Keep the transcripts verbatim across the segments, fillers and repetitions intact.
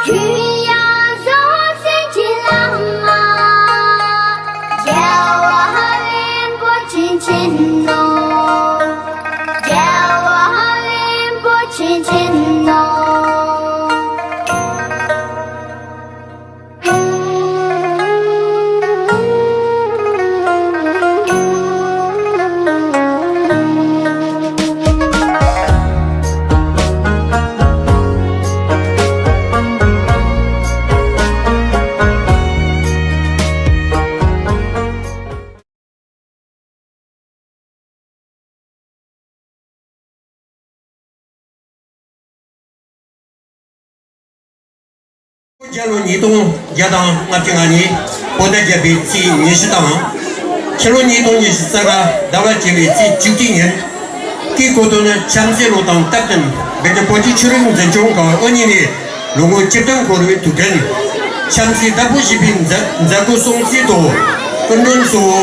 གུ་ཡངས་རྫོགས་སྲས་ཀྱི་བླ་མ། རྒྱལ་བ་རིན་པོ་ཆེ་མཁྱེན་ནོ། རྒྱལ་བ་རིན་པོ་ཆེ་མཁྱེན་ནོ། རྒྱལ་ལོ་ཉིས་སྟོང་བརྒྱ་དང་ལྔ་བཅུ་ང་གཉིས་བོད་ཟླ་བརྒྱད་པའི་ཚེས་ཉི་ཤུ་དང་། ཕྱི་ལོ་ཉིས་སྟོང་ཉི་ཤུ་རྩ་ལྔ་ཟླ་བ་བཅུ་པའི་ཚེས་བཅུ་གཅིག་ཉིན། སྐུའི་གོ་སྟོན་ནི་ཆབ་སྲིད་ལོ་དང་སྟབས་བསྟུན་བོད་ཀྱི་བོད་ཀྱི་ཆོས་རིག་འཛིན་སྐྱོང་ཁང་དབུ་བརྙེས་ནས་ལོ་ངོ་བཅུ་བདུན་འཁོར་བའི་དུས་དྲན། ཆབ་སྲིད་བདག་པོ་བྱས་པའི་མཛད་མཛད་སྒོ་སྲུང་བརྩིའི་ཐོག་སྐུ་མགྲོན་གཙོ་བོ་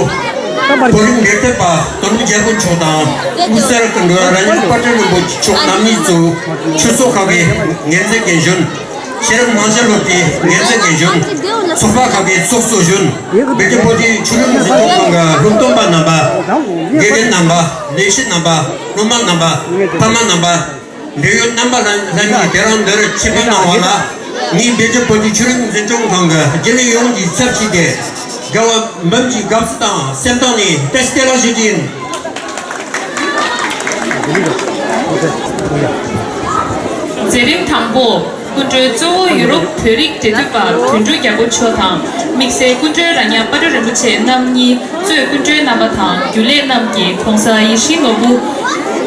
བོད་རིགས་ལས་བྱེད་པ་དོན་གྲུབ་རྒྱལ་པོ་མཆོག་དང་། དབུས་སར་སྐུ་མགྲོན་རྭ་སྙན་དཔལ་སྤྲུལ་རིན་པོ་ཆེ་མཆོག་རྣམ་གཉིས་གཙོས་ཆོས་ཚོགས་ཁག་གི་འགན་འཛིན་འགན་གཞོན། ཤེས་རབ་མང་བྱན་སློབ་གྲྭའི་འགན་འཛིན་འགན་གཞོན། ཚོགས་པ་ཁག་གི་ཚོགས་གཙོ་གཞོན། བོད་ཀྱི་བོད་དོན་ཆོས་རིག་འཛིན་སྐྱོང་ཁང་གི་སློབ་སྟོན་པ་རྣམ་པ། དགེ་རྒན་རྣམ་པ། ལས་བྱེད་རྣམ་པ། སློབ་མ་རྣམ་པ། ཕ་མ་རྣམ་པ། འབྲེལ་ཡོད་རྣམ་པ་ལྷན་རྒྱས་དེ་རིང་འདིར་ཆེད་ཕེབས་གནང་བ་ལ་ངས་བོད་ཀྱི་བོད་དོན་ཆོས་རིག་འཛིན་སྐྱོང་ཁང་གི་རྒྱུན་ལས་ཡོངས་ཀྱི་ཚབ་བྱས་ཏེ། རྒྱལ་བ་འབུམ་གྱི་དགའ་བསུ་དང་སེམས་གཏིང་ནས་བཀྲ་ཤིས་བདེ་ལེགས་ཞུ་རྒྱུ་ཡིན། མཛད་རིམ་དང་པོ། སྐུ་མགྲོན་གཙོ་བོ་ཡུ་རོབ་བོད་རིགས་འབྲེལ་མཐུད་པ་དོན་གྲུབ་རྒྱལ་པོ་མཆོག་དང་། དམིགས་བསལ་སྐུ་མགྲོན་རྭ་སྙན་དཔལ་སྤྲུལ་རིན་པོ་ཆེ་རྣམ་གཉིས་གཙོས་སྐུ་མགྲོན་རྣམ་པ་དང་རྒྱུན་ལས་རྣམས་ཀྱིས་༸གོང་ས་ཡིད་བཞིན་ནོར་བུ་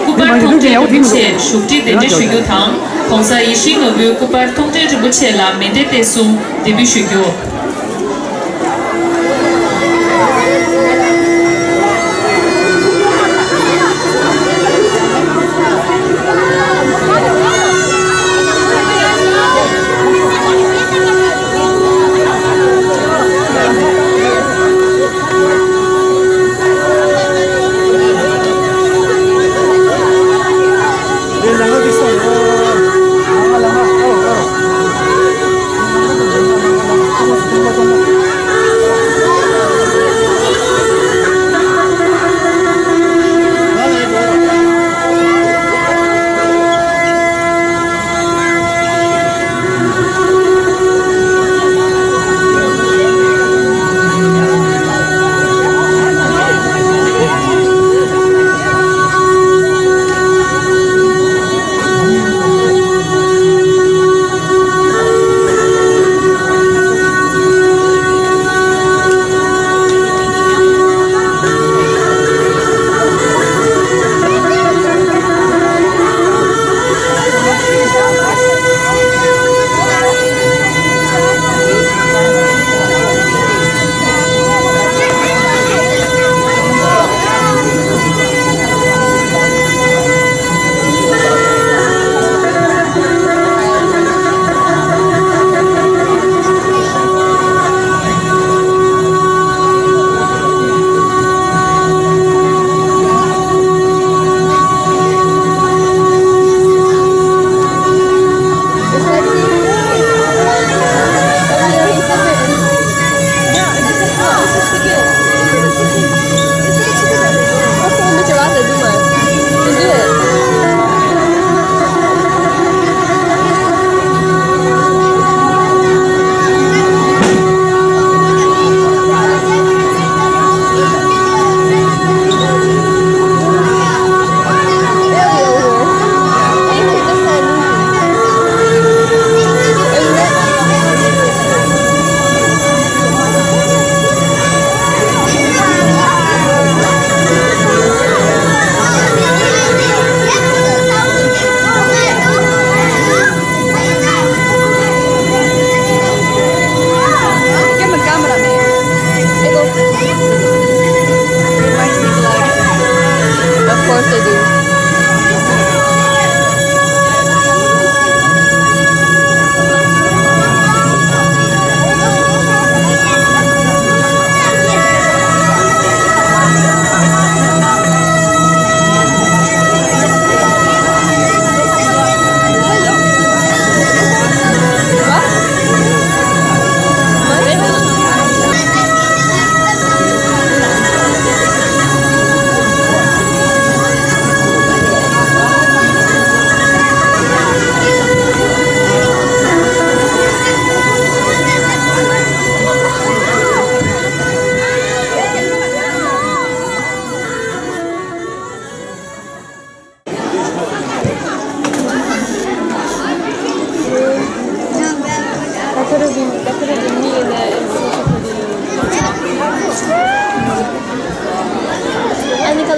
སྐུ་པར་མཐོང་གྲོལ་རིན་པོ་ཆེར་བཞུགས་ཁྲི་གདན་འདྲེན་ཞུ་རྒྱུ་དང་། ༸གོང་ས་ཡིད་བཞིན་ནོར་བུའི་སྐུ་པར་མཐོང་གྲོལ་རིན་པོ་ཆེ་ལ་མཎྜལ་སྟེགས་གསུམ་འདེགས་འབུལ་ཞུ་རྒྱུ།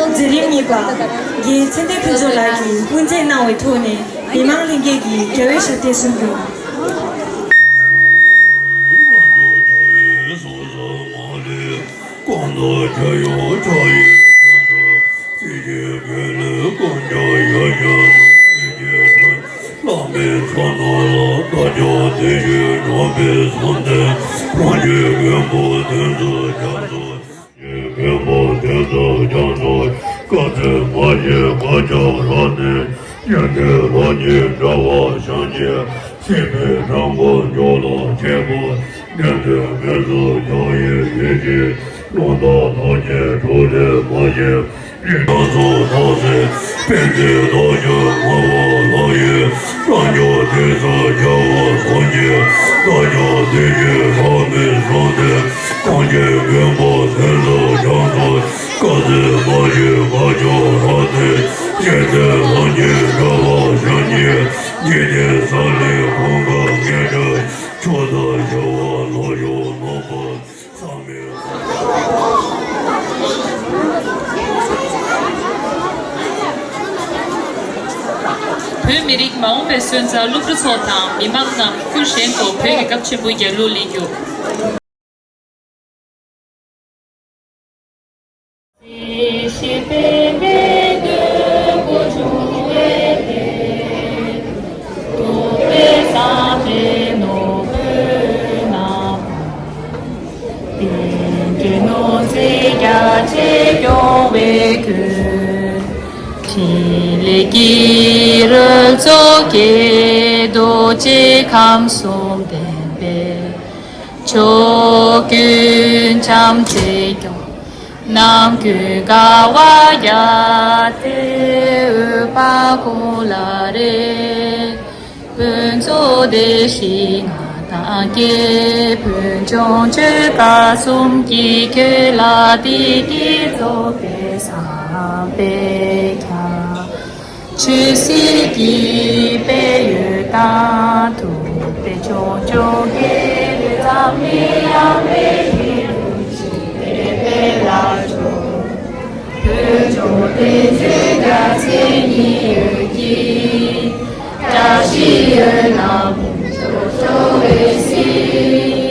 མཛད་རིམ་གཉིས་པ། རྒན་ཚེ་བརྟན་ཕུན་ཚོགས་ལགས་ཀྱིས་སྐུ་མཛད་གནང་བའི་ཐོག་ནས་མི་མང་ལྷན་རྒྱས་ཀྱིས་རྒྱལ་བའི་ཞབས་བརྟན་གསུང་རྒྱུ། མགོན་པོ་དེ་ཚོ་རྒྱ་མཚོ། བཀའ་སྩལ་མ་བཞེས་བཀའ་ཕྱག་རག་ནས། ཡོན་ཏན་ལྷ་ཉིད་འདྲ་བ་ཞལ་གྱིས་བཞེས་པའི་དྲང་པོ་འཇོག་ལ་མཁས་པ། བདེན་དོན་མེད་དུ་འཇོག་ཡི་ཡིད་ཀྱི་རྣམ་དག་ཐོག་གི་གྲོགས་ལས་མ་གཞན། རིགས་དྲག་ཚོགས་ཐོག་སེ་པཎ་ཆེན་རྡོ་རྗེ་ངག་དབང་ལྷ་ཡི་རྣལ་འབྱོར་དེ་ཚོ་རྒྱལ་བ་སངས་རྒྱས་བདག་ཀྱང་དེ་བཞིན་རང་མི་བཟང་སྟེ། གངས་ཅན་མགོན་པོ་དེ་ཚོ་རྒྱ་མཚོ། བཀའ་སྩལ་མ་བཞེས་བཀའ་ཕྱག་རག་སྟེ། རྗེ་བཙུན་ལྷ་ཉིད་འདྲ་བ་ཞལ་གྱིས་འཇིག་རྟེན་ས་ལེ་གང་ག་ངེས་འབྱུང་མཆོག་དང་བྱ་བ་ལོ་ཡོངས་ནོངས་པ་བསམ་མེད། བོད་མི་རིགས་མ་འོངས་པའི་སོན་རྩ་སློབ་ཕྲུག་ཚོ་དང་མི་མང་རྣམས་སྐུ་གཞོན་དུ་བོད་ཀྱི་སྐབས་ཆེན་པོའི་རྒྱལ་གླུ་ལེན་རྒྱུ། འཕྲིན་ལས་ཀྱི་རོལ་ཚོགས་ཀྱིས། རྡོ་རྗེ་ཁམས་གསུམ་ལྡན་པའི། ཕྱོགས་ཀུན་བྱམས་བརྩེས་སྐྱོང་། ནམ་ཀུན་དགའ་བ་བརྒྱ་སྟེ། འོད་དཔག་ཀུན་ལ་རེག། ཕུན་ཚོགས་བདེ་གཤེགས་མངའ་ཐང་སྐྱེད། ཕུན་ཚོགས་ཆོས་སྐལ་གསུམ་གྱིས་ཁྱོད་ལ་བཏུད་དེ་རྫོགས་པའི་བསམ་པས་ཁྱབ། ཆོས་སྲིད་ཀྱི་དཔལ་ཡོན་དང་། ཐུབ་པའི་ཕྱོགས་སྐྱོང་དགེ་ལེགས་འཛམ་གླིང་ཡངས་པའི་ཡུལ་དུ། ཕྱིན་པའི་དཔལ་ལ་འཇུག་ཕུན་ཚོགས་བདེ་མཆོག་རྒྱལ་སྲས་ཉི་འོད་ཀྱིས། བཀྲ་ཤིས་འོད་རྣམས་ཕུན་ཚོགས་འཚོ་བའི་གཟིས།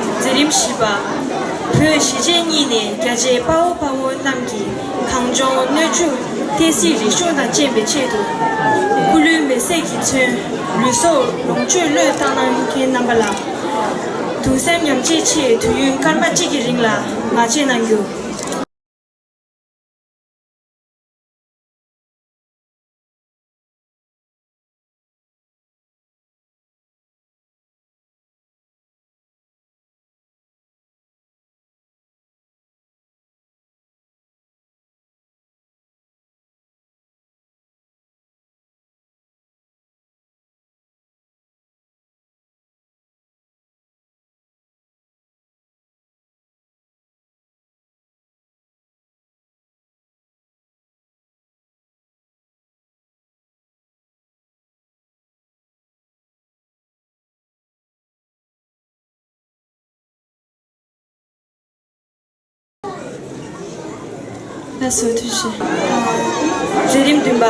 མཛད་རིམ་བཞི་པ། བོད་གཞིས་བྱེས་གཉིས་ནས་རྒྱ་ཆེའི་དཔའ་བོ་དཔའ་མོ་རྣམས་ཀྱིས་གངས་ལྗོངས་སྣོད་བཅུད་མཐའ་སྲིད་རིག་གཞུང་དང་བཅས་པའི་ཆེད་དུ། སྐུ་ལུས་མེ་སྲེག་གིས་མཚོན་ལུས་སྲོག་ལོངས་སྤྱོད་བློས་བཏང་གནང་མཁན་རྣམ་པ་ལ། གདུང་སེམས་མཉམ་སྐྱེད་ཆེད་དུས་ཡུན་སྐར་མ་གཅིག་གི་རིང་ལ་ངག་བཅད་གནང་རྒྱུ། ལགས་སོ། ཐུགས་རྗེ་ཆེ། མཛད་རིམ་བདུན་པ།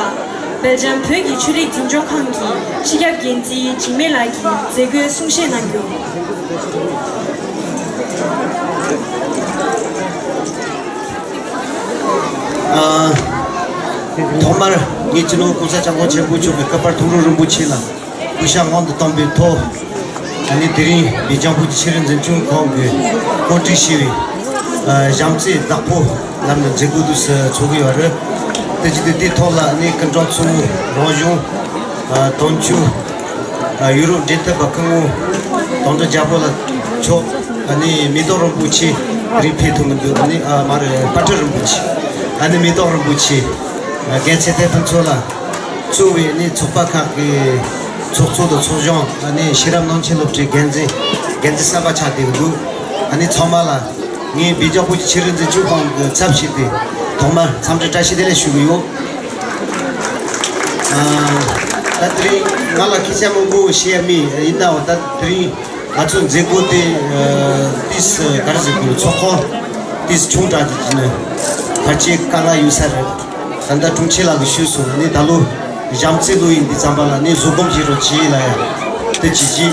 སྦེལ་ཇམ་བོད་ཀྱི་ཆོས་རིག་འཛིན་སྐྱོང་ཁང་གི་སྤྱི་ཁྱབ་འགན་འཛིན་འཇིགས་མེད་ལགས་ཀྱིས་མཛད་སྒོའི་གསུང་བཤད་གནང་རྒྱུ། ཨ། ཐོག་མར་ངས་སྤྱི་ནོར་༸གོང་ས་༸སྐྱབས་མགོན་ཆེན་པོ་མཆོག་གི་བསྐལ་པར་མཐོང་གྲོལ་རིན་པོ་ཆེ་ལ་གུས་ཞབས་སྔོན་དུ་བཏང་བའི་ཐོག་ཨ་ནི་དེ་རིང་སྦེལ་ཇམ་བོད་ཀྱི་ཆོས་རིག་འཛིན་སྐྱོང་ཁང་གིས་གོ་སྒྲིག་བྱས་པའི་ཨ་བྱམས་བརྩེའི་བདག་པོ་ལམ་ནས་མཛད་སྒོ་དུས་སུ་ཚོགས་ཀྱི་ཡོད་རེད། དེ་བཞིན་དུ་དེའི་ཐོག་ལ་ཨ་ནི་སྐུ་མགྲོན་གཙོ་བོ་རང་གཞུང་ཨ་དོན་གཅོད་ཨ་ཡུ་རོབ་འབྲེལ་མཐུད་པ་སྐུ་ངོ་དོན་གྲུབ་རྒྱལ་པོ་ལགས་མཆོག་ཨ་ནི་མེ་ཏོག་རིན་པོ་ཆེ་དེ་རིང་ཕེབས་ཐུབ་མི་འདུག་ཨ་ནི་ཨ་མ་རེད། དཔལ་སྤྲུལ་རིན་པོ་ཆེ། ཨ་ནི་མེ་ཏོག་རིན་པོ་ཆེ། རྒན་ཚེ་བརྟན་ཕུན་ཚོགས་ལགས་གཙོས་པའི་ཨ་ནི་ཚོགས་པ་ཁག་གི་ ཚོགས་གཙོ་དང་ཚོགས་གཞོན། ཨ་ནི་ཤེས་རབ་སྣང་ཆེན་སློབ་གྲྭའི་འགན་འཛིན། འགན་འཛིན་གསར་པ་ཆགས་བསྡད་ཀྱི་འདུག་ཨ་ནི་ཚང་མ་ལ་ངས་སྦིས་རྒྱང་བུ་ཆེ་རིགས་འཛིན་སྐྱོང་ཁང་གི་ཚབ་བྱས་ཏེ་ཐོག་མར་འཚམས་འདྲི་བཀྲ་ཤིས་བདེ་ལེགས་ཞུ་གི་ཡོད། ཨ། ད་དེ་རིང་ང་ལ་སྐད་ཆ་མང་པོ་བཤད་ཡ་མེད། ཡིན་ནའང་ད་དེ་རིང་ང་ཚོ་མཛད་སྒོ་དེ་ཨ་ཏིས་ག་རེ་ཟེར་དགོས། ཚོགས་ཁང་ཏིས་ཆུང་དྲགས་ཀྱི་ནི་ཕལ་ཆེར་དཀའ་ངལ་ཡོད་ས་རེད། ད་ལྟ་དྲུང་ཆེ་ལགས་ཀྱིས་ཞུས་སོང་། ནི་ད་ལོ་བྱམས་བརྩེ་ལོ་ཡིན་དུས་ཙམ་པ་ལ་ནི་བཟོད་སྒོམ་བྱེད་རོགས་བྱེད་ལ་ཡ་དེ་བྱེད་ཀྱི།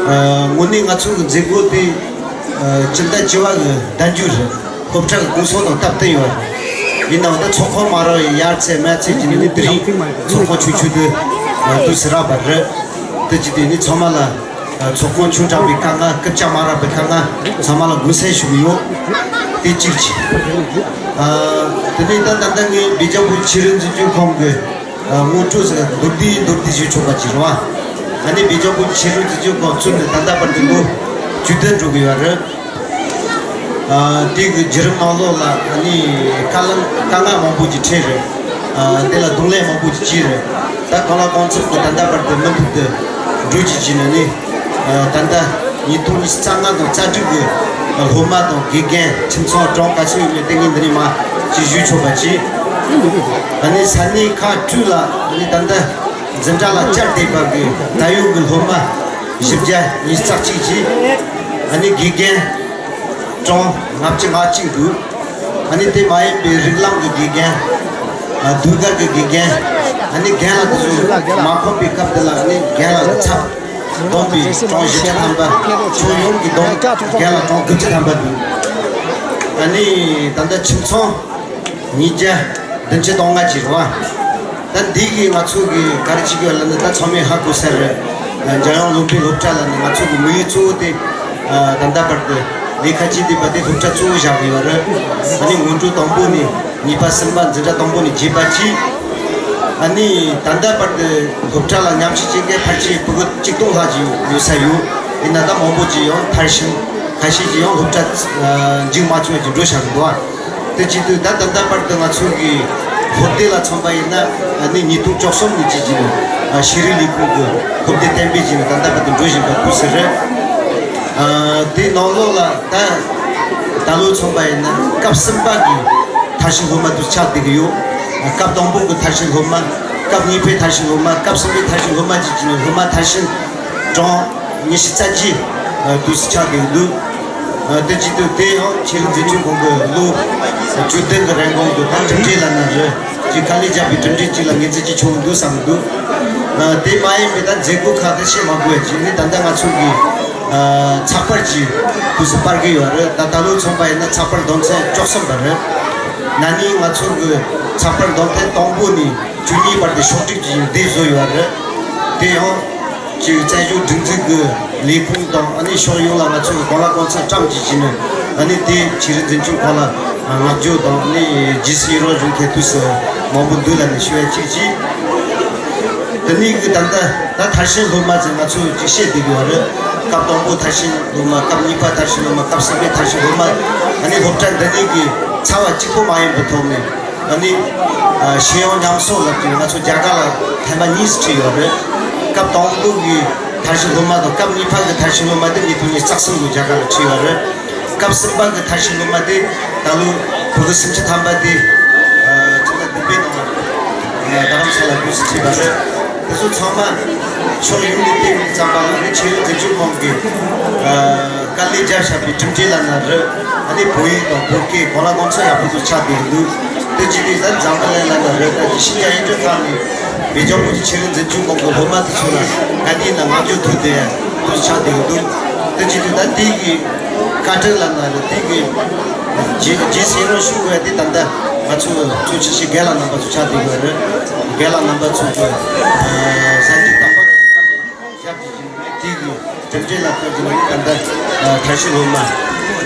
ཨ། དངོས་གནས་ང་ཚོ་གི་མཛད་སྒོ་དེ་ཨ་སྤྱི་ཟླ་བཅུ་པ་གི་ཟླ་མཇུག་རེད། སློབ་གྲྭ་གི་སྐུ་ཚབ་དང་སྟབས་བསྟུན་ཡོད་རེད། ཡིན་ནའང་ད་ཚོགས་ཁང་མ་རག་ཡར་ཚད་མར་ཚད་ཀྱི་ནི་དེ་རིང་ཚོགས་ཁང་ཆུང་ཆུང་དེ་ཨ་དུས་སུ་རག་པ་རེད། དེ་བྱས་ཏེ་ནི་ཚང་མ་ལ་ཚོགས་ཁང་ཆུང་དྲགས་པའི་དཀའ་ངལ། རྐུབ་ཀྱག་མ་རག་པའི་དཀའ་ངལ་ཚང་མ་ལ་དགོངས་སེལ་ཞུ་གི་ཡོད། དེ་གཅིག་བྱས། ཨ། དེ་ནས་ད་ད་ལྟ་ངས་སྦིས་རྒྱང་བུ་ཆེ་རིགས་འཛིན་སྐྱོང་ཁང་གི་ཨ་ངོ་སྤྲོད་ཟེར་མདོར་བསྡུས་མདོར་བསྡུས་ཞུ་ཆོག་པ་ཅིག་རེད་བ། ཨ་ནི་སྦིས་རྒྱང་བུ་ཆེ་རིགས་འཛིན་སྐྱོང་ཁང་བཙུགས་ནས་ད་ལྟ་བར་དུ་ལོ་བཅུ་བདུན་འགྲོ་གི་ཡོད་རེད། ཨ། དེ་གི་བརྒྱུད་རིམ་ནང་ལོགས་ལ་ཨ་ནི་དཀའ་ལམ་དཀའ་ངལ་མང་པོ་ཅིག་འཕྲད་རེད། ཨ། དེ་ལ་གདོང་ལེན་མང་པོ་ཅིག་བྱས་རེད། ད་གང་ལ་གང་འཚམ་གྱི་ད་ལྟ་བར་དུ་མུ་མཐུད་དུ་འགྲོ་བཞིན་བྱས་ནས་ནི། ཨ། ད་ལྟ་ཉིས་སྟོང་ཉི་ཤུ་རྩ་ལྔ་དང་རྩ་དྲུག་གི་སློབ་མ་དང་དགེ་རྒན། ཁྱིམ་ཚང་གྲངས་ག་ཚོད་ཡོད་མེད་དེ་ངས་འདི་ནས་མར་ཅིག་ཞུ་ཆོག་པ་ཅིག་ཨ་ནི་ས་གནས་ཁག་དྲུག་ལ་ཨ་ནི་ད་ལྟ་འཛིན་གྲྭ་ལ་བཅར་བསྡད་པ་གི་ད་ཡོད་གི་སློབ་མ་བཞི་བརྒྱ་ཉི་ཤུ་རྩ་གཅིག་ཅིག་ཨ་ནི་དགེ་རྒན་གྲངས་ལྔ་བཅུ་ང་གཅིག་འདུག་ཨ་ནི་དེ་མ་ཡིན་པའི་རིགས་ལམ་གྱི་དགེ་རྒན། ཨ། ཟློས་གར་གྱི་དགེ་རྒན། ཨ་ནི་རྒན་ལགས་དེ་ཚོ་མ་ཁོམ་པའི་སྐབས་དེ་ལ་ཨ་ནི་རྒན་ལགས་ཀྱི་ཚབ་བསྡོམས་པའི་གྲངས་བཞི་བརྒྱ་ཐམ་པ། ཁྱོན་ཡོངས་ཀྱི་བསྡོམས་རྒན་ལགས་གྲངས་དགུ་བཅུ་ཐམ་པ་འདུག་ཨ་ནི་ད་ལྟ་ཁྱིམ་ཚང་ཉིས་བརྒྱ་བདུན་ཅུ་དོན་ལྔ་ཅིག་རེད་བ། ད་འདི་གིས་ང་ཚོ་གི་ག་རེ་བྱེད་ཀྱི་ཡོད་ལབ་ན། ད་ཚང་མས་ཧ་གོ་ས་རེད། འཇམ་དབྱངས་བློ་འཕེལ་སློབ་གྲྭ་ལབ་ནས་ང་ཚོ་གི་དམིགས་ཡུལ་གཙོ་བོ་དེ། ཨ། ད་ལྟ་བར་དུ་ལས་ཀ་བྱེད་བསྡད་པ་དེ་སློབ་གྲྭ་གཙོ་བོ་བཞག་གི་ཡོད་རེད། ཨ་ནི་སྔོན་འགྲོ་དང་པོ་ནས་གཉིས་པ་གསུམ་པ། འཛིན་གྲྭ་དང་པོ་ནས་བརྒྱད་པ་བཅས། ཨ་ནི་ད་ལྟ་བར་དུ་སློབ་གྲྭ་ལ་མཉམ་ཞུགས་བྱེད་མཁན་ཕལ་ཆེར་ཕྲུ་གུ་གཅིག་སྟོང་ལྷག་ཅིག་ཡོད་ས་ཡོད། ཡིན་ན་ད་མང་པོ་ཅིག་ཡང་མཐར་ཕྱིན། ཁ་ཤས་ཅིག་ཡང་སློབ་གྲྭ་ཨ་མཇུག་མ་ཆོད་ཅིག་འགྲོ་བཞག་གི་འདུག་ཨ། དེ་བྱེད་དུས་ད་ད་ལྟ་བར་དུ་ང་ཚོ་གི་སློབ་དེབ་ལ་མཚོན་པ་ཡིན་ན། ཨ་ནི་ཉིས་སྟོང་བཅུ་གསུམ་ནས་བྱས་ཀྱི་ནི་ཨ་ཤེས་རིག་ལས་ཁུངས་ཀྱི་སློབ་དེབ་གཏན་འབེབས་བྱས་ནས་ད་ལྟ་བར་དུ་འགྲོ་བཞིན་པ་དུས་སུ་རེད། ཨ། དེའི་ནང་ལོགས་ལ་ད་ད་ལོ་མཚོན་པ་ཡིན་ན་སྐབས་གསུམ་པ་གི་མཐར་ཕྱིན་སློབ་མ་དུ་ཆགས་བསྡད་ཀྱི་ཡོད། ཨ། སྐབས་དང་པོ་གི་མཐར་ཕྱིན་སློབ་མ། སྐབས་གཉིས་པའི་མཐར་ཕྱིན་སློབ་མ། སྐབས་གསུམ་པའི་མཐར་ཕྱིན་སློབ་མ་བཅས་ཀྱི་ནི་སློབ་མ་མཐར་ཕྱིན་གྲངས་ཉི་ཤུ་རྩ་གཅིག་ཨ་དུས་སུ་ཆགས་བསྡད་འདུག་ཨ། དེ་བྱེད་དུས་དེ་ཡང་ཆེད་ལས་འཛིན་སྐྱོང་ཁང་གི་ལོ་བཅུ་བདུན་གྱི་རིང་གོང་དུ་ད་གྲུབ་འབྲས་ལབ་ན་རེད། ཅིག་དཀའ་ལས་བརྒྱབ་པའི་གྲུབ་འབྲས་ཅིག་ལ་ངོས་འཛིན་ཅིག་བྱུང་འདུག་བསམ་འདུག་ཨ། དེ་མ་ཡིན་པའི་ད་མཛད་སྒོ་ཁག་དེ་བཤད་མ་དགོས་ཡ་ཅིག་ནི། ད་ལྟ་ང་ཚོ་གི་ཨ་ཚགས་པར་ཅིག་དུས་སུ་པར་གི་ཡོད་རེད། ད་ད་ལོ་མཚོན་པ་ཡིན་ན་ཚགས་པར་དོན་ཚན་བཅུ་གསུམ་པ་རེད། ན་ནིང་ང་ཚོ་གི་ཚགས་པར་དོན་ཚན་དང་པོ་ནས་བཅུ་གཉིས་བར་དུ་ཕྱོགས་སྒྲིག་ཅིག་དེ་བཟོ་ཡོད་རེད། དེ་ཡང་ཅིག་བཙན་བྱོལ་སྒྲིག་འཛུགས་ཀྱི་ལས་ཁུངས་དང་། ཨ་ནི་ཕྱོགས་ཡོངས་ལ་ང་ཚོ་གི་གང་ལ་གང་འཚམ་བཀྲམ་ཅིག་བྱས་ནས། ཨ་ནི་དེ་ཆེད་ལས་འཛིན་སྐྱོང་ཁང་ལ་བསྔགས་བརྗོད་དང་། ཨ་ནི་རྗེས་སུ་ཡི་རང་ཞུ་མཁན་དུས་སུ་མང་པོ་འདུག་ལབ་ནས་ཞུ་ཡ་གཅིག་བྱས། དེ་ནས་གི་ད་ལྟ་ད་མཐར་ཕྱིན་སློབ་མ་ཟེར་ང་ཚོ་ཅིག་བཤད་བསྡད་ཀྱི་ཡོད་རེད། སྐབས་དང་པོ་མཐར་ཕྱིན་སློབ་མ། སྐབས་གཉིས་པ་མཐར་ཕྱིན་སློབ་མ། སྐབས་གསུམ་པའི་མཐར་ཕྱིན་སློབ་མ། ཨ་ནི་སློབ་གྲྭ་འདི་ནས་གི་ཚ་བ་གཅིག་པོ་མ་ཡིན་པའི་ཐོག་ནས། ཨ་ནི་ཨ་ཤེས་ཡོན་ཉམས་གསོ་ལབ་ཀྱི་ང་ཚོ་རྒྱ་གར་ལ་ཐེངས་མ་གཉིས་སུ་ཁྲིད་ཡོད་རེད། སྐབས་དང་པོ་གི་མཐར་ཕྱིན་སློབ་མ་དང་སྐབས་གཉིས་པ་གི་མཐར་ཕྱིན་སློབ་མ་དེ་ཉིས་སྟོང་ཉི་ཤུ་རྩ་གསུམ་ལོ་རྒྱ་གར་ལ་ཁྲིད་ཡོད་རེད། སྐབས་གསུམ་པ་གི་མཐར་ཕྱིན་སློབ་མ་དེ་ད་ལོ་ཕྲུ་གུ་སུམ་ཅུ་ཐམ་པ་དེ་ཨ་ཅིག་ལ་བདུན་པའི་ནང་ལ་རྡ་རམ་ས་ལ་དུས་སུ་ཁྲིད་པ་རེད། དེ་ཚོ་ཚང་མ་ཕྱོགས་ཡོངས་ནས་བལྟས་པའི་ཙམ་པ་ལ་ནི་ཆེད་ལས་འཛིན་སྐྱོང་ཁང་གི་ཨ་དཀའ་ལས་བརྒྱབ་བཞག་པའི་གྲུབ་འབྲས་ལབ་ན་རེད། ཨ་ནི་བོད་ཡིག་དང་བོད་སྐད་གང་ལ་གང་འཚམ་ཡག་པོ་དུ་ཆགས་བསྡད་འདུག་དེ་བྱས་ཏེ་ད་འཛམ་བུ་གླིང་ལབ་ན་རེད། ད་ཅིག་ཤིན་ཅང་ཡིན་གྲོས་ཁང་ནས་སྦིས་རྒྱང་བུ་ཆེ་ཆེད་ལས་འཛིན་སྐྱོང་ཁང་གི་སློབ་མ་དེ་ཚོ་ལ་ག་དུས་ན་ང་ཚོ་ཐུག་བསྡད་དུ་ཆགས་བསྡད་འདུག་དེ་བྱས་ཏེ་ད་དེ་གི་བཀའ་དྲིན་ལབ་ན་རེད། དེ་གི་རྗེས་རྗེས་སུ་ཡི་རང་ཞུ་དགོས་ཡ་དེ་ད་ལྟ་ང་ཚོ་ཚོ་ཆེ་ཆེ་རྒན་ལགས་རྣམ་པ་ཚོ་ཆགས་བསྡད་ཡོད་རེད། རྒན་ལགས་རྣམ་པ་ཚོ་གི་ཨ་གཟའ་མཇུག་དང་པོ་རེད། ཞབས་ཀྱི་ཞིང་ལས་དེ་གི་གྲུབ་འབྲས་ལ་ལྟོས་ཀྱི་ནི་ད་ལྟ་མཐར་ཕྱིན་སློབ་མ་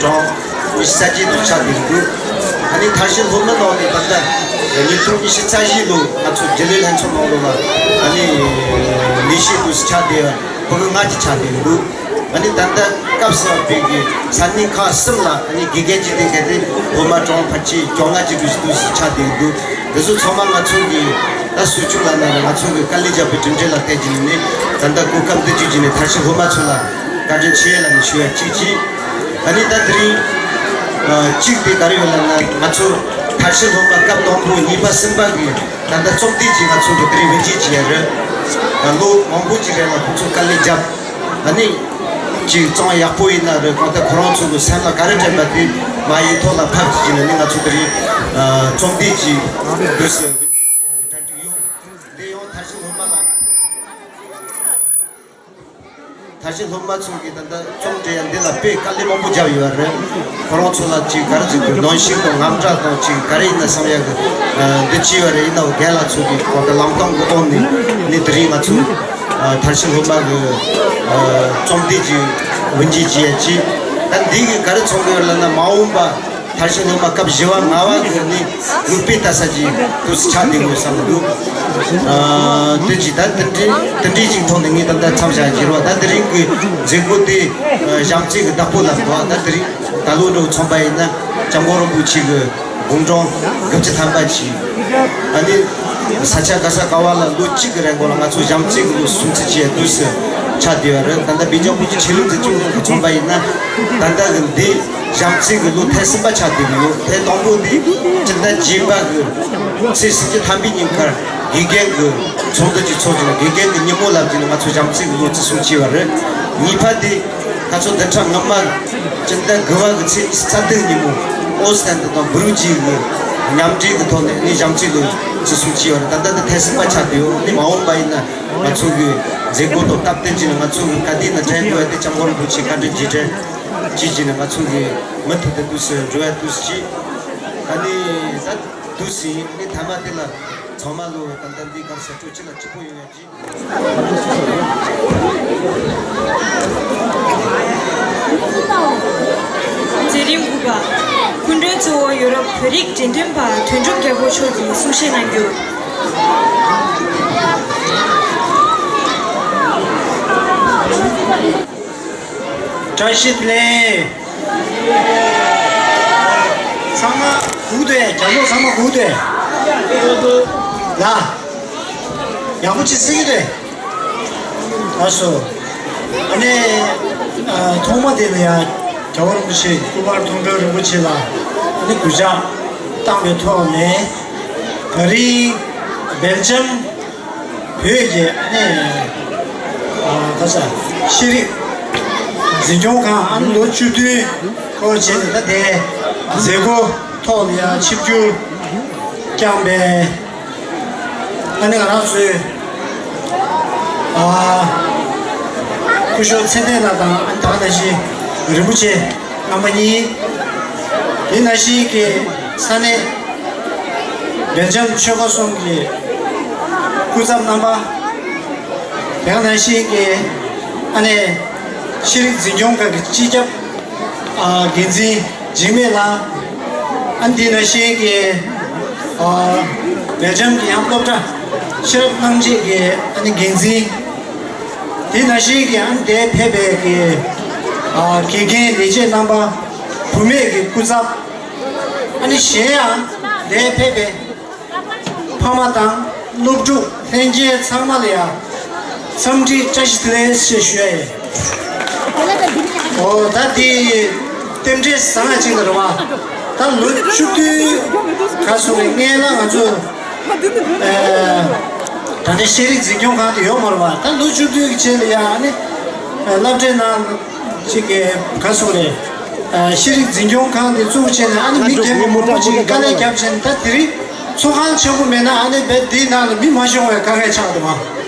གྲངས་ཉི་ཤུ་རྩ་གཅིག་ཏུ་ཆགས་བསྡད་འདུག་ཨ་ནི་མཐར་ཕྱིན་སློབ་མ་ནང་ནས་ད་ལྟ་ཉིས་སྟོང་ཉི་ཤུ་རྩ་བཞི་ལོ་ང་ཚོ་རྒྱུན་ལས་ལྷན་ཚོགས་ནང་ལོགས་ལ་ཨ་ནི་ལས་བྱེད་དུ་ཆགས་བསྡད་ཕྲུ་གུ་ལྔ་ཅིག་ཆགས་བསྡད་འདུག་ཨ་ནི་ད་ལྟ་སྐབས་སུ་བབས་པའི་གི་ས་གནས་ཁག་གསུམ་ལ་ཨ་ནི་དགེ་རྒན་གྱི་སྡིངས་ཀ་དེ་སློབ་མ་གྲངས་ཕལ་ཆེར་བཅོ་ལྔ་ཅིག་ཏུ་ཆགས་བསྡད་འདུག་དེ་ཚོ་ཚང་མ་ང་ཚོ་གི་ ད་སུ་བཅུག་ལ་ན་ར་ང་ཚོ་གི་དཀའ་ལས་བརྒྱབ་པའི་གྲུབ་འབྲས་ལ་བརྟེན་གྱི་ནི་ད་ལྟ་གོ་སྐབས་འདི་བརྒྱུད་ཀྱི་ནི་དར་ཤིང་སློབ་མ་ཚོ་ལ་བཀའ་དྲིན་ཆེ་ལ་ནི་ཞུ་བ་གཅིག་གཅིག་ཨ་ནི་ད་དེ་རིང་གཅིག་དེ་ག་རེ་ཡོད་ལ་ན་ང་ཚོ་དར་ཤིང་སློབ་མ་སྐབས་དང་པོ་གཉིས་པ་གསུམ་པ་གི་ད་ལྟ་རྩོམ་སྟེགས་ཀྱི་ང་ཚོ་གི་དེ་རིང་དབུ་འབྱེད་ཀྱི་ཡ་རེད། ལོ་མང་པོ་ཅིག་རིང་ལ་ཁོང་ཚོ་དཀའ་ལས་བརྒྱབ། ཨ་ནི་ཅིག་གཙང་ཡག་པོ་ཡིན་ན་རེད། གང་ལྟར་ཁོ་རང་ཚོ་གི་སེམས་ལ་ག་རེ་དྲན་པ་དེ་མ་ཡིག་ཐོག་ལ་ཕབ་ཅིག་ནི་ང་ཚོ་དེ་རིང་རྩོམ་སྟེགས་ཀྱི་དུས་སུ་གྲ་སྒྲིག་ཡོད། འདི་ཡང་དར་ཤིང་སློབ་མ་ལ། དར་ཤིང་སློབ་མ་ཚོ་གིས་ད་ལྟ་རྩོམ་འབྲི་ཡ་འདི་ལ་དཔེ་དཀའ་ལས་མང་པོ་བརྒྱབ་ཡོད་རེད། ཁོ་རང་ཚོ་ལ་ཅིག་ག་རེ་ཟེར་དགོས། གནོན་ཤུགས་དང་དངངས་སྐྲག་དང་ཅིག་ག་རེ་ཡིན་ན་བསམ་ཡ་གི་འདི་ཅི་ཡོད་རེད། ཡིན་ནའང་རྒན་ལགས་ཚོ་གིས་གང་ལྟར་ལམ་སྟོན་གི་ཐོག་ནས་ནི་དེ་རིང་ང་ཚོ་དར་ཤིང་སློབ་མ་གི་རྩོམ་སྟེགས་ཀྱི་དབུ་འབྱེད་ཅིག་ཡ་ཅིག་ད་འདི་གི་ག་རེ་མཚོན་གི་ཡོད་ ལབ་ན་མ་འོངས་པ། དར་ཤིང་སློབ་མ་སྐབས་བཞི་བ་ལྔ་བ་གི་ནི་ལུགས་དཔེ་ལྟ་ས་ཀྱི་དུས་སུ་ཆགས་བསྡད་དགོས་བསམ་གི་འདུག་ཨ་དེ་ཅི་ད་དེ་འདྲའི་དེ་འདྲའི་ཅིག་ཐོག་ནས་ངས་ད་ལྟ་མཚམས་བཞག་བཞིར་བ་ད་དེ་རིང་གི་མཛད་སྒོ་དེ་ཨ་གཞམ་རྩེ་གི་བདག་པོ་ལ་གོ་ད་དེ་རིང་ད་ལོ་འགྲོ་ཚོང་པ་ཡིན་ན་སྐྱབས་མགོན་རིན་པོ་ཆེ་གི་དགུང་གྲངས་དགུ་བཅུ་ཐམ་པ་ཅིག་ཨ་ནི་ས་ཆ་ག་ས་ག་བ་ལ་ལོ་གཅིག་གི་རིང་གོ་ལ་ང་ཚོ་གཞམ་རྩེ་གི་ལོ་སྲུང་བརྩི་བྱེད་དུས་སུ་ཆགས་བསྡད་པ་རེད། ད་ལྟ་བི་ཇམ་བུ་ཅི་ཆོས་ལུགས་འཛིན་སྐྱོང་ཚོང་པ་ཡིན་ན་ད་ལྟ་གི་འདི། གཞམ་རྩེ་གི་ལོ་ཐེངས་གསུམ་པ་ཆགས་བསྡད་ཀྱི་ཡོད། ཐེངས་དང་པོ་འདི་སྤྱི་ཟླ་བརྒྱད་པ་གི་ཚེས་སུམ་ཅུ་ཐམ་པའི་ཉིན་ཁར་དགེ་རྒན་གྱི་ཚོགས་འདུ་ཅིག་ཚོགས་བྱུང་། དགེ་རྒན་གྱི་ཉིན་མོ་ལབ་ཀྱི་ནི་ང་ཚོ་གཞམ་རྩེ་གི་ལོ་བརྩི་སྲུང་བྱས་པ་རེད། གཉིས་པ་དེ་ཁ་ཚོ་བདུན་ཕྲག་སྔོན་མ་སྤྱི་ཟླ་དགུ་པ་གི་ཚེས་ཉི་ཤུ་རྩ་བདུན་ཉིན་མོ་ཨོ་སི་ཐན་དང་བུ་རུ་ཇི་གི་མཉམ་འབྲེལ་གྱི་ཐོག་ནས་ནི་གཞམ་རྩེ་གི་བརྩི་སྲུང་བྱས་པ་རེད། ད་ལྟ་འདི་ཐེངས་གསུམ་པ་ཆགས་བསྡད་ཡོད། ནི་མ་འོངས་པ་ཡིན་ན་ང་ཚོ་གི་མཛད་སྒོ་དང་སྟབས་བསྟུན་གྱིས་ནི་ང་ཚོ་གི་ག་དུས་ན་དྲན་དགོས་ཏེ་སྐྱབས་མགོན་རིན་པོ་ཆེ་བཀའ་དྲིན་རྗེས་དྲན། ཅི་བྱས་ནས་ང་ཚོ་གི་མུ་མཐུད་དུ་དུས་སུ་འགྲོ་བ་དུས་སུ་ཅི། ཨ་ནི་ད་དུས་སུ་ཡིན་ནི་ཐ་མ་དེ་ལ་ཚང་མ་ལོ་ད་ལྟ་འདི་གར་ས་སྤྲོ་ཅི་ལ་སྐྱིད་པོ་ཡོང་ཡ་ཅི། མཛད་རིམ་དགུ་པ། སྐུ་མགྲོན་གཙོ་བོ་ཡོ་རོབ་བོད་རིགས་འབྲེལ་མཐུད་པ་དོན་གྲུབ་རྒྱལ་པོ་མཆོག་གིས་གསུང་བཤད་གནང་རྒྱུ། བཀྲ་ཤིས་བདེ་ལེགས། ཚང་མ་སྒུག་སྡོད། རྒྱ་ནག་ཚང་མ་སྒུག་སྡོད། ལ། ཡག་པོ་ཅིག་གཟིགས་ཀྱི་རེད། ལགས་སོ། ཨ་ནི། ཨ། ཐོག་མ་དེ་ལ་ཡང་རྒྱལ་བ་རིན་པོ་ཆེ་སྐུ་པར་མཐོང་གྲོལ་རིན་པོ་ཆེ་ལ་ཨ་ནི་གུས་ཕྱག་བཏང་བའི་ཐོག་ནས་ད་རིང་སྦེལ་ཇམ་བོད་ཀྱི་ཨ་ནི། ཨ། ད་ཆ་ཤེས་རིག་འཛིན་སྐྱོང་ཁང་ཨ་ནི་ལོ་བཅུ་བདུན་སྐོར་བྱས་ནས་ད་ལྟའི་མཛད་སྒོ་ཐོག་ལ་ཡང་ཆིབས་བསྒྱུར་བསྐྱངས་པའི། ཨ་ནི་ང་རང་ཚོའི། ཨ། སྐུ་ཞབས་ཚེ་བརྟན་ལགས་དང་ཨ་ནི་ད་ག་ནང་བཞིན་རིན་པོ་ཆེ་རྣམ་པ་གཉིས། དེ་ནང་བཞིན་གྱི་ས་གནས་སྦེལ་ཇམ་ཆོལ་ཁ་གསུམ་གྱི་སྐུ་ཚབ་རྣམ་པ། དེ་ག་ནང་བཞིན་གྱི་ཨ་ནི་ཤེས་རིག་འཛིན་སྐྱོང་ཁང་གི་སྤྱི་ཁྱབ། ཨ། འགན་འཛིན་འཇིགས་མེད་ལགས། ཨ་ནི་དེ་ནང་བཞིན་གྱི། ཨ། སྦེལ་ཇམ་གྱི་ཡང་སློབ་གྲྭ་ཤེས་རབ་སྣང་བྱེད་ཀྱི་ཨ་ནི་འགན་འཛིན། དེ་ནང་བཞིན་གྱི་ཨ་ནི་དེར་ཕེབས་པའི་གི། ཨ། དགེ་རྒན་ལས་བྱེད་རྣམ་པ། བུད་མེད་ཀྱི་སྐུ་ཚབ། ཨ་ནི་གཞན་ཡང་དེར་ཕེབས་པའི། ཕ་མ་དང་སློབ་ཕྲུག་ལྷན་རྒྱས་ཚང་མ་ལ་ཡང་འཚམས་འདྲི་བཀྲ་ཤིས་བདེ་ལེགས་ཞེས་ཞུ་ཡ་ཡིན། འོ་ད་དེ་རྟེན་འབྲེལ་བཟང་ང་ཅིག་ལ་རེད་བ། ད་ལོ་བཅུ་བདུན་ག་སོང་རེད་སྔན་ལ་ང་ཚོ་ད་ལྟ་ཤེས་རིག་འཛིན་སྐྱོང་ཁང་དེ་ཡོད་མ་རེད་བ། ད་ལོ་བཅུ་བདུན་གྱི་རྗེས་ལ་ཡང་ཨ་ནི་སློབ་གྲྭའི་ནང་ཅིག་གི་ག་སོང་རེད། ཤེས་རིག་འཛིན་སྐྱོང་ཁང་དེ་བཙུགས་བྱས་ནས་ཨ་ནི་མི་རྒན་པོ་མང་པོ་ཅིག་གིས་དཀའ་ལས་བརྒྱབ་བྱས་ནས་ད་དེ་རིང་ཚོགས་ཁང་ཆེན་པོ་མེད་ན་ཨ་ནི་རྦད་འདིའི་ནང་ལ་མི་མ་ཤོང་བའི་དཀའ་ངལ་ཆགས་འདུག་ཨ།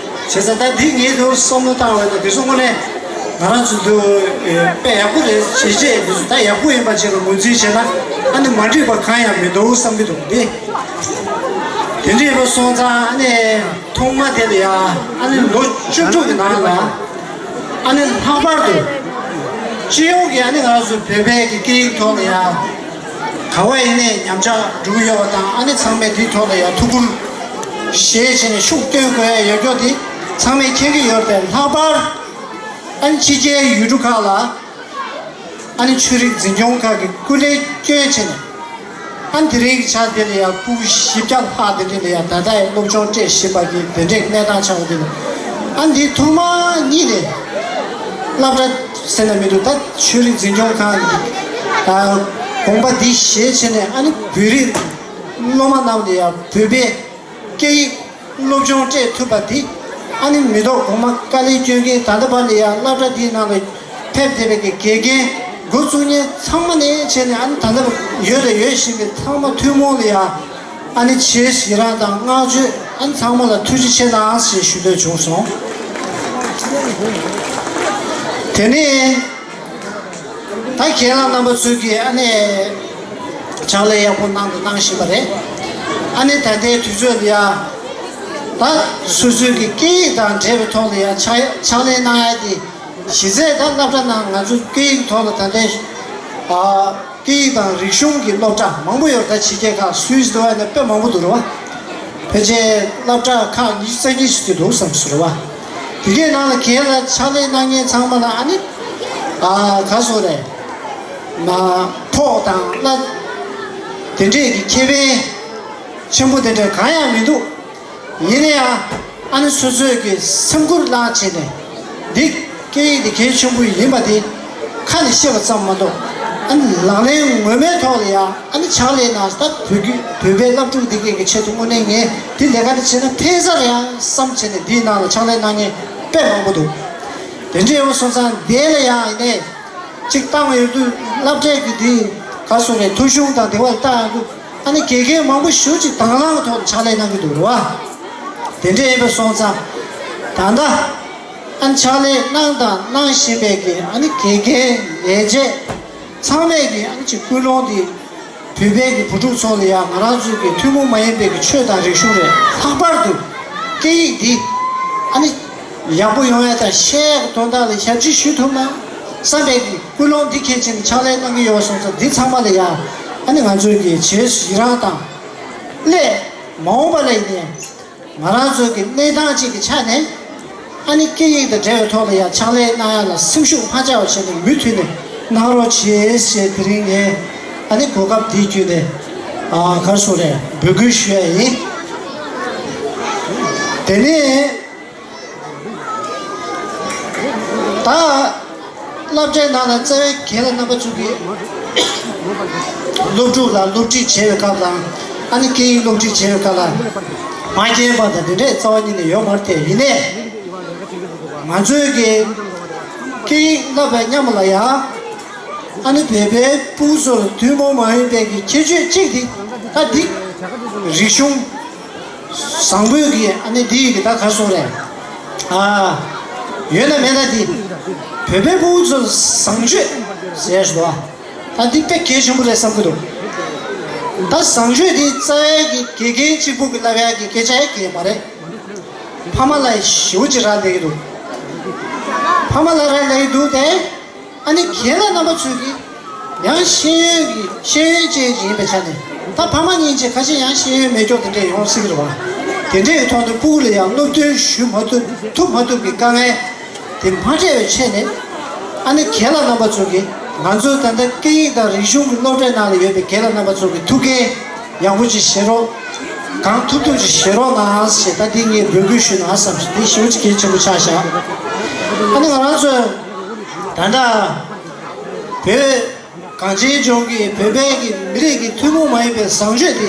བྱས་ཙང་ད་འདི་ངས་དོ་བསམ་བློ་བཏང་བས་ན་དེ་ཚོ་དངོས་གནས་ང་རང་ཚོ་འདི་དཔེ་ཡག་པོ་རེད་བྱས་རྗེས་འདི་ཚོ་ད་ཡག་པོ་ཡིན་པ་ཅིག་ལ་ངོས་འཛིན་བྱས་ན་ཨ་ནི་མ་འགྲིག་པ་གང་ཡང་མི་འདུག་བསམ་གྱི་འདུག་འདི་དེ་འདྲ་ཡིན་པ་སོང་ཙང་ཨ་ནི་ཐོག་མ་དེ་ལ་ཡང་ཨ་ནི་ལོ་བཅུ་དྲུག་གི་ནང་ལ། ཨ་ནི་ལྷག་པར་དུ་སྤྱི་ཡོངས་ཀྱི་ཨ་ནི་ང་རང་ཚོ་བོད་པའི་གི་སྐད་ཡིག་ཐོག་ལ་ཡང་ག་བ་ཡིན་ནའི་ཉམས་ཆག་འགྲོ་གི་ཡོད་པ་དང་ཨ་ནི་ཚང་མས་དེའི་ཐོག་ལ་ཡང་ཐུགས་ཁུར་བཞེས་བྱས་ནས་ཤུགས་བཏོན་དགོས་ཡ་ཡོད་རྒྱུ་དེ་ཚང་མས་མཁྱེན་གྱི་ཡོད་པས། ལྷག་པར་ཨ་ནི་ཕྱི་རྒྱལ་ཡུལ་གྲུ་ཁག་ལ་ཨ་ནི་ཆོས་རིག་འཛིན་སྐྱོང་ཁག་གིས་སྐུ་ལས་བསྐྱོན་བྱས་ནས། ཨ་དེ་རིང་གི་ཆ་དེ་ལ་ཡང་ཕྲུ་གུ་བཞི་བརྒྱ་ལྷག་དེ་འདྲ་ལ་ཡང་ད་ལྟ་ཡང་སློབ་སྦྱོང་སྤྲད་བཞིན་པ་གི་དེ་འདྲའི་གནས་སྟངས་ཆགས་པ་དེ་ལ། ཨ་འདི་ཐོག་མ་ཉིད་ནས་སློབ་གྲྭ་ཟེར་ན་མི་འདུག་ད་ཆོས་རིག་འཛིན་སྐྱོང་ཁང་གི་དགོངས་པ་འདི་བཞེས་བྱས་ནས། ཨ་ནི་བོད་རིགས་སློབ་མ་རྣམས་ལ་ཡང་བོད་པའི་སྐད་ཡིག་སློབ་སྦྱོང་སྤྲད་ཐུབ་པ་འདི། ཨ་ནི་མི་ཐོག་གོང་མ་དཀའ་ལས་སྐྱོན་མཁན། ད་ལྟ་བར་ལ་ཡང་སློབ་གྲྭ་འདིའི་ནང་ལ་ཕེབས་བསྡད་པའི་དགེ་རྒན་འགོ་བཙུགས་མཁན་ཚང་མ་ནས་བྱས་ནས། ཨ་ནི་ད་ལྟ་ཡོད་དང་ཡོད་བཞིན་པའི་ཚང་མ་ཐུན་མོང་ལ་ཡང་ཨ་ནི་ཆེ་ཞེ་དྲག་དང་བསྔགས་བརྗོད། ཨ་ནི་ཚང་མ་ལ་ཐུགས་རྗེ་ཆེ་གནང་ཞེས་ཞུ་འདོད་བྱུང་སོང་། དེ་ནས་ད་ཁྱེད་རང་རྣམ་པ་ཚོས་ཀྱིས་ཨ་ནི་ཕྱག་ལས་ཡག་པོ་གནང་དང་གནང་བཞིན་པ་རེད། ཨ་ནི་ད་ལྟའི་དུས་ཚོད་ལ་ཡ་ད་སོ་སོའི་གི་སྐད་ཡིག་དང་འབྲེལ་བའི་ཐོག་ལ་ཡ་ཕྱག་ཕྱག་ལས་གནང་ཡ་དེ། གཞི་རྩའི་ད་སློབ་གྲྭ་ནང་ང་ཚོའི་སྐད་ཡིག་ཐོག་ལ་ད་ལྟའི་ཨ་སྐད་ཡིག་དང་རིག་གཞུང་གི་སློབ་གྲྭ་མང་པོ་ཡོད་རེད། ད་ཕྱི་རྒྱལ་ཁག་སུད་སི་དུ་བ་ནས་དཔེ་མང་པོ་འདུག་རེད་བ། ཕལ་ཆེར་སློབ་གྲྭ་ཁག་ཉི་ཤུ་རྩ་གཉིས་ཤིག་དེ་འདུག་བསམ་སོང་རེད་བ། དེ་གའི་ནང་ལ་གལ་ལ་ཕྱག་ལས་གནང་མཁན་ཚང་མ་ལ་ཨ་ནི་ཨ་ག་སོ་རེད། མ་ཕོགས་དང་གླ་དེ་འདྲས་ཀྱི་ཁེ་ཕན་ཆེན་པོ་དེ་འདྲ་གང་ཡང་མི་འདུག་ཡིན་ན་ཡང་ཨ་ནི་སོ་སོས་ཀྱི་སེམས་ཁུར་བླངས་བྱས་ནས། འདི་སྐད་ཡིག་འདི་གལ་ཆེན་པོ་ཡིན་པ་དེ་ཁ་ནས་བཤད་པ་ཙམ་མ་གཏོགས། ཨ་ནི་ལག་ལེན་ངོ་མའི་ཐོག་ལ་ཡང་ཨ་ནི་ཕྱག་ལས་གནང་། ད་བོད་བརྒྱུད་བོད་པའི་སློབ་ཕྲུག་འདི་གའི་གི་ཆེད་དུ་དངོས་གནས་ངས་འདི་ལས་ཀ་འདི་བྱས་ན་ཕན་ས་རེད་ཡང་བསམ་བྱས་ནས། འདིའི་ནང་ལ་ཕྱག་ལས་གནང་མཁན་དཔེ་མང་པོ་འདུག་དེ་འདྲ་ཡོང་སོང་ཙང་འདི་ལ་ཡང་ཡིན་ནའི་གཅིག་བཏང་ཡོང་དུས་སློབ་གྲྭའི་གི་འདི་ག་སོ་རེད། ཐོ་གཞུང་དང་དེ་བ་ལ་བཏང་ཡོང་དུས། ཨ་ནི་དགེ་རྒན་མང་པོ་ཞེ་ཅིག་དང་བླངས་ཐོག་ནས་ཕྱག་ལས་གནང་གི་འདུག་རེད་བ། དེ་འདྲ་ཡིན་པ་སོང་ཙང་། ད་ལྟ་ཨ་ནི་ཕྱག་ལས་གནང་དང་གནང་བཞིན་པའི་གི་ཨ་ནི་དགེ་རྒན་ལས་བྱེད་ཚང་མས་ཀྱི་ཨ་ནི་ཅིག་ཀུན་སློང་འདི། བོད་པའི་གི་བུ་ཕྲུག་ཚོ་ལ་ཡང་ང་རང་ཚོའི་གི་ཐུན་མོང་མ་ཡིན་པའི་གི་ཆོས་དང་རིག་གཞུང་རེད། ལྷག་པར་དུ་སྐད་ཡིག་འདི་ཨ་ནི་ཡག་པོ་ཡོང་ཡ་དང་ཤེས་ཡ་གི་དོན་དག་ལ་ཞབས་ཕྱི་ཞུ་ཐུབ་ན་བསམ་པའི་གི་ཀུན་སློང་འདི་གལ་ཆེན་ཕྱག་ལས་གནང་གི་ཡོད་སོང་ཙང་། འདི་ཚང་མ་ལ་ཡང་ཨ་ནི་ང་ཚོས་ཀྱི་བྱས་ཡི་རང་དང་། སླད་མ་འོངས་པ་ལ་ཡིན་ནའི་ང་རང་ཚོའི་གི་གནས་སྟངས་གཅིག་གི་ཆ་ནས་ཨ་ནི་སྐད་ཡིག་དང་འབྲེལ་བའི་ཐོག་ལ་ཡང་ཕྱག་ལས་གནང་ཡ་ལ་སེམས་ཤུགས་མ་ཆག་པ་བྱས་ནས་མུ་མཐུད་ནས་གནང་རོགས་བྱེད་ཞེས་དེ་རིང་ངས་ཨ་ནི་གོ་སྐབས་འདིའི་བརྒྱུད་ནས་ཨ་ག་རེ་ཟེར་རེད། འབོད་སྐུལ་ཞུ་ཡ་ཡིན། དེ་ནས། ད་སློབ་གྲྭའི་ནང་ལ་རྩ་བའི་རྒན་ལགས་རྣམ་པ་ཚོ་གིས་སློབ་ཕྲུག་ལ་སློབ་ཁྲིད་བྱེད་པའི་སྐབས་དང་། ཨ་ནི་སྐད་ཡིག་སློབ་ཁྲིད་བྱེད་པའི་སྐབས་ལ་མ་མཁྱེན་པ་དང་དེ་འདྲས་རྩ་བ་ཉིད་ནས་ཡོད་མ་རེད་དེ། ཡིན་ནའི་ང་ཚོའི་གི་སྐད་ཡིག་བསླབ་པའི་མཉམ་ལ་ཡང་ཨ་ནི་བོད་པའི་ཕྲུ་གུ་ཚོར་ཐུན་མོང་མ་ཡིན་པའི་གི་ཁྱད་ཆོས་གཅིག་དེ་ད་འདི་རིག་གཞུང་བཟང་པོའི་གི་ཨ་ནི་འདི་ཡི་གི་ད་ག་རེ་ཟེར་རེད། ཨ། ཡོད་ན་མེད་ན་འདི་བོད་པའི་ཕྲུ་གུ་ཚོར་བཟང་སྤྱོད་ཟེར་ཞུ་བ། ད་འདི་དཔེ་གལ་ཆེན་པོ་རེད་བསམ་གི་འདུག་ད་བཟང་སྤྱོད་འདི་རྩ་བའི་གི་དགེ་རྒན་གཅིག་པུ་གི་བསླབ་ཡ་གི་སྐད་ཆ་ཡ་གི་མ་རེད། ཕ་མ་ལ་ཞེ་པོ་ཅིག་རག་ལས་ཀྱི་འདུག་ཕ་མ་ལ་རག་ལས་ཀྱི་འདུག་སྟེ། ཨ་ནི་རྒན་ལགས་རྣམ་པ་ཚོས་ཀྱིས་ཡང་ཤེས་ཡོན་གྱི་ཤེས་ཡོན་ཅན་ཅིག་ཡིན་པའི་ཆ་ནས། ད་ཕ་མ་གཉིས་ཀྱིས་ཁ་ཤས་ཡང་ཤེས་ཡོན་མེད་ཀྱོག་དེ་འདྲས་ཡོང་སྲིད་ཀྱི་རེད་བ། དེ་འདྲས་ཀྱི་ཐོག་ནས་ཕྲུ་གུ་ལ་ཡང་སློབ་སྟོན་ཞུ་མ་ཐུབ་ཐུབ་མ་ཐུབ་ཀྱི་དཀའ་ངལ་དེ་མ་འཕྲད་པའི་ཆེད་ནས། ཨ་ནི་རྒན་ལགས་རྣམ་པ་ཚོ་གིས་ང་ཚོའི་ད་ལྟ་སྐད་ཡིག་དང་རིག་གཞུང་གི་སློབ་གྲྭའི་ནང་ལ་ཡོད་པའི་རྒན་ལགས་རྣམ་པ་ཚོ་གིས་ཐུགས་འགན་ཡག་པོ་ཅིག་བཞེས་རོགས། གང་ཐུབ་ཐུབ་ཅིག་བཞེས་རོགས་གནང་ཞེས་ད་འདི་ངས་འབོད་སྐུལ་ཞུས་ན་བསམ་ཞིང་། འདི་ཞེ་པོ་ཅིག་གལ་ཆེན་པོ་ཆགས་བཞག་ཨ་ནི་ང་རང་ཚོས་ད་ལྟ་བོད་གངས་ཅན་ལྗོངས་ཀྱི་བོད་པའི་གི་མི་རིགས་ཀྱི་ཐུན་མོང་མ་ཡིན་པའི་བཟང་སྤྱོད་དེ་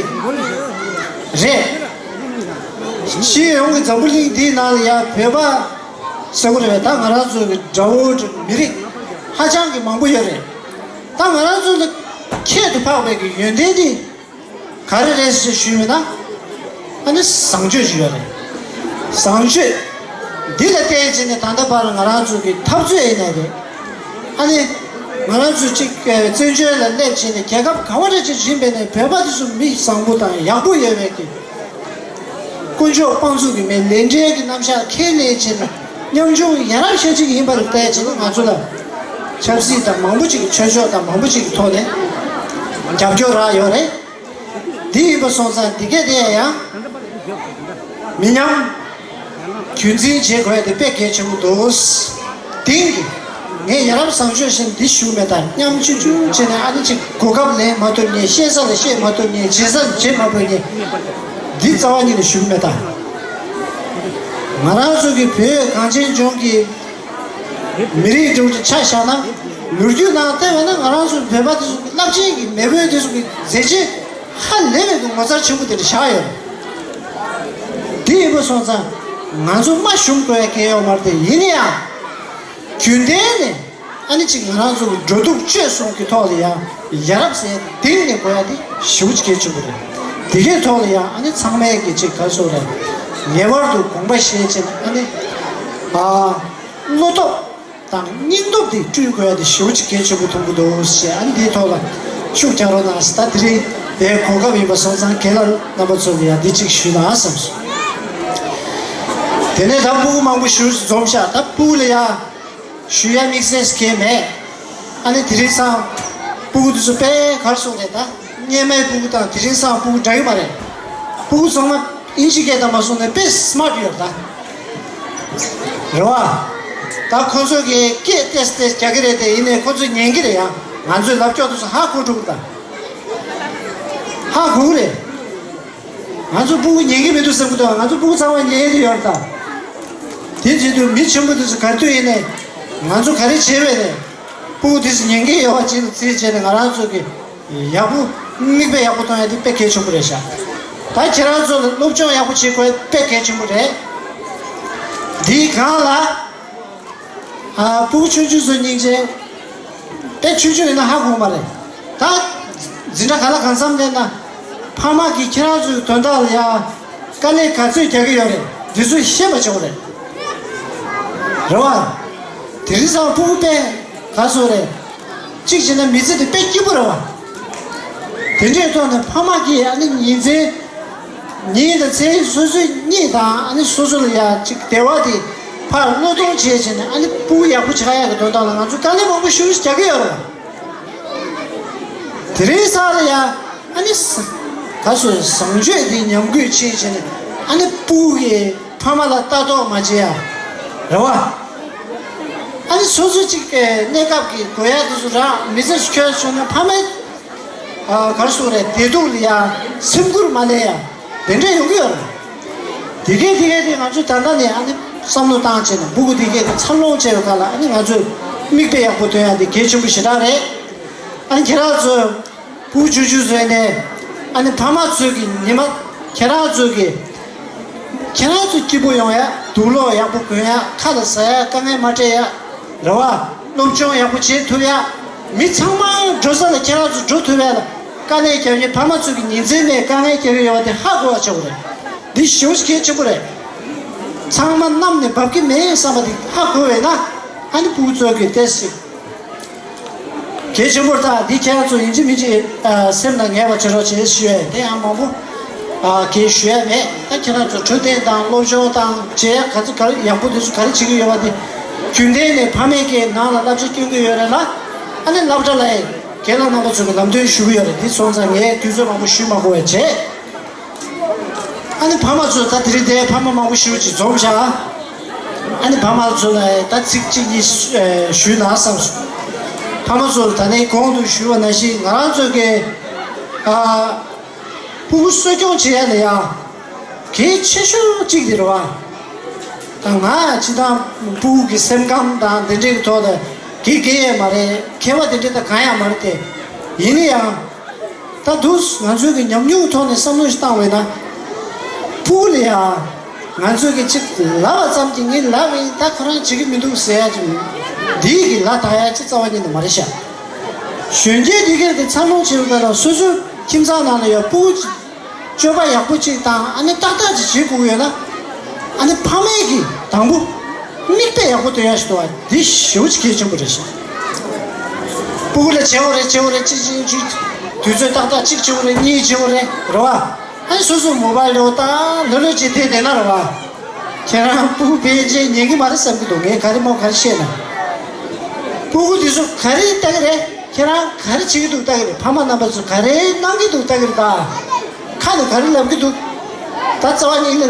རེད། སྤྱི་ཡོངས་ཀྱི་འཛམ་བུ་གླིང་འདིའི་ནང་ལ་ཡང་བོད་པ་ཟེར་དགོས་རེད་པས། ད་ང་རང་ཚོ་གི་དགྲ་བོ་མི་རིགས་ཧ་ཅང་གི་མང་པོ་ཡོད་རེད། ད་ང་རང་ཚོ་ལ་ཁྱད་དུ་འཕགས་པའི་གི་ཡོན་ཏན་དེ་ག་རེ་རེད་ཟེར་ཞུས་པ་ཡིན་ན། ཨ་ནི་བཟང་སྤྱོད་ཅིག་ཡོད་རེད། བཟང་སྤྱོད་འདི་ལ་བརྟེན་བྱས་ནས་ད་ལྟ་བར་ང་རང་ཚོ་གི་འཐབ་རྩོད་ཡིན་ནའི་རེད། ཨ་ནི་ང་རང་ཚོ་གཅིག་བཙན་བྱོལ་ལ་སླེབས་བྱས་ནས་རྒྱལ་ཁབ་ག་བ་འདྲ་ཅིག་ཕྱིན་པ་ཡིན་ནའི་བོད་པ་དེ་ཚོ་མི་བཟང་པོ་དང་ཡག་པོ་ཡོད་པའི་གི་དཀོན་མཆོག་དཔང་བཙུགས་ཀྱི་མི་ལས་འབྲས་ཀྱི་རྣམ་གཞག་ཁས་ལེན་བྱས་ནས་ཉམ་ཆུང་ཡ་རབས་ཤ་གཅིག་ཡིན་པ་ལ་བལྟས་བྱས་ནས་ང་ཚོ་ལ་ཆབ་སྲིད་དང་མང་པོ་ཅིག་གི་ཆོས་ཕྱོགས་དང་མང་པོ་ཅིག་གི་ཐོག་ནས་རྒྱབ་སྐྱོར་རག་ཡོད་རེད། འདི་ཡིན་པ་སོང་ཙང་འདི་གས་དེ་ཡང་མི་ཉམས་རྒྱུན་འཛིན་བྱེད་དགོས་དེ་དཔེ་གལ་ཆེན་པོ་འདུག་དེང་གི་ངས་ཡང་ རབ་བཟང་སྤྱོད་བཞིན་འདི་ཞུ་མེད་ད། མཉམ་ཆུང་ཆུང་བྱས་ནས་ཨ་ནི་ཅིག་གོ་སྐབས་ལེན་མ་ཐུབ་མཁན། བཤད་ས་ལ་བཤད་མ་ཐུབ་མཁན། བྱེད་ས་ལ་བྱེད་མ་ཕོད་མཁན། འདི་རྩ་བ་ཉིད་ནས་ཞུ་མེད་ད། ང་རང་ཚོ་གི་བོད་གངས་ཅན་ལྗོངས་ཀྱི་མི་རིགས་འདྲ་བོ་ཅིག་ཆ་བཞག་ན། ལོ་རྒྱུས་ནང་བལྟས་པ་ན་ང་རང་ཚོ་བོད་པ་དེ་ཚོ་གི་རླབས་ཆེན་གྱི་མེས་པོ་དེ་ཚོ་གི་མཛད་རྗེས་ཧ་ལས་པའི་གི་ངོ་མཚར་ཆེན་པོ་དེ་འདྲ་བཞག་ཡོད། དེ་ཡིན་པ་སོང་ཙང་ང་ཚོ་མ་ཞུམ་དགོས་ཡ་གང་ཡང་ཡོད་མ་རེད་དེ། ཡིན་ན་ཡང་རྒྱུན་ལྡན་ནས་ཨ་ནི་ཅིག་ང་རང་ཚོ་གི་འགྲོ་འདུག་སྤྱོད་གསུམ་གྱི་ཐོག་ལ་ཡང་ཡ་རབས་ཟེར་གཏིང་ནས་དགོས་ཡ་དེ་ཞེ་པོ་ཅིག་གལ་ཆེན་པོ་རེད། དེ་གའི་ཐོག་ལ་ཡང་ཨ་ནི་ཚང་མས་ཀྱི་ཅིག་ག་རེ་ཟེར་དགོས་རེད། ངེས་པར་དུ་དགོངས་པ་བཞེས་བྱས་ནས་ཨ་ནི་ཨ་བློ་སྟོབས་དང་སྙིང་སྟོབས་དེ་བསྐྲུན་དགོས་ཡ་དེ་ཞེ་པོ་ཅིག་གལ་ཆེན་པོ་མཐོང་གི་འདུག་ཞེས། ཨ་ནི་འདིའི་ཐོག་ལ་ཤུགས་རྒྱག་རོགས་གནང་ཟེར། ད་དེ་རིང་དེའི་གོ་སྐབས་ཡིན་པ་སོང་ཙང་རྒན་ལགས་རྣམ་པ་ཚོ་ལ་ཡང་འདི་གཅིག་ཞུས་ན་བསམ་སོང་། དེ་ནས་ད་སྤུ་གུ་མང་པོ་ཞིག་འཛོམས་ཤག་ད་སྤུ་གུ་ལ་ཡ་ཞུ་ཡ་དམིགས་བསལ་གང་ཡང་མེད། ཨ་ནི་དེ་རིང་སང་སྤུ་གུ་དེ་ཚོ་དཔེ་ག་རེ་ཟེར་དགོས་རེད་ད། སྔོན་མའི་སྤུ་གུ་དང་དེ་རིང་སང་སྤུ་གུ་འདྲ་གི་མ་རེད། སྤུ་གུ་ཚང་མ་ཨིན་ཇི་སྐད་དང་མ་སོང་ནས་དཔེ་སི་མཱར་ཊི་ཡོད་རེད་ད། རེད་བ། ད་ཁོ་ཚོ་གིས་སྐད་ཏོག་ཙམ་རྒྱག་གི་རེད་དེ། ཡིན་ནའི་ཁོ་ཚོས་ཉན་གི་རེད་ཡ། ང་ཚོས་ལབ་ཀྱོག་དེ་ཚོ་ཧ་གོ་འགྲོ་གི་རེད་ད། ཧ་གོ་གི་རེད། ང་ཚོ་སྤུ་གུ་ཉན་གི་མི་འདུག་བསམ་གི་འདུག་ང་ཚོ་སྤུ་གུ་ཚང་མ་ཉན་གི་ཡོད་རེད་ད། དེ་བྱེད་དུས་མི་ཆེན་པོ་དེ་ཚོ་ག་དུས་ཡིན་ནའི་ང་ཚོ་ག་རེ་བྱས་པས་ནས་སྤུ་གུ་དེ་ཚོ་ཉན་གི་ཡོད་པ་ཅིག་ལ་རྩིས་བྱས་ནས་ང་རང་ཚོ་གི་ཡག་པོ། མིག་དཔེ་ཡག་པོ་གཏོང་ཡ་དེ་དཔེ་གལ་ཆེན་པོ་རེད་ཤག་ད་ཁྱེད་རང་ཚོ་ལ་སློབ་སྦྱོང་ཡག་པོ་བྱེད་དགོས་དཔེ་གལ་ཆེན་པོ་རེད། འདིའི་སྒང་ལ་ཨ་སྤུ་གུ་ཆུང་ཆུང་ཚོ་སྙིང་རྗེ། དཔེ་ཆུང་ཆུང་ཡིན་ན་ཧ་གོ་མ་རེད། ད་འཛིན་གྲྭ་ག་ལ་གང་འཚམ་སླེབས་ན་ཕ་མ་གིས་ཁྱེད་རང་ཚོའི་དོན་དག་ལ་ཡ་དཀའ་ལས་ག་ཚོད་རྒྱག་གི་ཡོད་རེད། འདི་ཚོ་ཤེས་པ་བྱེད་དགོས་རེད། རེད་བ། དེ་རིང་སང་སྤུ་གུ་དཔེ་ག་ཚོད་རེད། གཅིག་བྱས་ན་མི་ཚེ་འདི་དཔེ་སྐྱིད་པོ་རེད་བ། དེ་འདྲའི་ཐོག་ནས་ཕ་མ་གིས་ཨ་ནི་ཉིན་མཚན་ཉིན་དང་མཚན་སོ་སོའི་གཉིད་དང་ཨ་ནི་སོ་སོ་ལ་ཡ་གཅིག་བདེ་བ་དེ་ཕར་བློས་གཏོང་བྱས་བྱས་ནས་ཨ་ནི་སྤུ་གུ་ཡག་པོ་ཆགས་ཡག་གི་དོན་དག་ལ་ང་ཚོས་དཀའ་ལས་མང་པོ་ཞེ་པོ་ཞིག་རྒྱག་གི་ཡོད་རེད་བ། དེ་རིང་སང་ལ་ཡ་ཨ་ནི་ས་ག་ཚོད་བཟང་སྤྱོད་དེ་ཉམས་རྒུད་བྱས་བྱས་ནས་ཨ་ནི་སྤུ་གུ་གིས་ཕ་མ་ལ་ལྟ་རྟོག་མ་བྱེད་ཡ། རེད་བ། ཨ་ནི་སོ་སོ་གཅིག་གི་གནས་སྐབས་ཀྱི་དགོས་ཡ་དེ་ཚོ་རག་མི་ཚེ་ཤོར་སོང་ན་ཕ་མའི་ཨ་ག་རེ་ཟེར་དགོས་རེད། བདེ་སྡུག་ལ་ཡ་སེམས་ཁུར་མ་ལེན་ཡ་དེ་འདྲ་ཡོང་གི་ཡོད་རེད། དེ་གས་དེ་གས་དེ་ང་ཚོས་ད་ལྟ་ནས་ཨ་ནི་བསམ་བློ་བཏང་བྱས་ནས་སྤུ་གུ་དེ་གས་དེ་འཚར་ལོངས་བྱས་པའི་ཁ་ལ་ཨ་ནི་ང་ཚོས་མིག་དཔེ་ཡག་པོ་སྟོན་ཡ་དེ་གལ་ཆེན་པོ་ཞེ་དྲག་རེད། ཨ་ནི་ཁྱེད་རང་ཚོས་བུ་ཆུང་ཆུང་བཟོས་ནས་ཨ་ནི་ཕ་མ་ཚོས་ཀྱི་ཉི་མ་ཁྱེད་རང་ཚོས་ཀྱི་ཁྱེད་རང་ཚོ་སྐྱིད་པོ་ཡོང་ཡ། དུག་ལོག་ཡག་པོ་གོན་ཡ། ཁ་ལ་ཟ་ཡ་དཀའ་ངལ་མ་སྤྲད་ཡ། རེད་བ། སློབ་སྦྱོང་ཡག་པོ་བྱེད་ཐུབ་ཡ། མི་ཚང་མ་འགྲོ་ས་ལ་ཁྱེད་རང་ཚོ་འགྲོ་ཐུབ་ཡ་ལ་དཀའ་ལས་རྒྱབ་མཁན་ཕ་མ་ཚོས་ཀྱི་ཉིན་མཚན་མེད་དཀའ་ངལ་རྒྱག་གི་ཡོད་པ་དེ་ཧ་གོ་བ་བྱེད་དགོས་རེད། འདི་ཞེ་པོ་ཅིག་གལ་ཆེན་པོ་རེད། ཚང་མ་གནམ་ནས་འབབ་ཀྱི་མེད་བསམ་པ་དེ་ཧ་གོ་བས་ན་ཨ་ནི་སྤུ་གུ་ཚོ་གི་ཏོག་ཙམ་གལ་ཆེན་པོ་རེད། ད་འདི་ཁྱེད་རང་ཚོ་ཡིན་གཅིག་མིན་གཅིག་ཨ་སེམས་ལ་ངེས་པ་བྱེད་རོགས་བྱེད་ཞུ་ཡ་ཡིན། དེ་ཡང་མང་པོ་ཨ་གང་ཞུ་ཡ་མེད། ད་ཁྱེད་རང་ཚོ་འཕྲོད་བསྟེན་དང་སློབ་སྦྱོང་དང་བྱེད་ཡ་ག་ཚོད་ག་རེ་ཡག་པོ་དེ་ཚོ་ག་རེ་བྱེད་ཀྱི་ཡོད་པ་དེ་རྒྱུན་ལྡན་ནས་ཕ་མས་ཀྱིས་ནང་ལ་བསླབ་བྱ་སྐྱོན་གྱི་ཡོད་རེད་ལ། ཨ་ནི་སློབ་གྲྭ་ལ་ཡང་རྒན་ལགས་རྣམ་པ་ཚོ་གིས་ལམ་སྟོན་ཞུ་གི་ཡོད་རེད། འདི་སོང་ཙང་ངས་དུས་ཚོད་མང་པོ་ཞུ་མ་དགོས་པ་བྱས། ཨ་ནི་ཕ་མ་ཚོ་ད་དེ་རིང་འདིར་ཕ་མ་མང་པོ་ཞིག་ཅིག་འཛོམས་བཞག་ཨ་ནི་ཕ་མ་ཚོ་ལ་ད་ཚིག་གཅིག་གཉིས་ཨེ་ཞུས་ན་བསམ་སོང་། ཕ་མ་ཚོ་ད་ནི་གོང་དུ་ཞུས་པ་ནང་བཞིན་ང་རང་ཚོ་གི་ཨ་སྤུ་གུ་གསོ་སྐྱོང་བྱེད་ཡ་ལ་ཡ་གལ་ཆེ་ཤོས་གཅིག་དེ་རེད་བ། ད་ང་སྤྱིར་བཏང་སྤུ་གུ་གི་སེམས་ཁམས་དང་དེ་འདྲའི་ཐོག་ལ་དགེ་རྒན་ཡང་མ་རེད། མཁས་པ་དེ་འདྲ་ད་གང་ཡང་མ་རེད་དེ། ཡིན་ན་ཡང་། ད་དུང་ང་ཚོའི་གི་ཉམས་མྱོང་ཐོག་ནས་བསམ་བློ་ཞིག་བཏང་བས་ན། སྤུ་གུ་ལ་ཡང་ང་ཚོའི་གི་ཅིག་ལབ་པ་ཙམ་གྱིས་ངས་ལབ་པ་ཡིན། ད་ཁོ་རང་བྱེད་ཀྱི་མི་འདུག་ཟེར་ཡ་ཅིག་འདིའི་གི་ལ་ད་ཡ་ཅིག་རྩ་བ་ཉིད་ནས་མ་རེད་ཤག་གཞོན་སྐྱེས་འདི་གས་དེ་འཚར་ལོངས་བྱེད་པའི་སྐབས་ལ་སོ་སོའི་ཁྱིམ་ཚང་ནང་ལ་ཡང་སྤུ་གུ་ཅིག་སྤྱོད་པ་ཡག་པོ་ཅིག་དང་ཨ་ནི་ཏག་ཏག་ཅིག་བྱེད་དགོས་ཡོད་ན། ཨ་ནི་ཕ་མས་ཀྱིས་དང་པོ་མིག་དཔེ་ཡག་པོ་སྟོན་ཡ་ཞིག་འདུག་བ། འདི་ཞེ་པོ་ཅིག་གལ་ཆེན་པོ་རེད་ཤག་སྤུ་གུ་ལ་བྱེད་དགོས་རེད། བྱེད་དགོས་རེད། གཅིག་གཅིག་གཅིག་དུས་ཚོད་ཏག་ཏག་གཅིག་བྱེད་དགོས་རེད། གཉིས་བྱེད་དགོས་རེད། རེད་བ། ཨ་ནི་སོ་སོ་མོ་བཱལ་ལོ་ད་ལོ་ལོ་ཅིག་དེ་བསྡད་ན་རེད་བ། ཁྱེད་རང་སྤུ་གུ་ཕལ་ཆེར་ཉན་གྱི་མ་རེད་བསམ་གྱི་འདུག་ངས་ག་རེ་མོ་ག་རེ་བཤད་ན། སྤུ་གུ་དེ་ཚོ་ག་རེ་ལྟ་གི་རེད། ཁྱེད་རང་ག་རེ་བྱེད་ཀྱི་འདུག་ལྟ་གི་རེད། ཕ་མ་རྣམ་པ་ཚོ་ག་རེ་གནང་གི་འདུག་ལྟ་གི་རེད་ད། ཁ་ནས་ག་རེ་ལབ་ཀྱི་འདུག་ད་རྩ་བ་ཉིད་ནས་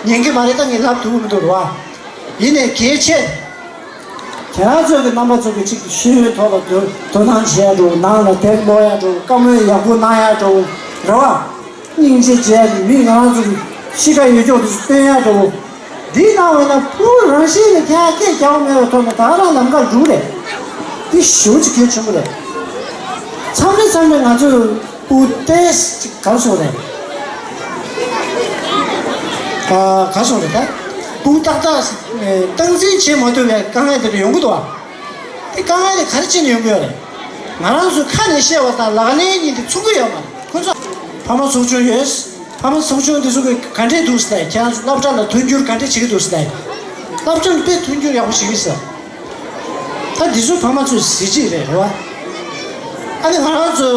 ཉན་གྱི་མ་རེད། ད་ངས་ལབ་ཐུབ་ཀྱི་མི་འདུག་རེད་བ། ཡིན་ནའི་གལ་ཆེ། ད་ དེ་རང་ཚོའི་གི་རྣམ་པ་ཚོ་གི་གཅིག་ཤེས་ཡོན་ཐོག་ལ་དོ་དོ་སྣང་བྱེད་ཡ་འགྲོ། ནང་ལ་དེབ་ཀློག་ཡ་འགྲོ། བཀའ་མོལ་ཡག་པོ་གནང་ཡ་འགྲོ། རེད་བ། སྙིང་རྗེ་བྱེད་ཡ་མི་ང་རང་ཚོ་གི་གཤིས་ཀ་ཡོད་ཀྱོག་དེ་ཚོ་སྟོན་ཡ་འགྲོ། འདི་གནང་བས་ན་ཕྲུ་གུ་རང་བཞིན་ལ་ཁྱེད་སྐད་རྒྱག་མེད་པའི་ཐོག་ནས་ད་རང་ལམ་ཁར་འགྲོ་རེད། འདི་ཞེ་པོ་ཅིག་གལ་ཆེན་པོ་རེད། མཚམས་རེ་མཚམས་རེ་ང་ཚོས་ཕྲུ་གུ་ཏོག་ཙམ་ག་རེ་ཟེར་དགོས་རེད། ཨ། ག་རེ་ཟེར་དགོས་རེད་ད། ཕྲུ་གུ་ཏག་ཏག་སྟངས་འཛིན་བྱེད་མ་ཐུབ་པའི་དཀའ་ངལ་དེ་འདྲ་ཡོང་གི་འདུག་བ། དེ་དཀའ་ངལ་དེ་ག་རེ་བྱས་ནས་ཡོང་གི་ཡོད་རེད། ང་རང་ཚོས་ཁ་ནས་བཤད་པ་དང་ལག་ལེན་གཉིས་དེ་མཚུངས་ཀྱི་ཡོད་མ་རེད། ཁོ་ཚོ་ཕ་མ་ཚོགས་ཆུང་ཡོད། ཕ་མ་ཚོགས་ཆུང་དེ་ཚོ་གི་ག་འདྲས་འདུག་ཟེར་ལབ་ཡ། ཁྱེད་རང་ཚོ་སློབ་གྲྭ་ལ་མཐུན་འགྱུར་ག་འདྲས་བྱེད་ཀྱི་འདུག་ཟེར་ལབ་ཡ། སློབ་གྲྭ་ལ་དཔེ་མཐུན་འགྱུར་ཡག་པོ་བྱེད་ཀྱི་ཟེར། ད་འདི་ཚོ་ཕ་མ་ཚོའི་གཟི་བརྗིད་རེད། རེད་བ། ཨ་ནི་ང་རང་ཚོ་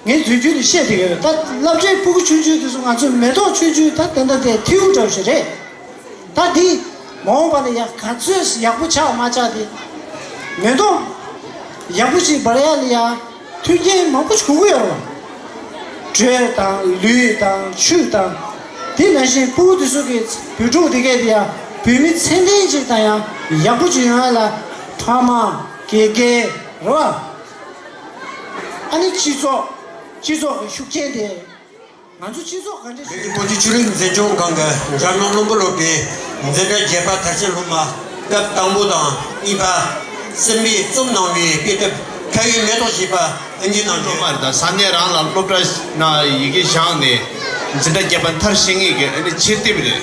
ངས་དུས་རྒྱུན་དུ་བཤད་བསྡད་ཀྱི་ཡོད། ད་སློབ་གྲྭའི་ཕྲུ་གུ་ཆུང་ཆུང་དེ་ཚོ་ང་ཚོའི་མེ་ཏོག་ཆུང་ཆུང་ད་ད་ལྟ་དེ་ཐིའུ་འདྲ་བོ་ཞིག་རེད། ད་འདི་མ་འོངས་པ་ལ་ཡ་ག་ཚོད་ཡག་པོ་ཆགས་མ་ཆགས་དེ། མེ་ཏོག་ཡག་པོ་ཞིག་འབར་ཡ་ལ་ཡ་མཐུན་རྐྱེན་མང་པོ་ཞིག་དགོས་ཀྱི་ཡོད་རེད་བ། དྲོད་དང་ལུད་དང་ཆུ་དང་། དེ་ནང་བཞིན་ཕྲུ་གུ་དེ་ཚོ་གི་བོད་ཕྲུག་དེ་གས་དེ་ཡ་བོད་མི་ཚད་ལྡན་ཅིག་དང་ཡང་ཡག་པོ་ཅིག་ཡོང་ཡ་ལ་ཕ་མ་དགེ་རྒན་རེད་བ། ཨ་ནི་སྤྱི་ཚོགས། སྤྱི་ཚོགས་ཀྱི་ཤུགས་རྐྱེན་དེ། ང་ཚོ་སྤྱི་ཚོགས་ག་འདྲས་བོད་ཀྱི་བོད་ཀྱི་ཆོས་ལུགས་འཛིན་སྐྱོང་ཁང་གི་འཇར་ནན་བློན་པོ་སློབ་གྲྭའི་འཛིན་གྲྭ་བརྒྱད་པ་མཐར་ཕྱིན་སློབ་མ་སྐབས་དང་པོ་དང་གཉིས་པ་གསན་པའི་རྩོམ་གནང་བའི་དཔེ་དེབ་ཁ་ཡོད་མེ་ཏོག་ཞེས་པ་ཨ་ནི་གནང་རྒྱུ། སློབ་མ་དང་ས་གནས་རང་ལ་སློབ་གྲྭ་ནང་ཡི་གེ་བཞག་ནས་འཛིན་གྲྭ་བརྒྱད་པ་མཐར་ཕྱིན་མཁན་གྱི་ཨ་ནི་ཆེད་དེབ་རེད།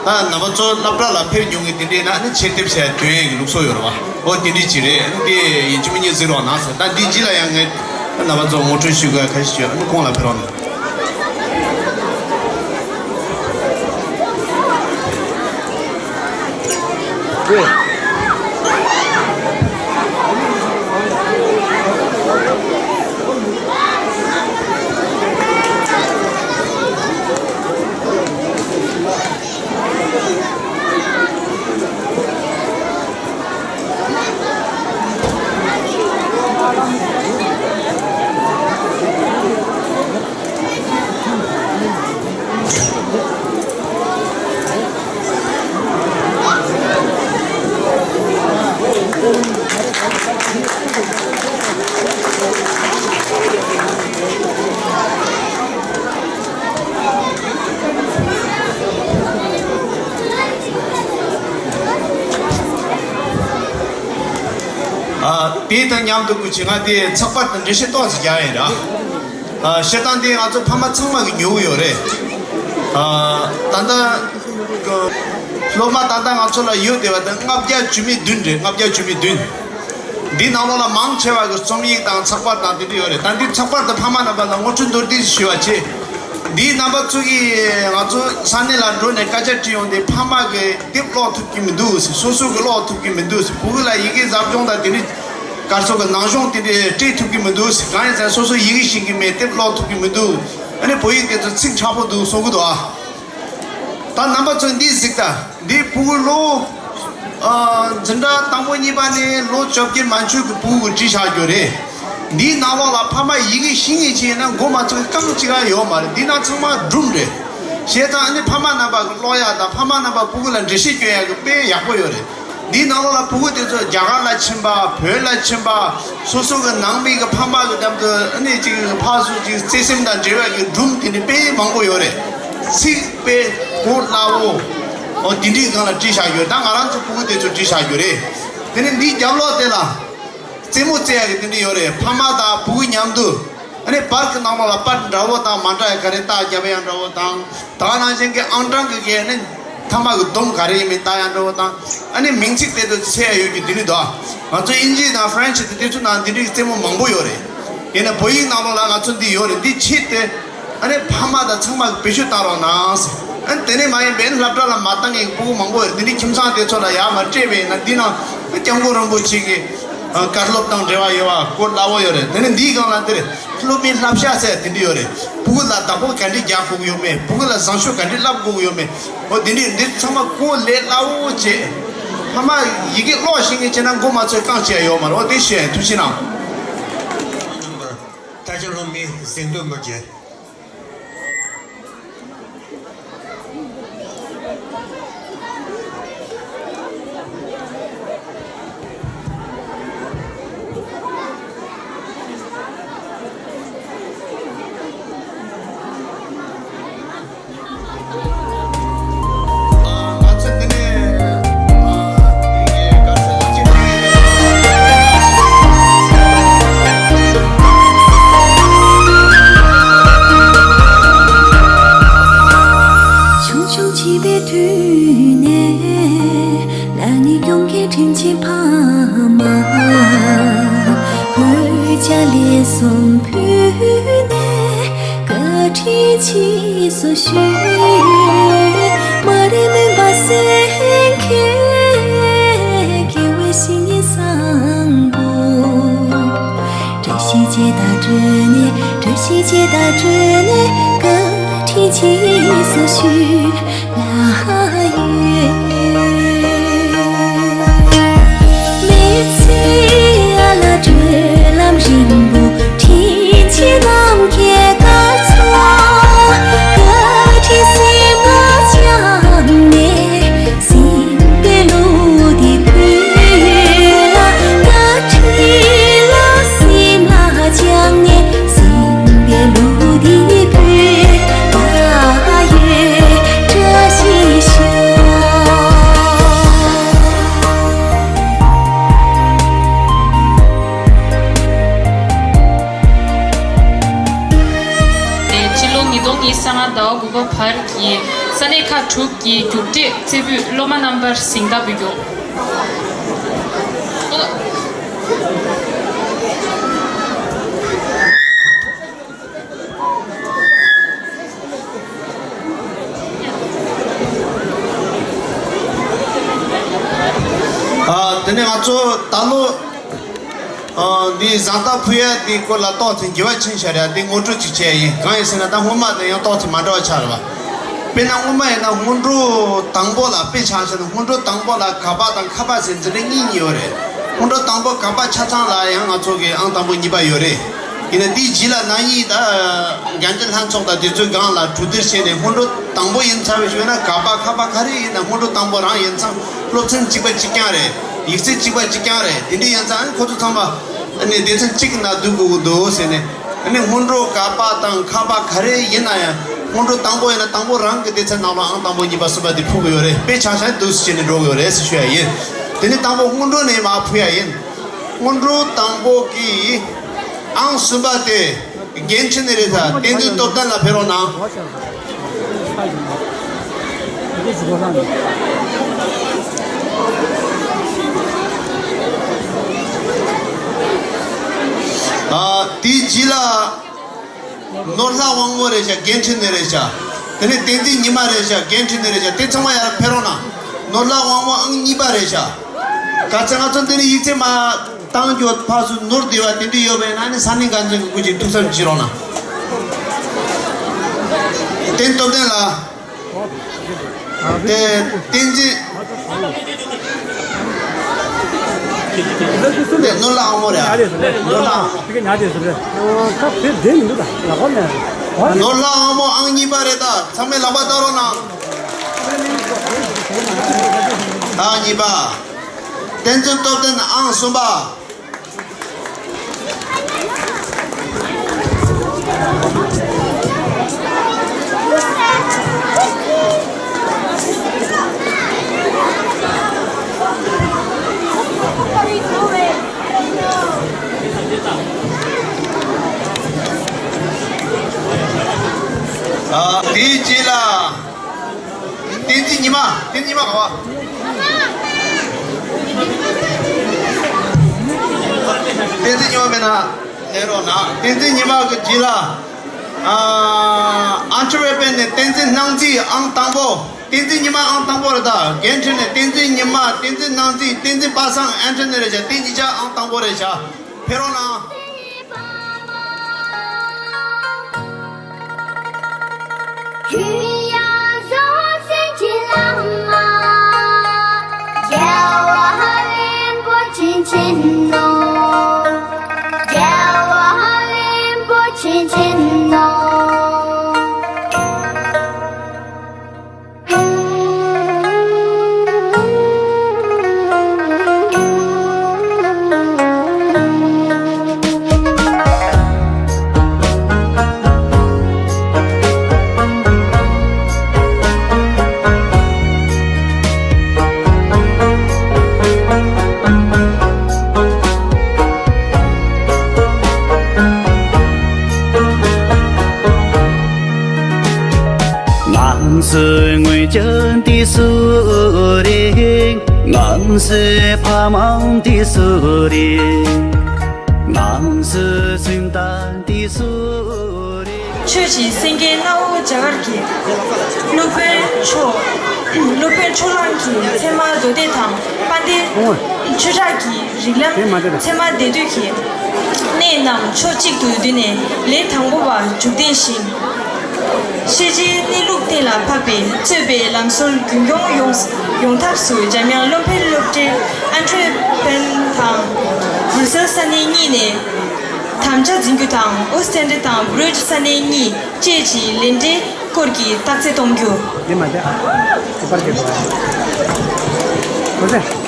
ད་རྣམ་པ་ཚོ་སློབ་གྲྭ་ལ་ཕེབས་མྱོང་མཁན་དེ་འདྲས་ན་ཨ་ནི་ཆེད་དེབ་ཟེར་འདོན་ཡས་ཀྱི་ལུགས་སྲོལ་ཡོད་རེད་བ། འོ་དེ་འདྲས་ཅིག་རེད། ཨ་ནི་དེ་ཡིན་གཅིག་མིན་གཉིས་གཟིགས་རོགས་གནང་ཟེར། ད་འདི་རྗེས་ལ་ཡང་ངས་རྣམ་པ་ཚོ་ངོ་སྤྲོད་ཞུ་དགོས་ག་རེ་ཞིག་ཡོད་ན་ཁོང་ལ་ཕེབས་རོགས་གནང་། ཨ། དེ་དང་མཉམ་དུ་ཀུ་ཅི་ང་དེ་ཚགས་པར་དང་འགྲེལ་བཤད་ཏོག་ཙམ་རྒྱག་ཡིན་ར། ཨ། བཤད་སྟངས་དེ་ང་ཚོ་ཕ་མ་ཚང་མ་གི་ཉོ་གི་ཡོད་རེད། ཨ། ད་ལྟ་སློབ་མ་ད་ལྟ་ང་ཚོ་ལ་ཡོད་བསྡད་པ་དང་ལྔ་བརྒྱ་བཅུ་མེད་བདུན་རེད། ལྔ་བརྒྱ་བཅུ་མེད་བདུན། འདི་ནང་ལོགས་ལ་མང་ཆེ་བ་གི་རྩོམ་ཡིག་དང་ཚགས་པར་དང་དེ་འདྲ་ཡོད་རེད། ད་འདི་ཚགས་པར་དེ་ཕ་མ་རྣམ་པ་ལ་ངོ་སྤྲོད་མདོར་བསྡུས་ཞུ་བ་བྱེད། འདིའི་རྣམ་པ་ཚོ་གིས་ང་ཚོ་ས་གནས་ལ་འགྲོ་ནས་སྐད་ཆ་དྲིས་ཡོང་དུས་ཕ་མ་གིས་དེབ་ཀློག་ཐུབ་ཀྱི་མི་འདུག་ཟེར། སོ་སོ་གིས་ཀློག་ཐུབ་ཀྱི་མི་འདུག་ཟེར། ཕྲུ་གུ་ལ་ཡི་གེ་ཟབ་སྦྱོང་དང་དེ་འདྲའི་ག་རེ་ཟེར་དགོས། ནང་སྦྱོང་དེ་འདྲའི་སྤྲད་ཐུབ་ཀྱི་མི་འདུག་ཟེར། གང་ཡིན་ཟེར་ན་སོ་སོ་ཡི་གེ་ཤེས་ཀྱི་མེད། དེབ་ཀློག་ཐུབ་ཀྱི་མི་འདུག་ཨ་ནི་བོད་ཡིག་དེ་ཚོ་ཚིག་ཕྲ་པོ་འདུག་གསུང་གི་འདུག་ཨ། ད་རྣམ་པ་ཚོས་འདི་གཟིགས་དང་། འདི་ཕྲུ་གུ་ལོ། ཨ། འཛིན་གྲྭ་དང་པོ་གཉིས་པ་ནས་ལོ་བཅོ་བརྒྱད་མན་ཆད་ཀྱི་ཕྲུ་གུ་བྲིས་བཞག་རྒྱུ་རེད། འདིའི་ནང་ལོགས་ལ་ཕ་མ་ཡི་གེ་ཤེས་མཁན་ཅིག་ཡིན་ན་མགོ་མ་ཚོས་རྐང་གཅིག་ཡང་ཡོད་མ་རེད། འདི་ནང་ཚང་མ་སྒྲུང་རེད། བྱས་ཙང་ཨ་ནི་ཕ་མ་རྣམ་པ་གི་ཀློག་ཡག་དང་ཕ་མ་རྣམ་པ་ཕྲུ་གུ་ལ་འགྲེལ་བཤད་སྐྱོན་ཡག་གི་དཔེ་ཡག་པོ་ཡོད་རེད། འདིའི་ནང་ལོགས་ལ་ཕྲུ་གུ་དེ་ཚོ་རྒྱ་གར་ལ་ཕྱིན་པ། བོད་ལ་ཕྱིན་པ། སོ་སོ་གི་ནང་མི་གི་ཕ་མ་གི་འགྲམ་དུ་ཨ་ནི་ཅིག་ཕར་ཚུར་ཅིག་བརྩེ་སེམས་དང་འབྲེལ་བའི་གི་སྒྲུང་དེ་འདྲ་དཔེ་མང་པོ་ཡོད་རེད། ཚིག་དཔེ་གོ་སླ་བོ། འོ་དེ་འདྲའི་སྒང་ལ་བྲིས་བཞག་ཡོད། ད་ང་རང་ཚོ་ཕྲུ་གུ་དེ་ཚོ་བྲིས་བཞག་རྒྱུ་རེད། དེ་ནས་འདིའི་རྒྱབ་ལོགས་དེ་ལ་རྩེད་མོ་རྩེ་ཡག་གི་དེ་འདྲ་ཡོད་རེད། ཕ་མ་དང་ཕྲུ་གུ་མཉམ་དུ། ཨ་ནི་པར་གི་ནང་ལོགས་ལ་པར་འདྲ་བོ་དང་མ་འདྲ་ཡག་ག་རེ་རྟགས་རྒྱབ་ཡག་འདྲ་བོ་དང་། ད་ག་ནང་བཞིན་གྱི་ཨང་གྲངས་ཀྱི་གི་ཨ་ནི་ཐ་མག་གི་སྡོམ་ག་རེ་ཡིན་མིན་ལྟ་ཡག་འདྲ་བོ་དང་། ཨ་ནི་མིང་ཚིག་དེ་ཚོ་འཚོལ་ཡག་ཡོད་རྒྱུ་དེ་འདྲ་འདུག་ང་ཚོ་དབྱིན་ཇི་དང་ཧྥ་རན་ཆི་དང་དེ་ཚོ་ནང་འདི་འདྲའི་རྩེད་མོ་མང་པོ་ཡོད་རེད། ཡིན་ན་བོད་ཡིག་ནང་ལོགས་ལ་ང་ཚོ་འདི་ཡོད་རེད། འདི་ཕྱིས་ཏེ་ཨ་ནི་ཕ་མ་དང་ཚང་མ་གིས་བེད་སྤྱོད་བཏང་རོགས་གནང་ཟེར། ཨ་ནི་དེ་ནས་མ་ཡིན་པའི་སློབ་གྲྭ་ལ་མ་བཏང་མཁན་གྱི་ཕྲུ་གུ་མང་པོ་ཡོད་རེད། འདི་འདྲའི་ཁྱིམ་ཚང་དེ་ཚོ་ལ་ཡར་མར་སྤྲད་པ་ཡིན་ན་འདི་ནང་སྐྱབས་མགོན་རིན་པོ་ཆེ་གི་བཀའ་སློབ་དང་འབྲེལ་བ་ཡོད་པ་གོ་སླ་བོ་ཡོད་རེད། དེ་ནས་འདིའི་སྒང་ལ་འདིར་སློབ་མའི་བསླབ་བྱ་ཟེར་དེ་འདྲ་ཡོད་རེད། ཕྲུ་གུ་ལ་བདག་པོ་ག་འདྲ་རྒྱག་དགོས་ཀྱི་ཡོད་མེད། ཕྲུ་གུ་ལ་བཟང་སྤྱོད་ག་འདྲ་བསླབ་དགོས་ཀྱི་ཡོད་མེད། འོ་དེ་འདྲའི་འདི་ཚང་མ་གོ་ལས་སླ་བོ་བྱས། ཕ་མ་ཡི་གེ་ཀློག་ཤེས་མཁན་བྱས་ན་མགོ་མ་ཚོས་རྐང་བྱས་ཡོད་མ་རེད། འོ་དེ་ཤེས་ཐུགས་རྗེ་གནང་། ད་ཆ་སློབ་མའི་གཟེངས་བསྟོད་འབུལ་རྒྱུ། ཞལ་ལས་གསུམ་ཕུལ་ནས་བཀའ་དྲིན་ཆེ་སོ་ཞུ། མ་རིག་མུན་པ་སེལ་མཁན་དགེ་བའི་བཤེས་གཉེན་བཟང་པོ། བཀྲ་ཤིས་འཁྱིལ་དང་འཕྲད་ནས། བཀྲ་ཤིས་འཁྱིལ་དང་འཕྲད་ནས་བཀའ་དྲིན་ཆེ་སོ་ཞུ། ལ་ཡོད། མི་ཚེ་ཨ་ལ་བགྲོད་ལམ་རིང་པོ། དྲིན་ཆེན་ནམ་མཁའི་སྐར་ཚོགས། བཀའ་དྲིན་སེམས་ལ་བཅངས་ནས། སེམས་པའི་གླུ་འདི་ཕུལ་ལ། བཀའ་དྲིན་ལ་སེམས་ལ་བཅངས་ནས། སེམས་པའི་གླུ་འདི་ཕུལ་ལ་ཡོད། བཀྲ་ཤིས་ཤོག། ཕྱི་ལོ་ཉིས་སྟོང་ཉི་ཤུ་རྩ་ལྔ་ཟླ་བ་དགུ་པ་བར་གྱི་ས་གནས་ཁག་དྲུག་གི་རྒྱུགས་སྤྲོད་རྩེ་ཕུད་སློབ་མ་རྣམ་པར་གཟེངས་རྟགས་འབུལ་རྒྱུ། ཨ། དེ་ནས་ང་ཚོ་ད་ལོ། ཨ། འདི་གཟེངས་རྟགས་ཕུལ་ཡ་འདི་སྐོར་ལ་ཏོག་ཙམ་དགེ་བ་ཕྱིན་བཞག་རེད། འདི་ངོ་སྤྲོད་ཅིག་བྱས་ཡིན། གང་ཡིན་ཟེར་ན་ད་སྔོན་མ་དང་ཡང་ཏོག་ཙམ་མ་འདྲ་བ་ཆགས་རེད་བ། དཔེར་ན་སྔོན་མ་ཡིན་ན་སྔོན་འགྲོ་དང་པོ་ལ། དཔེ་ཆ་བཞག་ན་སྔོན་འགྲོ་དང་པོ་ལ་ག་པ་དང་ཁ་པ་ཟེར་འཛིན་གྲྭ་གཉིས་གཉིས་ཡོད་རེད། སྔོན་འགྲོ་དང་པོ་ག་པ་ཆ་ཚང་ལ་ཡང་ང་ཚོ་གི་ཨང་དང་པོ་གཉིས་པ་ཡོད་རེད། ཡིན་ན་དེའི་རྗེས་ལ་ན་ནིང་ད་རྒྱལ་སྤྱིའི་ལྷན་ཚོགས་དང་དེ་ཚོའི་སྒང་ལ་གྲོས་བསྡུར་བྱས་ནས་སྔོན་འགྲོ་དང་པོ་ཡིན་ཚར་བའི་ཞོར་ན་ག་པ་ཁ་པ་ག་རེ་ཡིན་ན་སྔོན་འགྲོ་དང་པོ་རང་ཡིན་ཙང་སློབ་ཚན་གཅིག་པ་གཅིག་རྐྱང་རེད། ཡིག་ཚད་གཅིག་པ་གཅིག་རྐྱང་རེད། དེ་འདྲ་ཡིན་ཙང་ཁོ་ཚོ་ཚང་མ་ཨ་ནི་སྡེ་ཚན་གཅིག་ནང་བསྡུ་དགོས་ཀྱི་འདུག་ཟེར་ནས། ཨ་ནི་སྔོན་འགྲོ་ག་པ་དང་ཁ་པ་ག་རེ་ཡིན་ན་ཡང་སྔོན་འགྲོ་དང་པོ་ཡིན་ན་དང་པོ་རང་གི་སྡེ་ཚན་ནང་ལ་ཨང་དང་པོ་གཉིས་པ་གསུམ་པ་དེ་ཕུལ་གྱི་ཡོད་རེད། དཔེ་ཆ་བཞག་ན་འདུག་སེ་བྱས་ནས་འགྲོ་གི་ཡོད་རེད་ཟེར་ཞུ་ཡ་ཡིན། དེ་ནི་དང་པོ་སྔོན་འགྲོ་ནས་མར་ཕུལ་ཡ་ཡིན། སྔོན་འགྲོ་དང་པོ་གི་ཨང་གསུམ་པ་དེ་འགན་འཁྲི་ནས་རེད། ད་བསྟན་འཛིན་སྟོབས་ལྡན་ལགས་ཕེབས་རོགས་གནང་། ཨ། དེའི་རྗེས་ལ་ནོར་ལྷ་དབང་མོ་རེད་ཤག་འགན་འཁྲི་ནས་རེད་ཤག་དེ་ནས་བསྟན་འཛིན་ཉི་མ་རེད་ཤག་འགན་འཁྲི་ནས་རེད་ཤག་དེ་ཚང་མ་ཡར་ཕེབས་རོགས་གནང་། ནོར་ལྷ་དབང་མོ་ཨང་གཉིས་པ་རེད་ཤག་ག་ཚོད་ང་ཚོ་འདི་ནས་ཡིག་ཚད་མ་བཏང་རྒྱུ་ཕར་ཚུར་ནོར་བསྡད་པ་དེ་འདྲ་ཡོད་པ་ཡིན་ན་ནི་ས་གནས་འགན་འཛིན་གྱི་སྐུ་མཁྱེན་ཐུགས་བསམ་བཞེས་རོགས་གནང་། བསྟན་སྟོབས་ལྡན་ལགས། དེ་བསྟན་འཛིན། དེ་ནོར་ལྷ་དབང་མོ་རེད། ནོར་ལྷ་དབང་མོ། ནོར་ལྷ་དབང་མོ་ཨང་གཉིས་པ་རེད། ད་ཚང་མས་ལག་པ་བརྡབ་རོགས་གནང་། ཨང་གཉིས་པ། བསྟན་འཛིན་སྟོབས་ལྡན་ཨང་གསུམ་པ། ཨ། དེའི་རྗེས་ལ། བསྟན་འཛིན་ཉི་མ། བསྟན་འཛིན་ཉི་མ་ག་བ། བསྟན་འཛིན་ཉི་མ་མེད་ན་ལེན་རོགས་གནང་། བསྟན་འཛིན་ཉི་མ་གི་རྗེས་ལ། ཨ། ཨན་ཊི་ཝེར་པན་ནས་བསྟན་འཛིན་སྣང་མཛེས་ཨང་དང་པོ། བསྟན་འཛིན་ཉི་མ་ཨང་དང་པོ་རེད། ད་འགན་འཁྲི་ནས་བསྟན་འཛིན་ཉི་མ། བསྟན་འཛིན་སྣང་མཛེས། བསྟན་འཛིན་པ་སངས། ཨན་ཊི་ནི་རེད་ཤག་དེ་གཉིས་ཆ་ཨང་དང་པོ་རེད་ཤག་ཕེབས་རོགས་གནང་། ང་ཚོའི་སྔོན་བྱོན་དེ་སུ་རེད། ང་ཚོའི་ཕ་མ་དེ་སུ་རེད། ང་ཚོའི་ ཀྱི་སེང་གེ་སྣ་བོ་རྒྱ་གར་གྱི་སློབ་དཔོན་ཕྱོགས་སློབ་དཔོན་ཕྱོགས་གླང་གི་ཚད་མ་མདོ་སྡེ་དང་དཔལ་ལྡན་ཆོས་གྲགས་ཀྱི་རིགས་ལམ་ཚད་མ་སྡེ་བདུན་གྱི་གནད་རྣམས་ཕྱོགས་གཅིག་ཏུ་བསྡུས་ནས་ལན་དང་པོ་པ་མཇུག་བསྡུས་ཤིང་། ཤེས་བྱའི་གནས་ལུགས་གཏན་ལ་ཕབ་པའི་རྩོད་པའི་ལམ་སྲོལ་རྒྱུན་སྐྱོང་ཡོང་ཡོང་ཐབས་སུ་འཇམ་དབྱངས་སློབ་དཔོན་སློབ་གྲྭའི་ཨན་ཁྲོད་པན་དང་བྷུ་རུ་སེལ་ས་གནས་གཉིས་ནས་དམ་བཅའ་འཛིན་རྒྱུ་དང་ཨོ་སྟན་ཏྲེ་དང་བྷུ་རུ་ཇི་ས་གནས་གཉིས་བཅས་ཀྱི་ལས་འབྲས་སྐོར་གྱི་རྟགས་གསལ་གཏོང་རྒྱུ། འདི་མ་བསྡད། ཨ་ཁུ་པར་གྱི་འགྲོ་བ། ཁུ་ཚེ།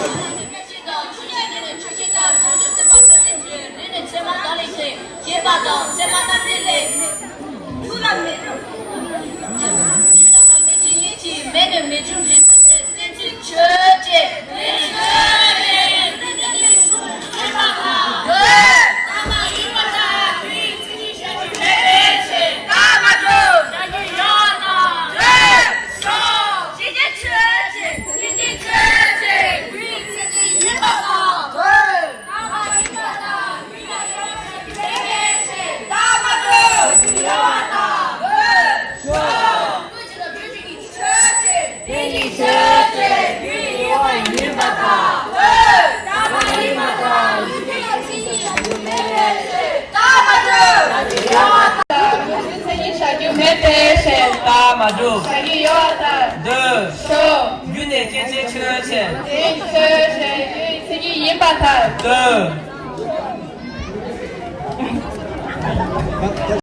བྱ་རྒྱུ་མེད་པའི་ཕྱིར། རྟགས་མ་གྲུབ། བྱ་རྒྱུ་ཡོད་པར་ཐལ། འདོད། ཞོག་རྒྱུ་ནས་སྐྱེད་བྱའི་ཆོས་ཅན། དེའི་ཆོས་ཅན་རྒྱུའི་མཚན་ཉིད་ཡིན་པར་ཐལ། འདོད།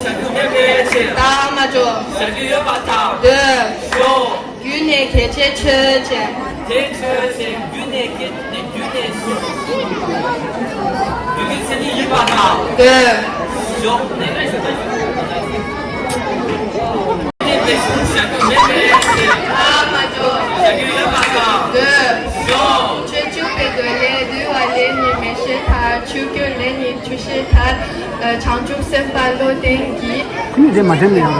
བྱ་རྒྱུ་མེད་པའི་ཕྱིར། རྟགས་མ་གྲུབ། བྱ་རྒྱུ་ཡོད་པར་ཐལ། འདོད། ཞོག་རྒྱུ་ནས་སྐྱེད་བྱའི་ཆོས་ཅན། དེའི་ཆོས་ཅན་རྒྱུ་ནས་སྐྱེད་དེ་རྒྱུ་ནས་སྐྱེད་རྒྱུ་གི་མཚན་ཉིད་ཡིན་པར་ཐལ། འདོད། ཞོག་བརྟེན་པའི་གཞུང་བྱ་རྒྱུ་མེད་པའི་ཕྱིར། རྟགས་མ་གྲུབ། བྱ་རྒྱུ་ཡོད་པར་ཐལ། འདོད། ཞོག་ཆོས་བཅུ་པའི་མདོ་ལས། འདུལ་བ་ལས་ནི་མེ་ཤེས་ཐལ། ཆོས་སྐྱོང་ལས་ནི་ཆོས་ཤེས་ཐལ། བྱང་ཆུབ་སེམས་དཔའ་བློ་ལྡན་གྱིས། ཁོ་གཉིས་དེ་མ་དྲན་ནས་ཡང་།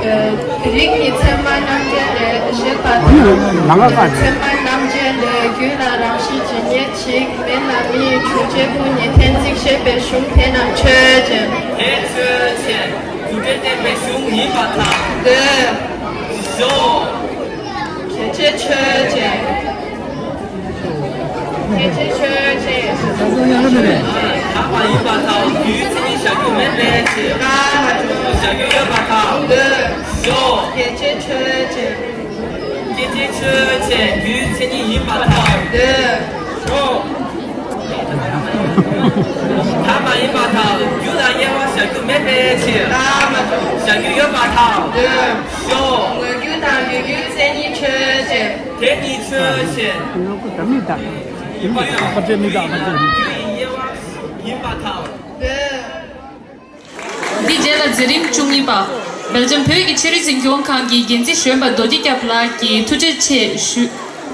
རིགས་ཀྱི་མཚན་མ་རྣམ་འབྱེད་ལས་བཤད་པ་ཁོ་གཉིས་ལམ་ཁ་བཀག་ནས། མཚན་མ་རྣམ་འབྱེད་ལས། རྒྱུ་ལ་རང་བཞིན་ཇི་སྙེད་ཅིག་མེད་ལ་ནི། ཆོས་ཅན་ཀུན་ནི་གཏན་ཚིགས་ཞེས་པའི་གཞུང་དེ་རྣམས་ཆོས་ཅན། དེ་ཆོས་ཅན། རྫུ་འཕྲུལ་བསྟན་པའི་གཞུང་ཡིན་པར་ཐལ། འདོད། ཞོག་སྐྱེད་བྱའི་ཆོས་ཅན། སྐྱེད་བྱའི་ཆོས་ཅན། དག་པ་ཡིན་པར་ཐལ། རྒྱུའི་མཚན་ཉིད་བྱ་རྒྱུ་མེད་པའི་ཕྱིར། རྟགས་མ་གྲུབ། བྱ་རྒྱུ་ཡོད་པར་ཐལ། འདོད། ཞོག་སྐྱེད་བྱའི་ཆོས་ཅན། སྐྱེད་བྱའི་ཆོས་ཅན། རྒྱུའི་མཚན་ཉིད་ཡིན་པར་ཐལ། འདོད། ཞོག་དག་པ་ཡིན་པར་ཐལ། རྒྱུ་ལ་དབྱེ་བ་བྱ་རྒྱུ་མེད་པའི་ཕྱིར། རྟགས་མ་གྲུབ། བྱ་རྒྱུ་ཡོད་པར་ཐལ། འདོད། ཞོག་དངོས་རྒྱུ་དང་ཡོད་རྒྱུའི་མཚན་ཉིད་ཆོས་ཅན། དེ་ནི་ཆོས་ཅན། ཡིན་པར་ཐལ། རྒྱུ་ཡི་དབྱེ་བ་ཡིན་པར་ཐལ། འདོད། འདི་རྗེས་ལ་མཛད་རིམ་བཅུ་གཉིས་པ། སྦེལ་ཇམ་བོད་ཀྱི་ཆོས་རིག་འཛིན་སྐྱོང་ཁང་གི་འགན་འཛིན་གཞོན་པ་རྡོ་རྗེ་སྐྱབས་ལགས་ཀྱིས་ཐུགས་རྗེ་ཆེ་ཞུ།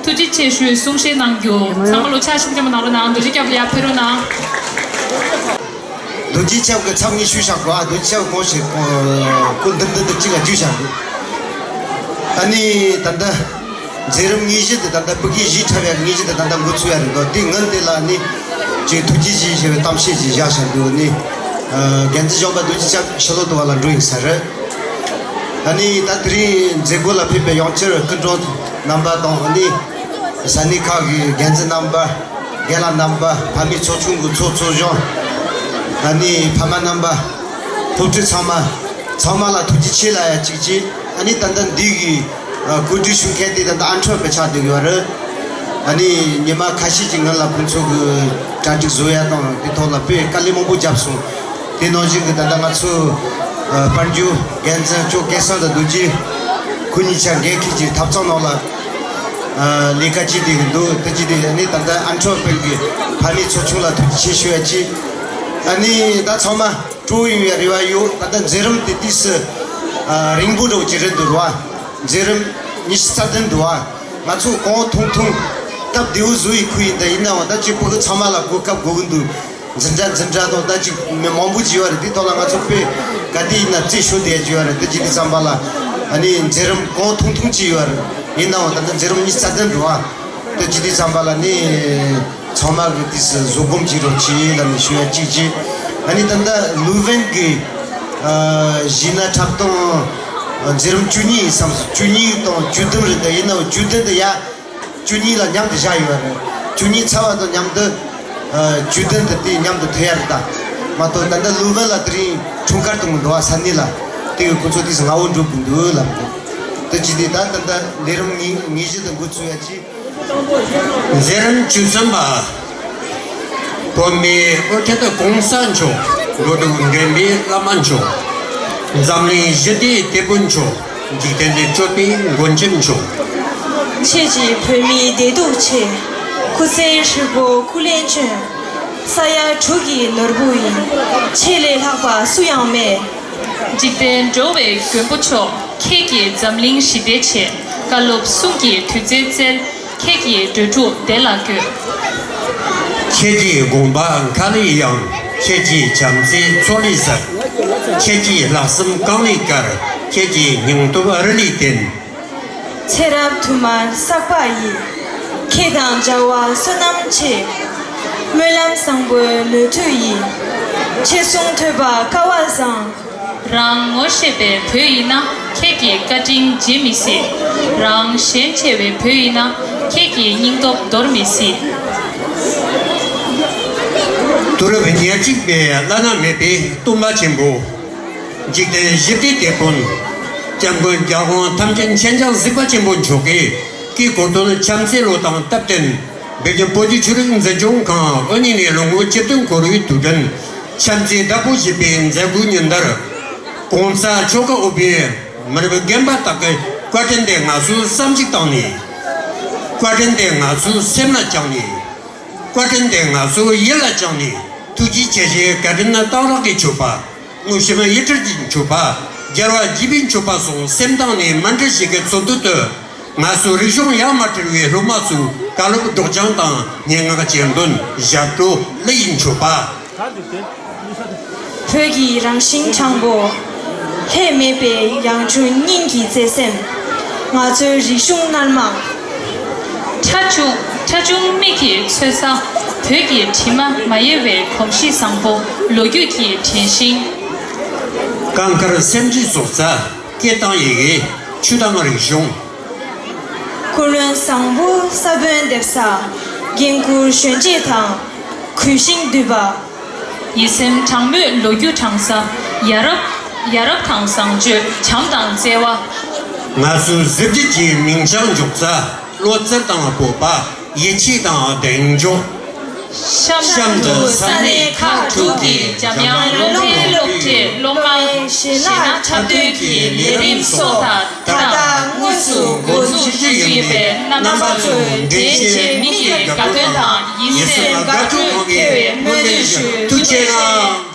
ཐུགས་རྗེ་ཆེ་ཞུའི་གསུང་བཤད་གནང་རྒྱུ། ཚང་མ་ལོ་ཕྱག་ཤུགས་ཆེན་པོ་གནང་རོགས་གནང་། རྡོ་རྗེ་སྐྱབས་ལགས་ཕེབས་རོགས་གནང་། རྡོ་རྗེ་སྐྱབས་ཀྱི་ཚབ་ངས་ཞུས་བཞག་གོ། ཨ། རྡོ་རྗེ་སྐྱབས་གོང་ཞིག་གོ་འདིར་འདིར་འདིར་གཅིག་ལ་བརྒྱུད་བཞག་གོ། ཨ་ནི་ད་ལྟ། མཛད་རིམ་དངོས་གཞི་དེ་ད་ལྟ་བོད་སྐད་གཞས་འཁྲབ་ཡག་དངོས་གཞི་དེ་ད་ལྟ་འགོ་ཚུགས་ཡ་རེད་འདུག་དེ་སྔོན་དེ་ལ་ནི་ཅིག་ཐུགས་རྗེ་ཆེ་ཞེས་པའི་གཏམ་བཤད་ཅིག་བཞག་བཞག་འདུག་ནི། ཨ། འགན་འཛིན་གཞོན་པ་རྡོ་རྗེ་སྐྱབས་ཕྱི་ལོགས་དུ་བ་ལ་འགྲོ་ཡིན་ས་རེད། ཨ་ནི་ད་དེ་རིང་མཛད་སྒོ་ལ་ཕེབས་པའི་ཡང་བསྐྱར་སྐུ་མགྲོན་རྣམ་པ་དང་ནི་ས་གནས་ཁག་གི་འགན་འཛིན་རྣམ་པ། རྒན་ལགས་རྣམ་པ། ཕ་མའི་ཚོགས་ཆུང་གི་ཚོགས་གཙོ་གཞོན། ཨ་ནི་ཕ་མ་རྣམ་པ། སློབ་ཕྲུག་ཚང་མ། ཚང་མ་ལ་ཐུགས་རྗེ་ཆེ་ལབ་ཡ་གཅིག་བྱས། ཨ་ནི་ད་ལྟ་འདི་གི་ཨ། གོ་སྒྲིག་ཞུ་མཁན་དེ་ད་ལྟ་ཨན་ཁྲོད་དུ་ཆགས་བསྡད་ཡོད་རེད། ཨ་ནི་ཉི་མ་ཁ་ཤས་ཀྱི་སྔོན་ལ་ཁོང་ཚོ་གི་གྲ་སྒྲིག་བཟོ་ཡ་དང་དེ་ཐོག་ལ་དཔེ་དཀའ་ལས་མང་པོ་བརྒྱབ་སོང་། དེ་ནང་བཞིན་གྱི་ད་ལྟ་ང་ཚོ་ཨ། པར་འགྱུར་འགན་འཛིན་ཅོ་སྐལ་བཟང་དང་རྡོ་རྗེ། ཁོ་གཉིས་ཆ་འགན་འཁྱེར་གྱི་ཐབ་ཚང་ནང་ལ་ཨ། ལས་ཀ་བྱེད་བསྡད་ཀྱི་འདུག་དེ་བྱས་ཏེ་ཨ་ནི་ད་ལྟ་ཨན་ཁྲོད་པའི་གི་ཕ་མའི་ཚོགས་ཆུང་ལ་ཐུགས་རྗེ་ཆེ་ཞུ་ཡ་གཅིག་ཨ་ནི་ད་ཚང་མ། སྤྲོ་ཡོང་བའི་རེ་བ་ཡོད། ད་ལྟ་མཛད་རིམ་དེ་དུས་སུ་ཨ། རིང་པོ་འགྲོ་གི་རེད་འདུག་ར། མཛད་རིམ་ཉི་ཤུ་རྩ་བདུན་འདུག་ར། ང་ཚོ་གང་ཐུང་ཐུང་སྟབས་བདེ་བོ་བཟོ་ཡི་ཁུལ་ཡིན། ད་ཡིན་ནའང་ད་ཅིག་ཕྲུ་གུ་ཚང་མ་ལ་གོ་སྐབས་དགོས་ཀྱི་འདུག་འཛིན་གྲྭ་འཛིན་གྲྭ་དང་ད་ཅིག་མི་མང་པོ་ཅིག་ཡོད་རེད། དེ་ཐོག་ལ་ང་ཚོ་དཔེ་ག་དུས་ཡིན་ན་རྩིས་ཞུ་བསྡད་ཀྱི་ཡོད་རེད། དེ་ཅིག་དུས་ཙམ་པ་ལ་ཨ་ནི་མཛད་རིམ་གང་ཐུང་ཐུང་ཅིག་ཡོད་རེད། ཡིན་ནའང་ད་ལྟ་མཛད་རིམ་ཉི་ཤུ་རྩ་བདུན་འདུག་ར། དེ་ཅི་དུས་ཙམ་པ་ལ་ནི་ཚང་མ་གི་དུས་སུ་བཟོད་སྒོམ་བྱེད་རོགས་གྱིས་ལབ་ནས་ཞུ་ཡ་གཅིག་བྱས། ཨ་ནི་ད་ལྟ་ལུ་ཝེན་གི་ཨ་གཞས་སྣ་འཁྲབ་སྟོན་ མཛད་རིམ་བཅུ་གཉིས་ཡིན་བསམ་སོང་། བཅུ་གཉིས་དང་བཅུ་བདུན་རེད། ད་ཡིན་ནའང་བཅུ་བདུན་དེ་ཡ། བཅུ་གཉིས་ལ་མཉམ་དུ་བཞག་ཡོད་རེད། བཅུ་གཉིས་ཚར་བ་དང་མཉམ་དུ། ཨ། བཅུ་བདུན་དེ་དེ་མཉམ་དུ་ཐོན་ཡ་རེད་ད། མ་གཏོགས་ད་ལྟ་ལུ་བན་ལ་དེ་རིང་འཁྲུངས་སྐར་གཏོང་གི་འགྲོ་བ་ས་གནས་ལ། དེ་གི་ཁོང་ཚོ་དེ་ཚོ་སྔ་བོ་འགྲོ་དགོས་འདུག་ལབ་འདུག་དེ་བྱས་ཏེ་ད་ད་ལྟ་ལས་རིམ་ཉི་ཉི་བཞི་དེ་འགོ་ཚུགས་ཡ་ཅིག་མཛད་རིམ་བཅུ་གསུམ་པ། བོད་མིའི་དབུ་ཁྲིད་གོང་ས་མཆོག། འགྲོ་དྲུག་འདྲེན་པའི་བླ་མ་མཆོག། འཛམ་གླིང་ཞི་བདེའི་དེད་དཔོན་མཆོག། འཇིག་རྟེན་འདིར་སྤྱོད་པའི་མགོན་སྐྱབས་མཆོག། ཁྱེད་ཀྱིས་བོད་མིའི་བདེ་སྡུག་ཆེད། སྐུ་ཚེ་ཧྲིལ་པོ་སྐུ་ལས་བསྐྱོན། ས་ཡ་དྲུག་གི་ནོར་བུ་ཡིན། ཁྱེད་ལས་ལྷག་པ་སུ་ཡང་མེད། འཇིག་རྟེན་འགྲོ་བའི་མགོན་པོ་མཆོག། ཁྱེད་ཀྱིས་འཛམ་གླིང་ཞི་བདེའི་ཆེད། བཀའ་སློབ་གསུང་གི་དུས་ཚོད་བསྩལ། ཁྱེད་ཀྱིས་འགྲོ་དྲུག་བདེ་ལ་བཀོད། ཁྱེད་ཀྱི་དགོངས་པ་མཁའ་ལས་ཡངས། ཁྱེད་ཀྱི་བྱམས་བརྩེ་མཚོ་ལས་ཟབ། ཁྱེད་ཀྱི་ལྷག་བསམ་གངས་ལས་དཀར། ཁྱེད་ཀྱི་སྙིང་སྟོབས་རི་ལས་བརྟན། ཚེ་རབས་དུ་མར་བསགས་པ་ཡིས། ཁྱེད་དང་མཇལ་བ་བསོད་ནམས་ཆེ། སྨོན་ལམ་བཟང་པོའི་ནུས་མཐུ་ཡིས། ཁྱེད་གསུང་ཐོས་པ་སྐལ་བ་བཟང་། རང་ངོ་ཤེས་པའི་བུ་ཡིན་ན། ཁྱེད་ཀྱི་བཀའ་དྲིན་བརྗེད་མི་སྲིད། རང་ཞེན་ཆེ་བའི་བུ་ཡིན་ན། ཁྱེད་ཀྱི་སྙིང་སྟོབས་འདོར་མི་སྲིད། དུས་རབས་ཉེར་གཅིག་པའི་བླ་ན་མེད་པའི་སྟོན་པ་ཆེན་པོ། འཇིག་རྟེན་ཞི་བདེའི་དེད་དཔོན། སྐྱབས་མགོན་རྒྱལ་དབང་ཐམས་ཅད་མཁྱེན་ཅིང་གཟིགས་པ་ཆེན་པོ་མཆོག་གིས། སྐུའི་གོ་སྟོན་ཕྱག་འཚལ་ལོ་དང་སྟབས་བསྟུན། བོད་ཀྱི་བོད་ཀྱི་ཆོས་རིག་འཛིན་སྐྱོང་ཁང་དབུ་བརྙེས་ནས་ལོ་ངོ་བཅུ་བདུན་འཁོར་བའི་དུས་དྲན། ཕྱག་འཚལ་བདག་པོ་བཞེས་པའི་མཛད་སྒོའི་ཉིན་ལྟར། གོང་ས་མཆོག་གི་དབུ་པའི་མི་རབས་རྒན་པ་དག་གི་བཀའ་དྲིན་དེ་ང་ཚོས་བསམ་གཞིག་བཏང་ནས། བཀའ་དྲིན་དེ་ང་ཚོས་སེམས་ལ་བཅངས་ནས། བཀའ་དྲིན་དེ་ང་ཚོས་ཡིད་ལ་བཅངས་ནས། ཐུགས་རྗེ་ཆེ་ཞེས་བཀའ་དྲིན་ནི་གཏང་རག་གི་མཆོད་པ། དངོས་བཤམས་ཡིད་སྤྲུལ་གྱི་མཆོད་པ། རྒྱལ་བ་དགྱེས་པའི་མཆོད་པ་སོགས་སེམས་གཏིང་ནས་མཎྜལ་ཞིག་གི་ཚུལ་དུ་བཏོད། ང་ཚོའི་རིག་གཞུང་ཡང་མ་བྲལ་བའི་སློབ་མ་ཚོའི་བཀའ་སློབ་སྒྲོག་སྦྱང་དང་སྙན་ངག་གྱེར་འདོན། ཞབས་བྲོ། གླུ་ཡི་མཆོད་པ། བོད་ཀྱི་རང་བཞིན་དྲང་པོ། ལྷད་མེད་པའི་ཡང་བསྐྱར་སྙིང་གི་བརྩེ་སེམས། ང་ཚོའི་རིག་གཞུང་རྣལ་མ། ཁྲ་ཆུང་ཁྲ་ཆུང་མིག་གི་མཚོན་ས། བོད་ཀྱི་དྲི་མ་མ་ཡལ་བའི་གོམས་གཤིས་བཟང་པོ། ལོ་རྒྱུས་ཀྱི་དྲན་ཤིང་། རྐང་མཁར་སེམས་ཀྱི་ཟོག་རྩ། སྐད་དང་ཡི་གེ། ཆོས་དང་རིག་གཞུང་། ཀུན་གླེང་བཟང་པོ་ས་བོན་འདེབས་ས། རྒན་བཀུར་གཞོན་གཅེས་དང་། གུས་ཤིང་འདུད་པ། ཡིད་སེམས་གྲང་མོས་ལོ་རྒྱུས་དྲངས་ས། ཡ་རབས། ཡ་རབས་དང་བཟང་སྤྱོད་བྱམས་དང་བརྩེ་བ། ང་ཚོའི་གཟི་བརྗིད་ཀྱི་མིང་བྱང་འཇོག་ས། བློ་རྩལ་དང་སྤོབས་པ། ཡིད་ཆེས་དང་གདེང་འཇོག་གཤམ་དུ་ས་གནས་ཁག་དྲུག་གི་འཇམ་དབྱངས་སློབ་གྲྭའི་སློབ་གྲྭའི་སློབ་མ། གཞས་སྣ་འཁྲབ་སྟོན་གྱི་ལས་རིམ་སོགས་ད་ད་ལྟ་དངོས་སུ་འགོ་འཛུགས་ཞུ་རྒྱུ་ཡིན་པས། རྣམ་པ་ཚོས་འགྲེལ་བཤད་མིག་གི་དགའ་སྟོན་དང་ཡིད་སེམས་དགའ་སྤྲོ་གང་ཐེབས་པའི་སྨོན་འདུན་ཞུ། ཐུགས་རྗེ་གནང་།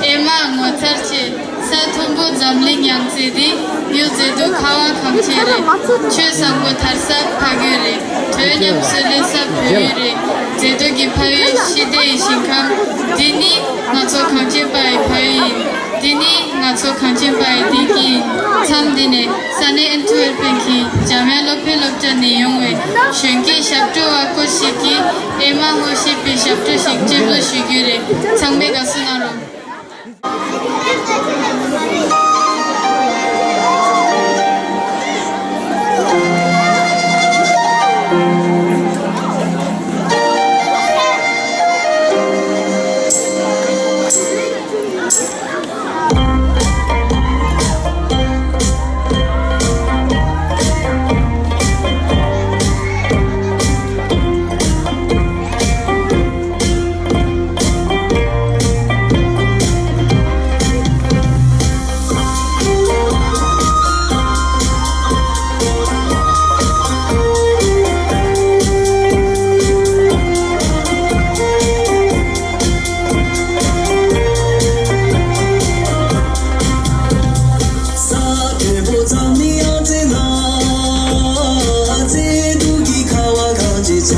ཨེ་མ་ངོ་མཚར་ཆེ། ས་མཐོན་པོ་འཛམ་གླིང་ཡང་རྩེ་སྟེ། གཡུ་མཛེས་སྡུག་ཁ་བ་གངས་ཅན་རེད། ཆོས་བཟང་པོ་དར་ས་ཕ་རྒོད་རེད། དོན་ཉམས་སུ་ལེན་ས་བོད་ཡུལ་རེད། མཛེས་སྡུག་གི་ཕ་ཡུལ་ཞི་བདེ་ཡི་ཞིང་ཁམས། འདི་ནི་ང་ཚོ་གངས་ཅན་པ་ཡི་ཕ་ཡུལ་ཡིན། འདི་ནི་ང་ཚོ་གངས་ཅན་པ་ཡི་བདེ་སྐྱིད་ཡིན། མཚམས་འདི་ནས་ས་གནས་ཨན་ཐི་ཝེར་པན་གྱི་འཇམ་དབྱངས་སློབ་དཔོན་སློབ་གྲྭ་ནས་ཡོང་བའི་གཞོན་སྐྱེས་ཞབས་བྲོ་བ་སྐོར་ཞིག་གིས་ཨེ་མ་ཧོ་ཞེས་པའི་ཞབས་བྲོ་ཞིག་རྒྱབ་ལོག་ཞུ་རྒྱུ་རེད། ཚང་མས་དགའ་བསུ་གནང་རོགས། ས་དོད་པོ་ཚང་མའི་ཨང་རྩེ་ན། རྩེ་དུག་གི་ཁ་བ་གངས་ཅན་ཆ།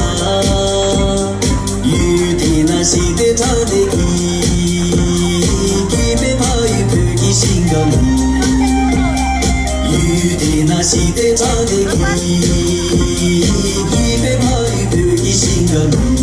ཡུལ་དེ་ན་ཞི་བདེ་དྲང་བདེན་གྱི། སྐྱིད་པའི་ཕ་ཡུལ་བོད་ཀྱི་ཞིང་ཁམས་ཡིན། ཡུལ་དེ་ན་ཞི་བདེ་དྲང་བདེན་གྱི། སྐྱིད་པའི་ཕ་ཡུལ་བོད་ཀྱི་ཞིང་ཁམས་ཡིན།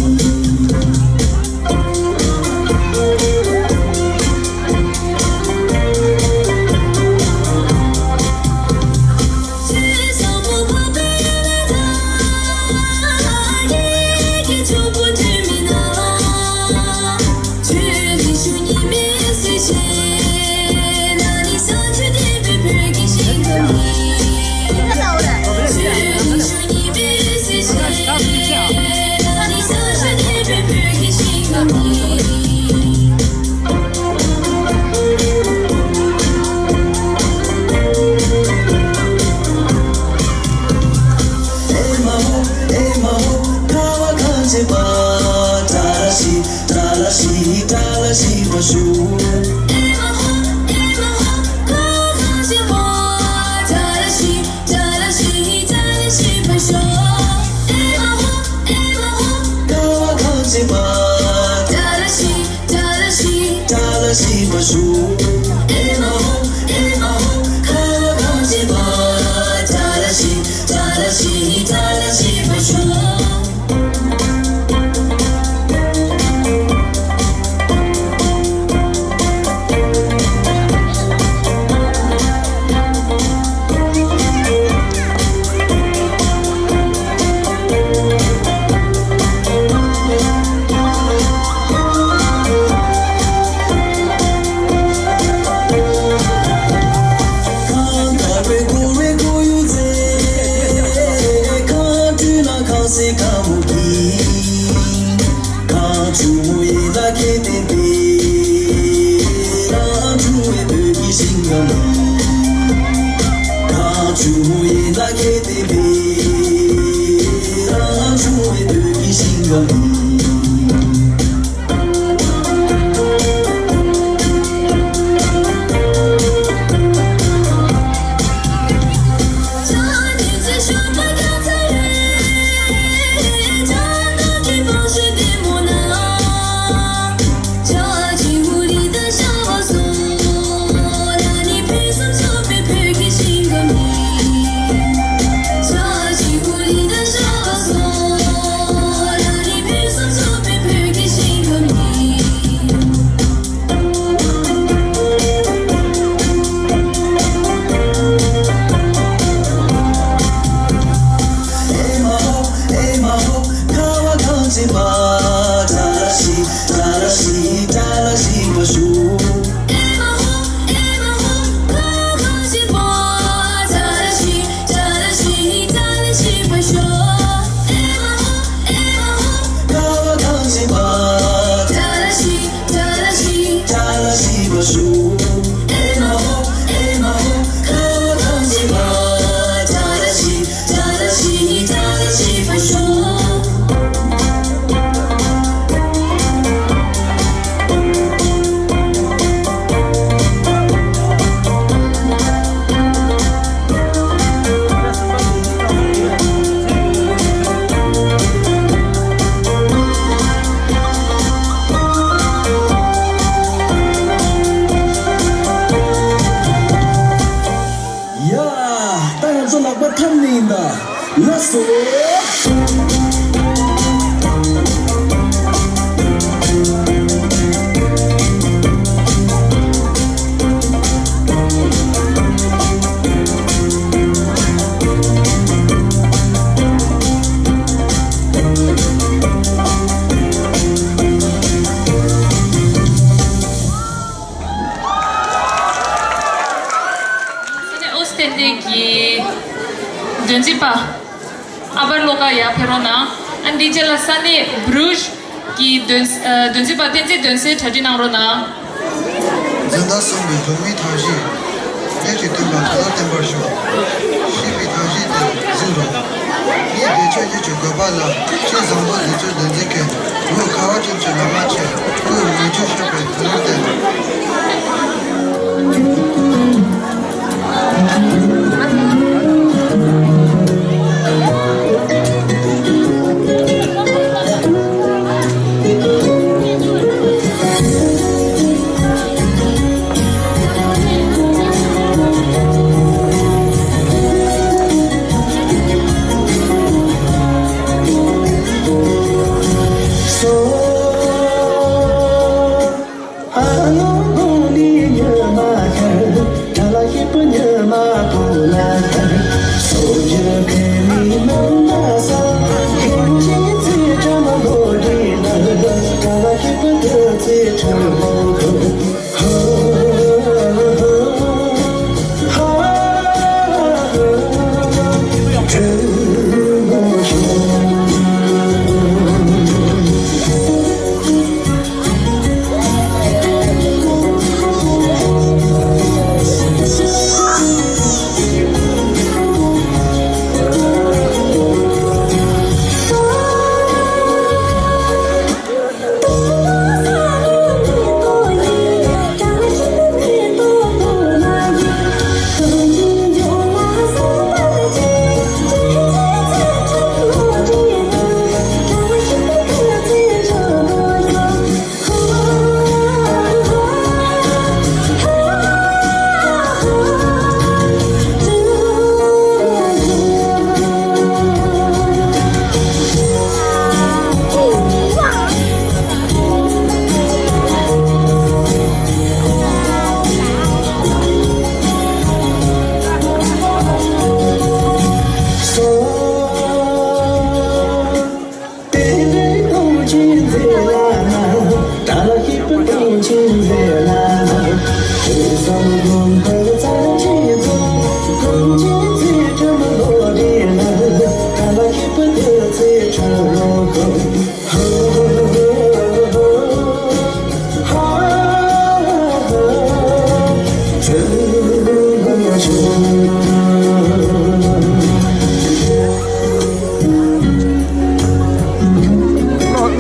ཡ། ད་ང་ཚོ་ལག་པ་འཐམ་ནི་ཡིན་ད། ལགས་སོ། ཨོ་སི་ཐན་ཏེ་གི་འདོན་རྩིས་པ་ཨ་པར་བློ་དགའ་ཡར་ཕེབས་རོགས་གནང་། ཨ་འདི་རྗེས་ལ་ས་གནས་བྷ་རུཇ་གི་འདོན་ཨ་འདོན་རྩིས་པ་བསྟན་འཛིན་དོན་གསལ་གྲ་སྒྲིག་གནང་རོགས་གནང་། འཛིན་བདག་གསུམ་པའི་བུད་མེད་ཐབས་ཤེས། ལས་ཀྱི་སྟོན་པ་ཐོག་ལ་བརྟན་པར་ཤོག། ཤེས་པའི་ཐབས་ཤེས་དེ་གཟིགས་རོགས། ངས་བདེ་མཆོག་ཡིད་ཀྱི་བཀོད་པ་ལ། ཁྱེད་བཟང་པོ་བདེ་མཆོག་བདེན་འཛིན་མཁན། བོད་ཁ་བ་ཅན་གྱི་བླ་མ་ཆེ། བོད་མི་རྒྱུད་ཤོག་པའི་ཐུགས་ལུང་བསྟན།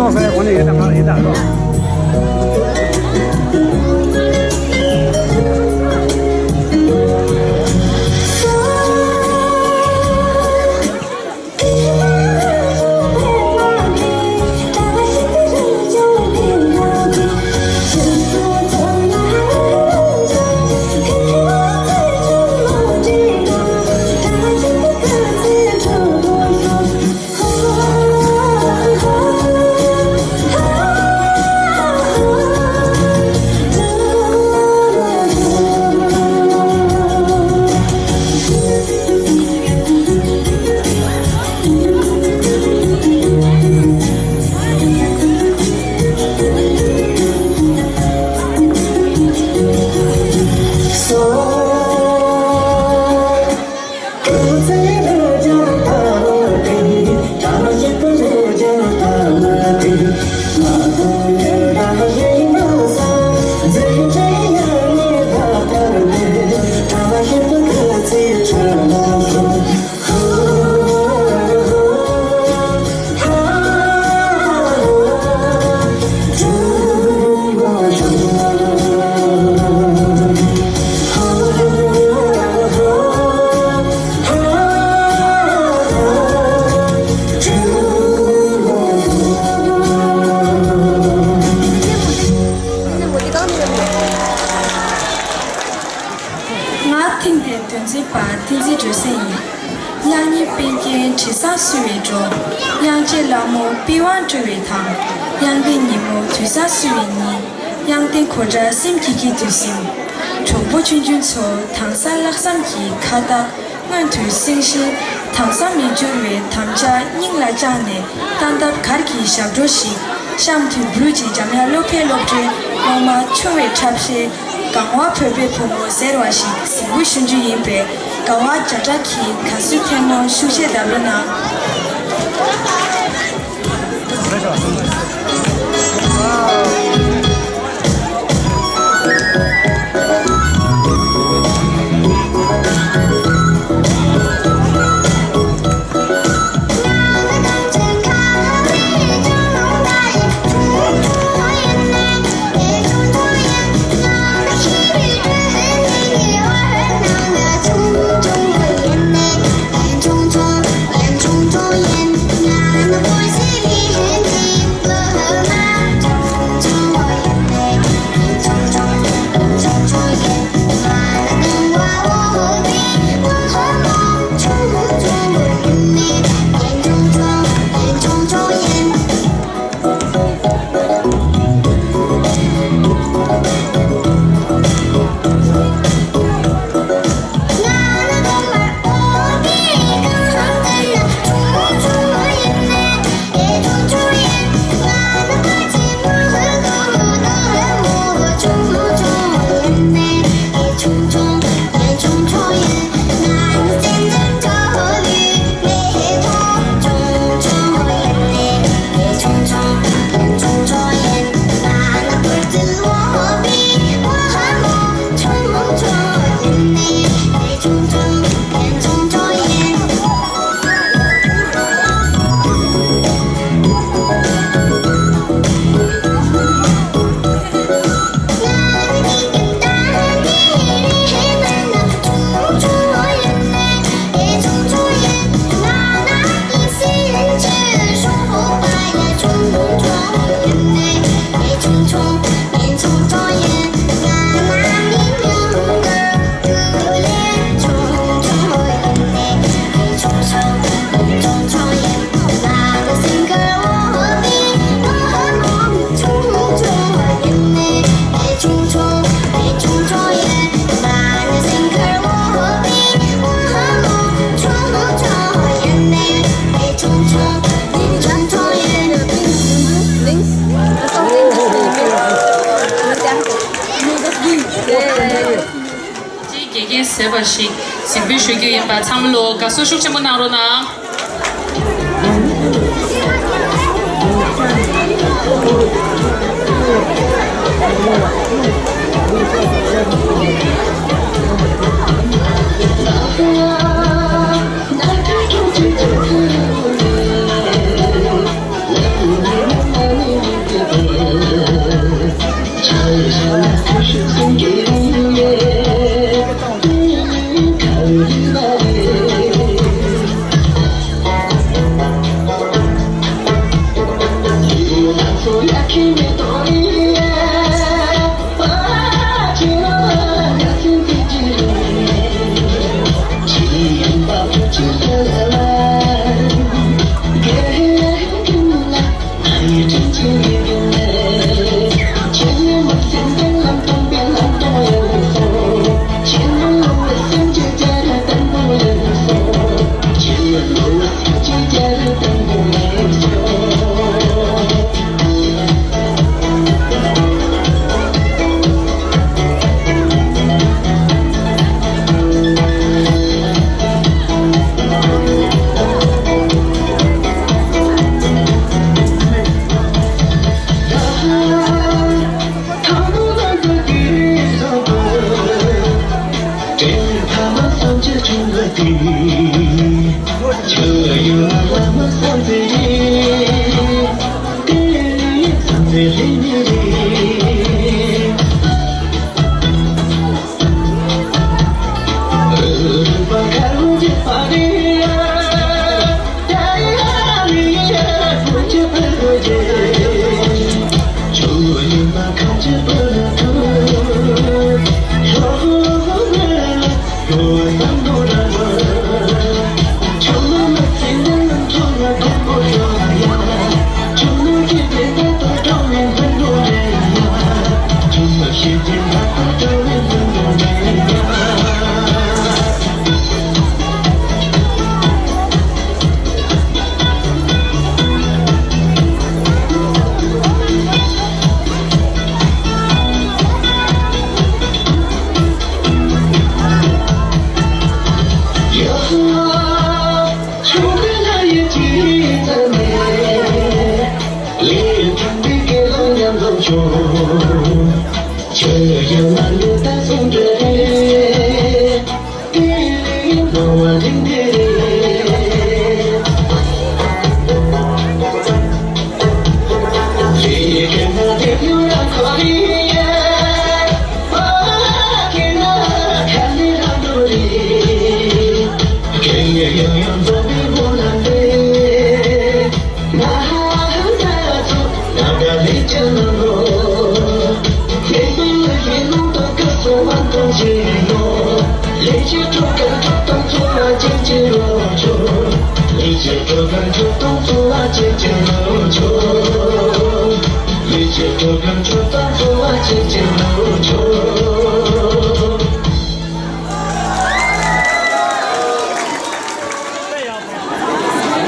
ཀློག་ས་ཡ་གོ་ནས་ཡོད་ད། ང་ལ་ཡིན་ད་ཀློག་འགོ་འཛིན་པ་བསྟན་འཛིན་སྒྲོལ་གསལ་ཡིན། དབྱངས་སྙན་དཔལ་རྒྱན་དྲི་བཟང་བསུ་བའི་སྒྲོ། དབྱངས་ཅན་ལྷ་མོ་པི་ཝང་དཀྲོལ་བའི་དང་། དབྱངས་ལྡན་ཉིན་མོ་དུས་བཟང་བསུ་བའི་ཉིན། དབྱངས་ལྡན་གོ་སྒྲ་སེམས་བསྐྱེད་ཀྱི་དུས་ཟིན། གྲོགས་པོ་ཆུང་ཆུང་ཚོ་དྭངས་གསལ་ལྷག་བསམ་གྱི་ཁ་བཏགས། མངོན་མཐོའི་སེང་ཤེལ། དྭངས་གཙང་མི་འགྱུར་བའི་དམ་བཅའ་སྙིང་ལ་བཅངས་ནས། སྟངས་སྟབས་གར་གྱི་ཞབས་བྲོ་ཞིག། གཤམ་དུ་འབྲུག་གི་འཇམ་དབྱངས་བློ་འཕེལ་སློབ་གྲྭའི་སློབ་མ་ཆུང་བའི་འཁྲབ་གཞས། གངས་དབང་བོད་པའི་བུ་མོ་ཟེར་བ་ཞིག་གཟིགས་འབུལ་ཞུ་རྒྱུ་ཡིན་པས། དགའ་བ་བརྒྱ་ཕྲག་གིས་དགའ་བསུ་ཐལ་མོ་ཤུགས་ཆེ་གདབ་རོགས་གནང་། དགེ་རྒན་ཟེར་བ་ཞིག་གཟིགས་འབུལ་ཞུ་རྒྱུ་ཡིན་པ། ཚང་མ་ལོ་དགའ་བསུ་ཤུགས་ཆེན་པོ་གནང་རོགས་གནང་།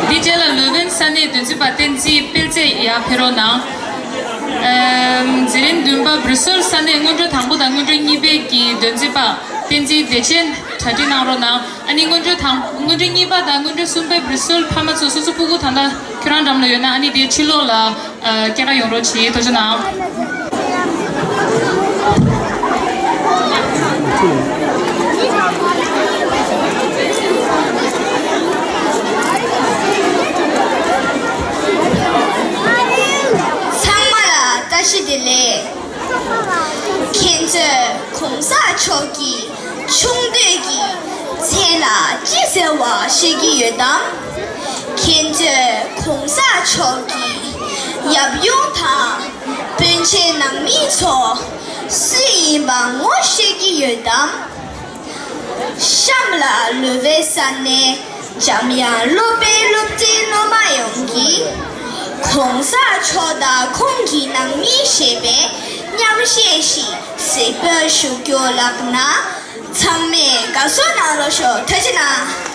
འདི་རྗེས་ལ་ལུའུ་ཝེན་ས་གནས་འདོན་རྩིས་པ་བསྟན་འཛིན་དཔལ་བརྩེགས་ཡར་ཕེབས་རོགས་གནང་། ཨམ། འཛིན་རིམ་བདུན་པ་བྷུ་རུ་སེལ་ས་གནས་སྔོན་འགྲོ་དང་པོ་དང་སྔོན་འགྲོ་གཉིས་པའི་གི་འདོན་རྩིས་པ་བསྟན་འཛིན་བདེ་ཆེན་གྲ་སྒྲིག་གནང་རོགས་གནང་། ཨ་ནི་སྔོན་འགྲོ་དང་སྔོན་འགྲོ་གཉིས་པ་དང་སྔོན་འགྲོ་གསུམ་པའི་བྷུ་རུ་སེལ་ཕ་མ་ཚོ་སོ་སོ་སྤུ་གུ་ད་ལྟ་ཁྱོད་རང་འགྲམ་ལ་ཡོད་ན་ཨ་ནི་དེའི་ཕྱི་ལོགས་ལ། ཨ། སྐྱེལ་ག་ཡོང་རོགས་བྱེད། ཐུགས་རྗེ་གནང་། ཚང་མ་ལ་བཀྲ་ཤིས་བདེ་ལེགས། ཁྱེད་ཚོས་གོང་ས་མཆོག་གི་ཆུང་དུས་ཀྱི་མཚན་ལ་ཅི་ཟེར་བ་ཤེས་ཀྱི་ཡོད་དམ། ཁྱེད་ཚོས་གོང་ས་མཆོག་གི་ཡབ་ཡུམ་དང་སྤུན་མཆེད་ནང་མི་ཚོ་སུ་ཡིན་པ་ངོ་ཤེས་ཀྱི་ཡོད་དམ། གཤམ་ལ་ལུ་ཝེ་ས་གནས་འཇམ་དབྱངས་སློབ་དཔོན་སློབ་གྲྭའི་སློབ་མ་ཡོངས་ཀྱིས་གོང་ས་མཆོག་དང་ཁོང་གི་ནང་མི་ཞེས་པའི་མཉམ་གཞས་ཤིག་གཟིགས་འབུལ་ཞུ་རྒྱུ་ལགས་ན། ཚང་མས་དགའ་བསུ་གནང་རོགས་ཞུ། ཐུགས་རྗེ་གནང་།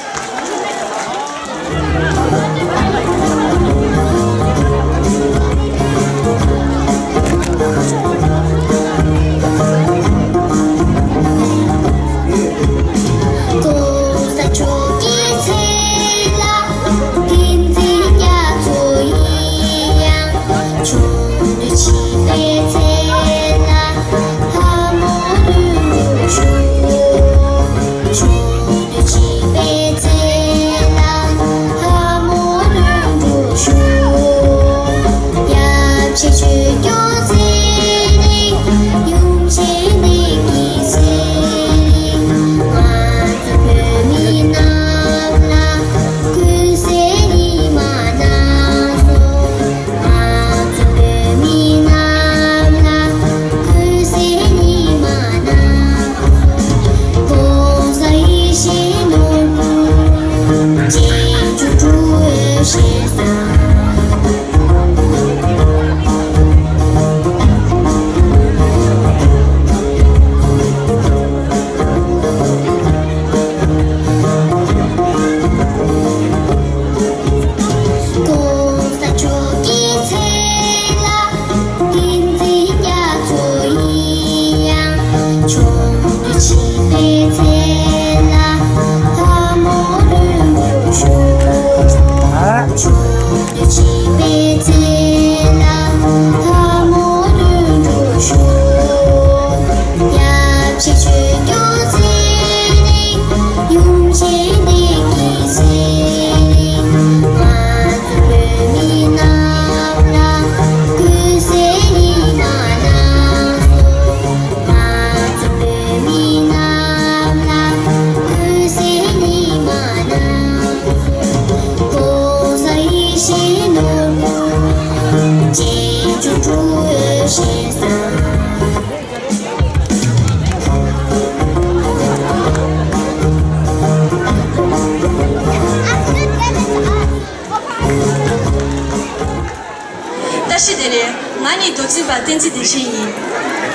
བཀྲ་ཤིས་བདེ་ལེགས། ང་ནི་མདོ་འཛིན་པ་བསྟན་འཛིན་བདེ་ཆེན་ཡིན།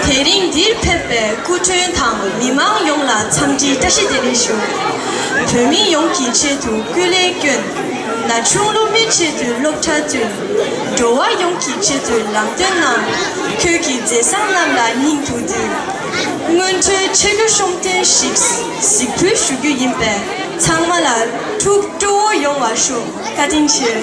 དེ་རིང་འདིར་ཕེབས་པའི་སྐུ་མགྲོན་དང་མི་མང་ཡོངས་ལ་འཚམས་འདྲི་བཀྲ་ཤིས་བདེ་ལེགས་ཞུ། བོད་མི་ཡོངས་ཀྱི་ཆེད་དུ་སྐུ་ལས་བསྐྱོན། ན་ཆུང་སློབ་མའི་ཆེད་དུ་སློབ་གྲྭ་བསྐྲུན། འགྲོ་བ་ཡོངས་ཀྱི་ཆེད་དུ་ལམ་སྟོན་གནང་། ཁྱོད་ཀྱི་མཛད་བཟང་རྣམས་ལ་སྙིང་ཐུགས་འདུད། སྔོན་འགྲོའི་ཆེ་རྒྱུ་ཤོང་སྟོན་ཞིག་གཟིགས་འབུལ་ཞུ་རྒྱུ་ཡིན་པས་ཚང་མ་ལ་ཐུགས་སྤྲོ་བོ་ཡོང་བ་ཞུ། བཀའ་དྲིན་ཆེ།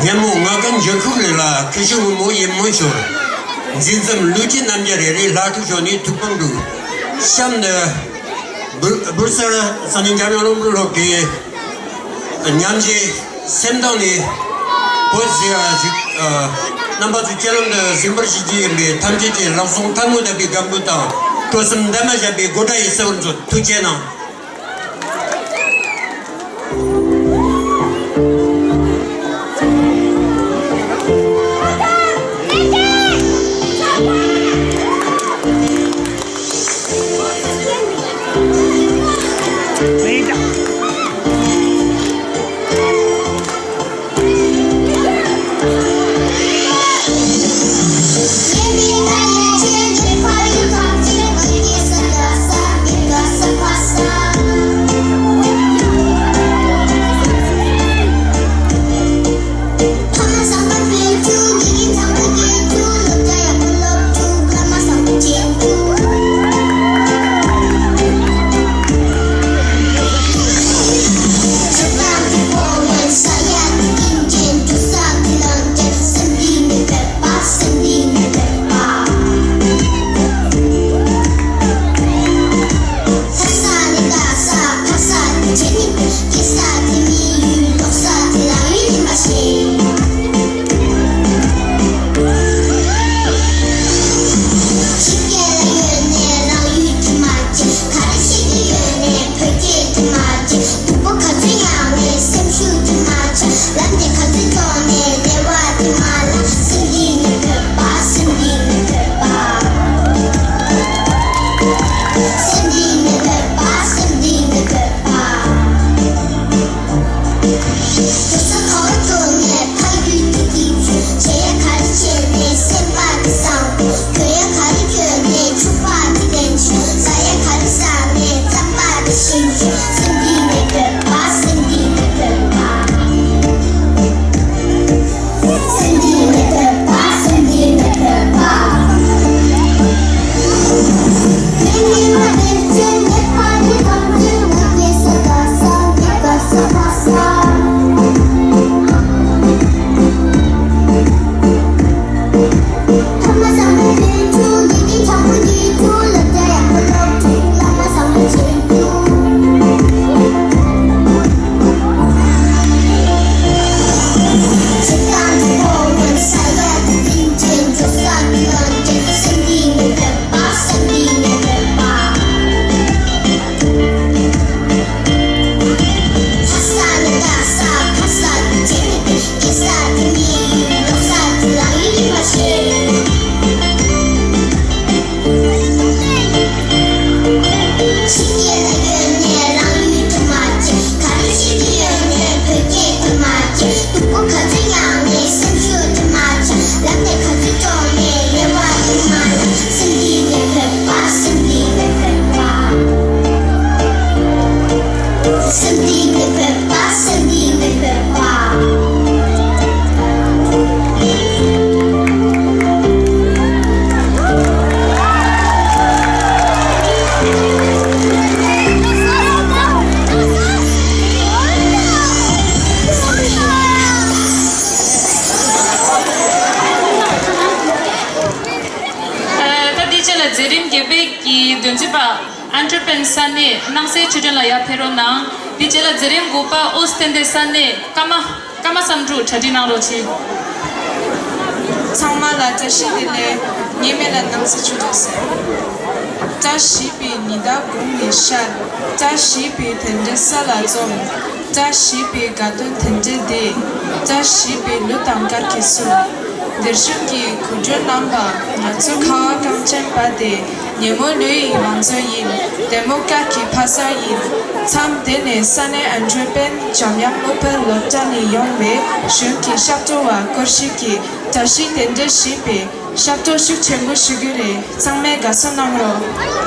ཉན་མོ་ང་གན་འཇུ་ཁུག་རེ་ལ་ཁི་ཤུ་མོ་ཡིན་མོ་ཤོར། འཛིན་མཚམས་ལུས་ཀྱི་རྣམ་རྒྱལ་རེ་རེ་ལྷ་ཐུག་ཤོར་ནས་ཐུག་པང་དུ་གཤམ་དུ་བུར་བུར་སར་སང་ཉིན་འཇམ་དབྱངས་བློ་གྲོས་ཀྱི་ཉམས་བཞེས་སེམས་གཏིང་ནས་བོད་ཟེར་བ་ཞིག་རྣམ་པ་ཚོའི་སྤྱི་ལམ་དུ་གཟིགས་འབུལ་ཞུ་རྒྱུ་ཡིན་པས། ཐམས་ཅད་ཀྱིས་ལག་ཟུང་ཐལ་མོ་བརྡབས་པའི་དགའ་འབོད་དང་སྤྲོ་སེམས་འདབ་མ་བཞད་པའི་དགོད་སྒྲ་ཡིས་གསལ་བར་མཛོད། ཐུགས་རྗེ་གནང་། ད་འདི་རྗེས་ལ་མཛད་རིམ་བརྒྱད་པའི་གི་འདོན་ཚུལ་པ། ཨན་ཏྲོ་པན་ས་གནས་སྣང་གསལ་ཆོས་སྒྲོན་ལགས་ཡར་ཕེབས་རོགས་གནང་། དེ་རྗེས་ལ་མཛད་རིམ་དགུ་པ་ཨོ་སི་ཐན་ཏེ་ས་གནས་ཀརྨ་ཀརྨ་བསམ་འགྲུབ་གྲ་སྒྲིག་གནང་རོགས་གྱིས། ཚང་མ་ལ་བཀྲ་ཤིས་བདེ་ལེགས། ངའི་མིང་ལ་སྣང་གསལ་ཆོས་སྒྲོན་ཟེར། བཀྲ་ཤིས་པའི་ཉི་ཟླ་དགུང་ནས་ཤར། བཀྲ་ཤིས་པའི་དོན་འགྲུབ་ས་ལ་འཛོམས། བཀྲ་ཤིས་པའི་དགའ་སྟོན་དོན་འགྲུབ་དེ། བཀྲ་ཤིས་པའི་གླུ་དང་གར་གྱིས་བསུ། དེར་བཞུགས་ཀྱི་གུས་སྤྲུལ་རྣམ་པ། ང་ཚོ་ཁ་བ་གངས་ཅན་པ་དེ། ཉིན་མོ་གླུ་ཡི་བང་མཛོད་ཡིན། དེ་མོ་སྐད་ཀྱི་ཕ་ས་ཡིན། མཚམས་དེ་ནས་ས་གནས་ཨན་ཏྲོ་པན་འཇམ་དབྱངས་སློབ་དཔོན་སློབ་གྲྭ་ནས་ཡོང་བའི་གཞུང་གི་ཞབས་བྲོ་བ་སྐོར་ཞིག་གིས་བཀྲ་ཤིས་དོན་འགྲུབ་ཞེས་པའི་ཞབས་བྲོ་ཤུགས་ཆེན་པོ་ཞུ་རྒྱུ་རེད། ཚང་མས་དགའ་བསུ་གནང་རོགས།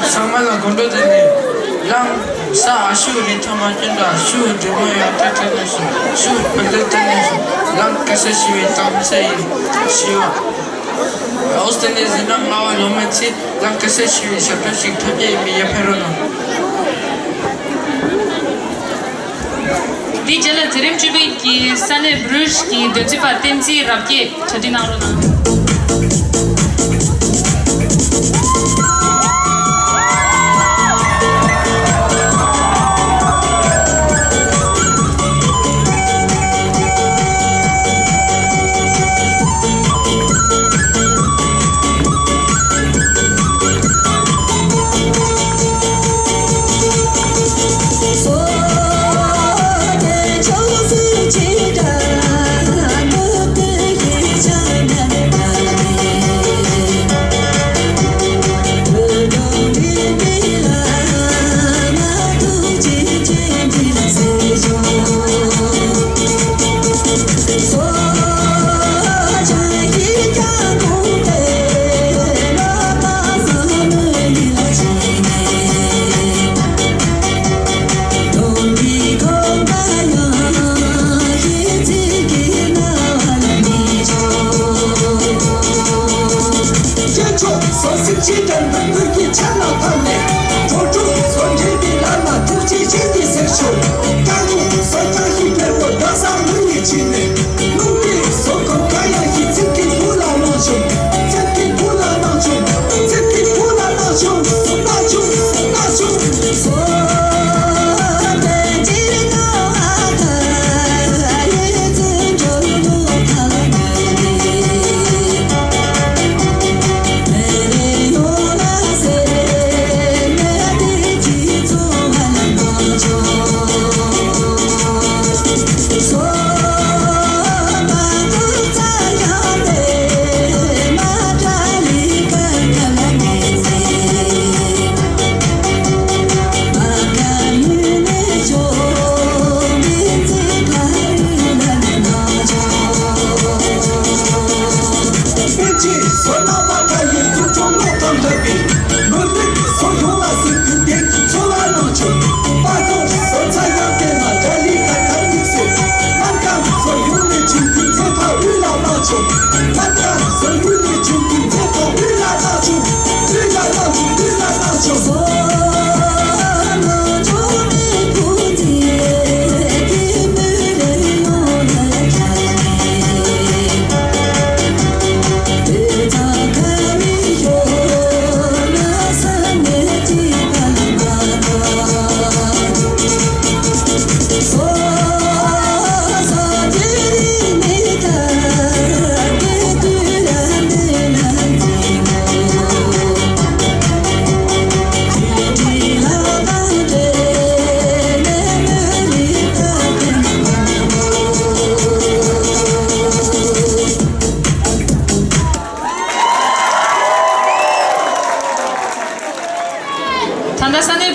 ཚང་མ་ལ་དགོང་དྲོ་བདེ་ལེགས། ལགས་སོ། ཨ་ཤུ་རི་ཐོ་མ་ཅན་དང་ཤུ་འབྲི་མོ་ཡང་ཏེ་ཏེ་ནས་སོ་ཤུ་བུ་ལེ་ཏེ་ནས་སོ་ལགས་སོ། གེ་སར་ཞི་བའི་དམ་ཚིག་ཡིན་ཞུ་བ། ཨོ་སྟེ་ནས་ཟིན་ན་ང་བ་ལོ་མ་ཚིག་ལགས་སོ། གེ་སར་ཞི་བའི་ཞབས་བྲོ་ཞིག་ཐོབ་རྒྱུ་ཡིན་པས་ཡར་ཕེབས་རོགས་གནང་། དེའི་རྗེས་ལ་མཛད་རིམ་བཅུ་པའི་གི་ས་གནས་བྷྲུཇ་གི་སྡོད་རྩིས་པ་བསྟན་འཛིན་རབ་རྒྱས་གྲ་སྒྲིག་གནང་རོགས་གནང་།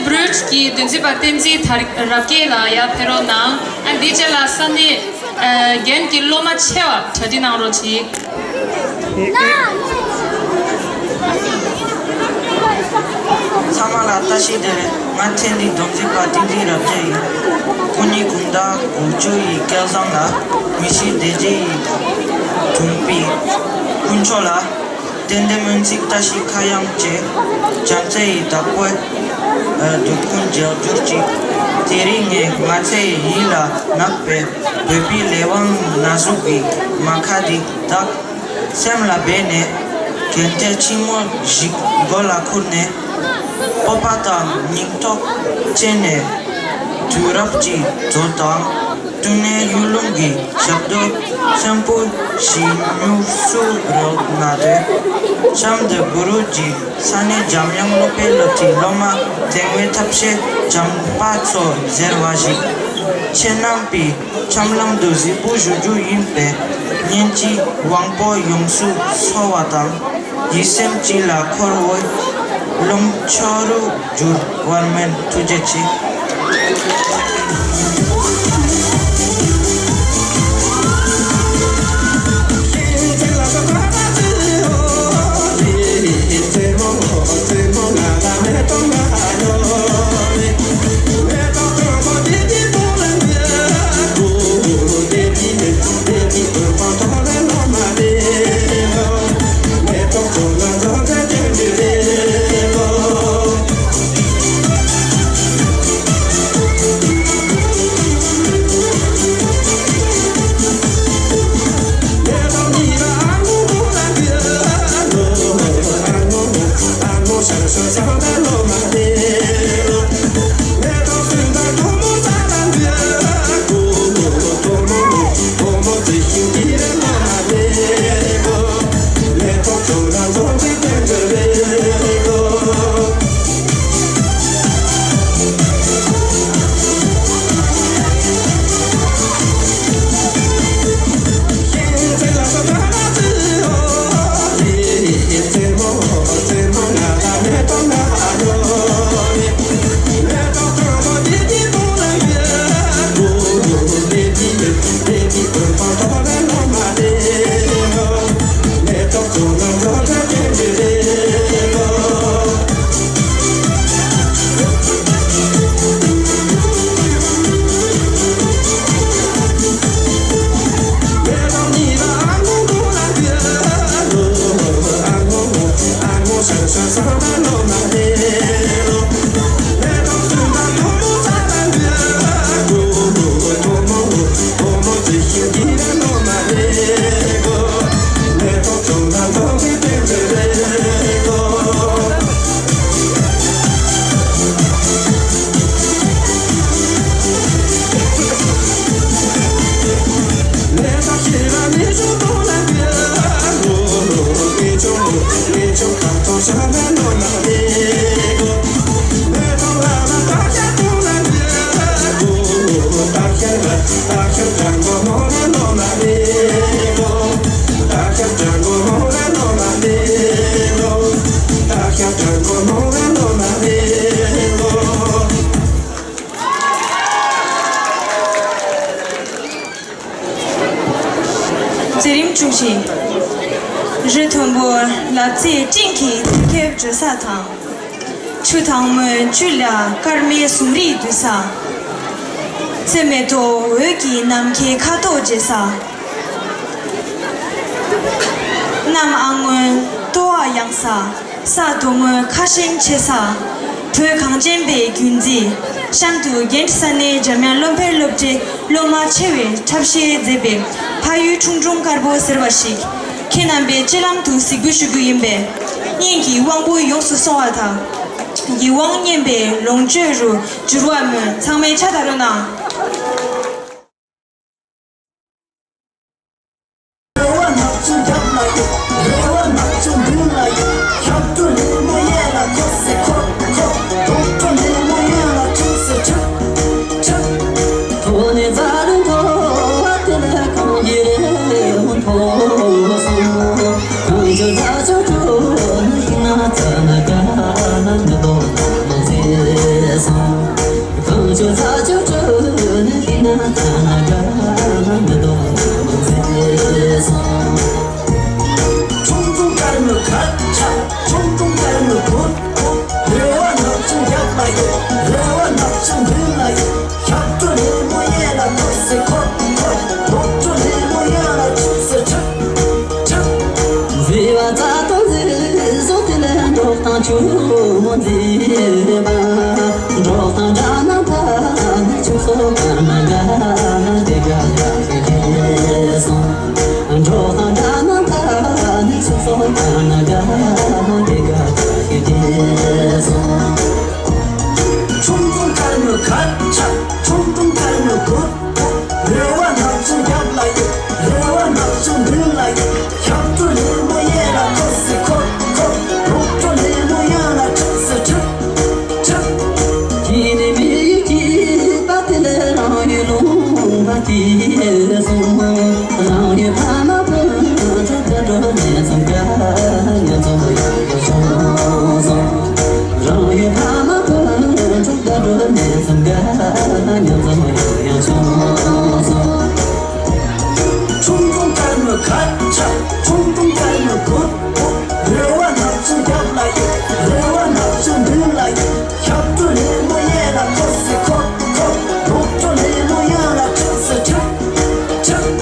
བྲུ་ཇི་གི་འདོན་ཚིག་པ་བསྟན་འཛིན་དར་རབ་རྒྱས་ལགས་ཡར་ཕེབས་རོགས་གནང་། ཨ་འདིའི་རྗེས་ལ་ས་གནས་ཨ་རྒན་གྱི་སློབ་མ་ཆེ་བ་གྲ་སྒྲིག་གནང་རོགས་གྱིས། ཚང་མ་ལ་བཀྲ་ཤིས་བདེ་ལེགས། ང་ཐེངས་འདིའི་འདོན་ཚིག་པ་བསྟན་འཛིན་རབ་རྒྱས་ཡིན། སྐུ་ཉིད་དགུང་ཟླ་དགུ་བཅུ་ཡི་སྐལ་བཟང་ལ། མི་ཤི་བདེ་སྐྱིད་ཡི་དུང་པའི་དཀོན་མཆོག་ལ། གཏན་བདེ་སྨོན་ཚིག་བཀྲ་ཤིས་ཁ་གཡང་བཅས། བྱམས་བརྩེ་ཡི་བདག་པོས་སྡུག་ཀུན་འཇལ་གྱུར་ཅིག། དེ་རིང་ངས་ང་ཚོའི་ཡིད་ལ་བརྣག་པའི་བོད་པའི་ལས་དབང་ན་ཟུག་གི་རྨ་ཁ་འདི་དག་སེམས་ལ་སྦས་ནས། གན་རྟའི་ཕྱི་མོ་ཞིག་མགོ་ལ་ཁུར་ནས། སྤོབས་པ་དང་སྙིང་སྟོབས་བསྐྱེད་ནས། དུས་རབས་ཀྱི་འགྲོས་དང་། ཀྲུང་ནན་གཡུ་ལུང་གི་ཞབས་རྡོལ་གསོན་པོ་ཞིག་མྱུར་བསུ་རོལ་ན་འདོད། གཤམ་དུ་བྲུ་ཇི་ས་གནས་འཇམ་དབྱངས་སློབ་གྲྭའི་སློབ་ཁྲིད་སློབ་མ་དེ་སྔའི་ཐབས་ཤེས་བྱམས་པ་ཚོ་ཟེར་བ་ཞིག། ཁྱེད་རྣམ་པའི་འཆམ་ལམ་དུ་གཟིགས་འབུལ་ཞུ་རྒྱུ་ཡིན་པས། སྙན་གྱི་དབང་པོ་ཡོངས་སུ་གསོ་བ་དང་། ཡིད་སེམས་གཅིག་ལ་འཁོར་བའི་ལོངས་སྤྱོད་རུ་འགྱུར་བར་སྨོན། ཐུགས་རྗེ་ཆེ། མཛད་རིམ་བཅུ་བཞི། རི་མཐོན་པོ་ལབ་ཙེ་སྤྲིན་གྱི་ཐིགས་ཁེབས་འགྲོ་ས་དང་། ཆུ་དྭངས་མོའི་བཅུད་ལ་སྐར་མའི་ཟུང་རིས་འདུས་ས། ཚེར་མའི་ཏོག་འོད་ཀྱིས་ནམ་མཁའི་ཁ་དོག་འབྱེད་ས། གནམ་ཨ་སྔོན་ལྟོ་བ་ཡངས་ས། ས་དོག་མོའི་ཁ་ཞེང་ཆེ་ས། བོད་གངས་ཅན་པའི་རྒྱུན་འཛིན། གཤམ་དུ་རྒན་ས་གནས་འཇམ་དབྱངས་སློབ་གཉེར་སློབ་གྲྭའི་སློབ་མ་ཆེ་བའི་འཁྲབ་གཞས་མཛད་པའི་ཕ་ཡུལ་ཁྲུང་ཁྲུང་དཀར་པོ་ཟེར་བ་ཞིག་ཁྱེད་རྣམ་པའི་སྤྱན་ལམ་དུ་གཟིགས་འབུལ་ཞུ་རྒྱུ་ཡིན་པས། སྙན་གྱི་དབང་པོ་ཡོངས་སུ་སོང་བ་དང་། ཡིད་དབང་སྙན་པའི་ལོངས་སྤྱོད་རུ་འགྱུར་བར་སྨོན། ཚང་མས་ཕྱག་བརྡབ་རོགས་གནང་། གང་བྱུང་ས་ཆུ་ཁྲོད་ནས་ཤིང་ནགས་ཚ་ན་དགའ་མི་ལྡོག་ཟེར་སོང་། ཁྲུང་ཁྲུང་དཀར་མོའི་ཁ་ཆག་ཁྲུང་ཁྲུང་དཀར་མོའི་གུར་གུར། རེ་བ་ནག་ཆུང་རྒྱབ་ལ་ཡོད། རེ་བ་ནག་ཆུང་མདུན་ལ་ཡོད། ཞབས་བྲོ་ལེན་མོ་གཡས་ལ་འཁོར་སེ་འཁོར་འཁོར། རོགས་བྲོ་ལེན་མོ་གཡོན་ལ་འཁྲིག་སེ་འཁྲིག་འཁྲིག་མཛེས་པ་རྩ་དང་མཛེས་བཟོ་དེ་ལས་འབྲོག་དང་ཆུ་མོ་མཛེས་པ། འབྲོག་དང་འདྲ་ན་ཕ་ནི་ཆུ་སོ་ག་ན་དགའ་དེ་དགའ་དགའ་ཞིག་སོང་། འགྲོ་དང་འདྲ་ན་ད་ནི་སོ་སོ་ད་ན་དགའ་དེ་དགའ་ཞིག་སོང་། ཁྲུང་ཁྲུང་དཀར་མོའི་ཁ་ཆག་ཁྲུང་ཁྲུང་དཀར་མོའི་གུར་གུར། རེ་བ་ནག་ཆུང་རྒྱབ་ལ་ཡོད། རེ་བ་ནག་ཆུང་མདུན་ལ་ཡོད། ཞབས་བྲོ་ལེན་མོ་གཡས་ལ་འཁོར་སེ་འཁོར་འཁོར། རོགས་བྲོ་ལེན་མོ་གཡོན་ལ་འཁྲིག་སེ་འཁྲིག་ཁྱེད་ནི་མི་ཡུལ་གྱི་པ་དེ་ལས་རང་ཡུལ་ལུང་པ་དེ་སོང་། རང་ཡུལ་ཕ་མ་བུ་ཕྲུག་དགའ་སྤྲོ་གནས་ཚང་དགའ་ཉམ་ཚོ་ཡོང་ཡོང་བྱུང་སོང་། རང་ཡུལ་ཕ་མ་བུ་ཕྲུག་དགའ་སྤྲོ་གནས་ཚང་དགའ་ཉམ་ཚོ་ཡོང་ཡོང་བྱུང་སོང་། ཁྲུང་ཁྲུང་དཀར་མོའི་ཁ་ཆག་ཁྲུང་ཁྲུང་དཀར་མོའི་གུར། རེ་བ་ནག་ཆུང་རྒྱབ་ལ་ཡོད། རེ་བ་ནག་ཆུང་མདུན་ལ་ཡོད། ཞབས་བྲོ་ལེན་མོ་གཡས་ལ་འཁོར་སེ་འཁོར་འཁོར། རོགས་བྲོ་ལེན་མོ་གཡོན་ལ་འཁྲིག་སེ་འཁྲིག་འཁྲིག་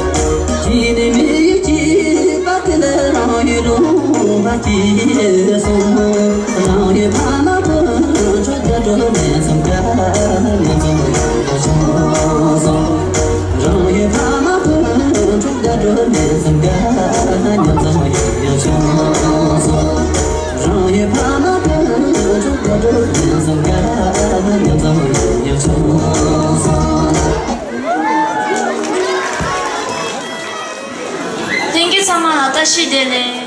ཁྱེད་ནི་མི་ཡུལ་གྱི་པ་དེ་ལས་རང་ཡུལ་ལུང་པ་དེ་སོང་། རང་ཡུལ་ཕ་མ་བུ་ཕྲུག་དགའ་སྤྲོ་གནས་ཚང་དགའ་ཉམ་ཚོ་ཡོང་སོང་། རང་ཡུལ་ཕ་མ་བུ་ཕྲུག་དགའ་སྤྲོ་གནས་ཚང་དགའ་ཉམ་ཚོ་ཡོང་སོང་། རང་ཡུལ་ཕ་མ་བུ་ཕྲུག་དགའ་སྤྲོ་གནས་ཚང་དགའ་ཉམ་ཚོ་ཡོང་སོང་། ལྷན་རྒྱས་ཚང་མ་ལ་བཀྲ་ཤིས་བདེ་ལེགས།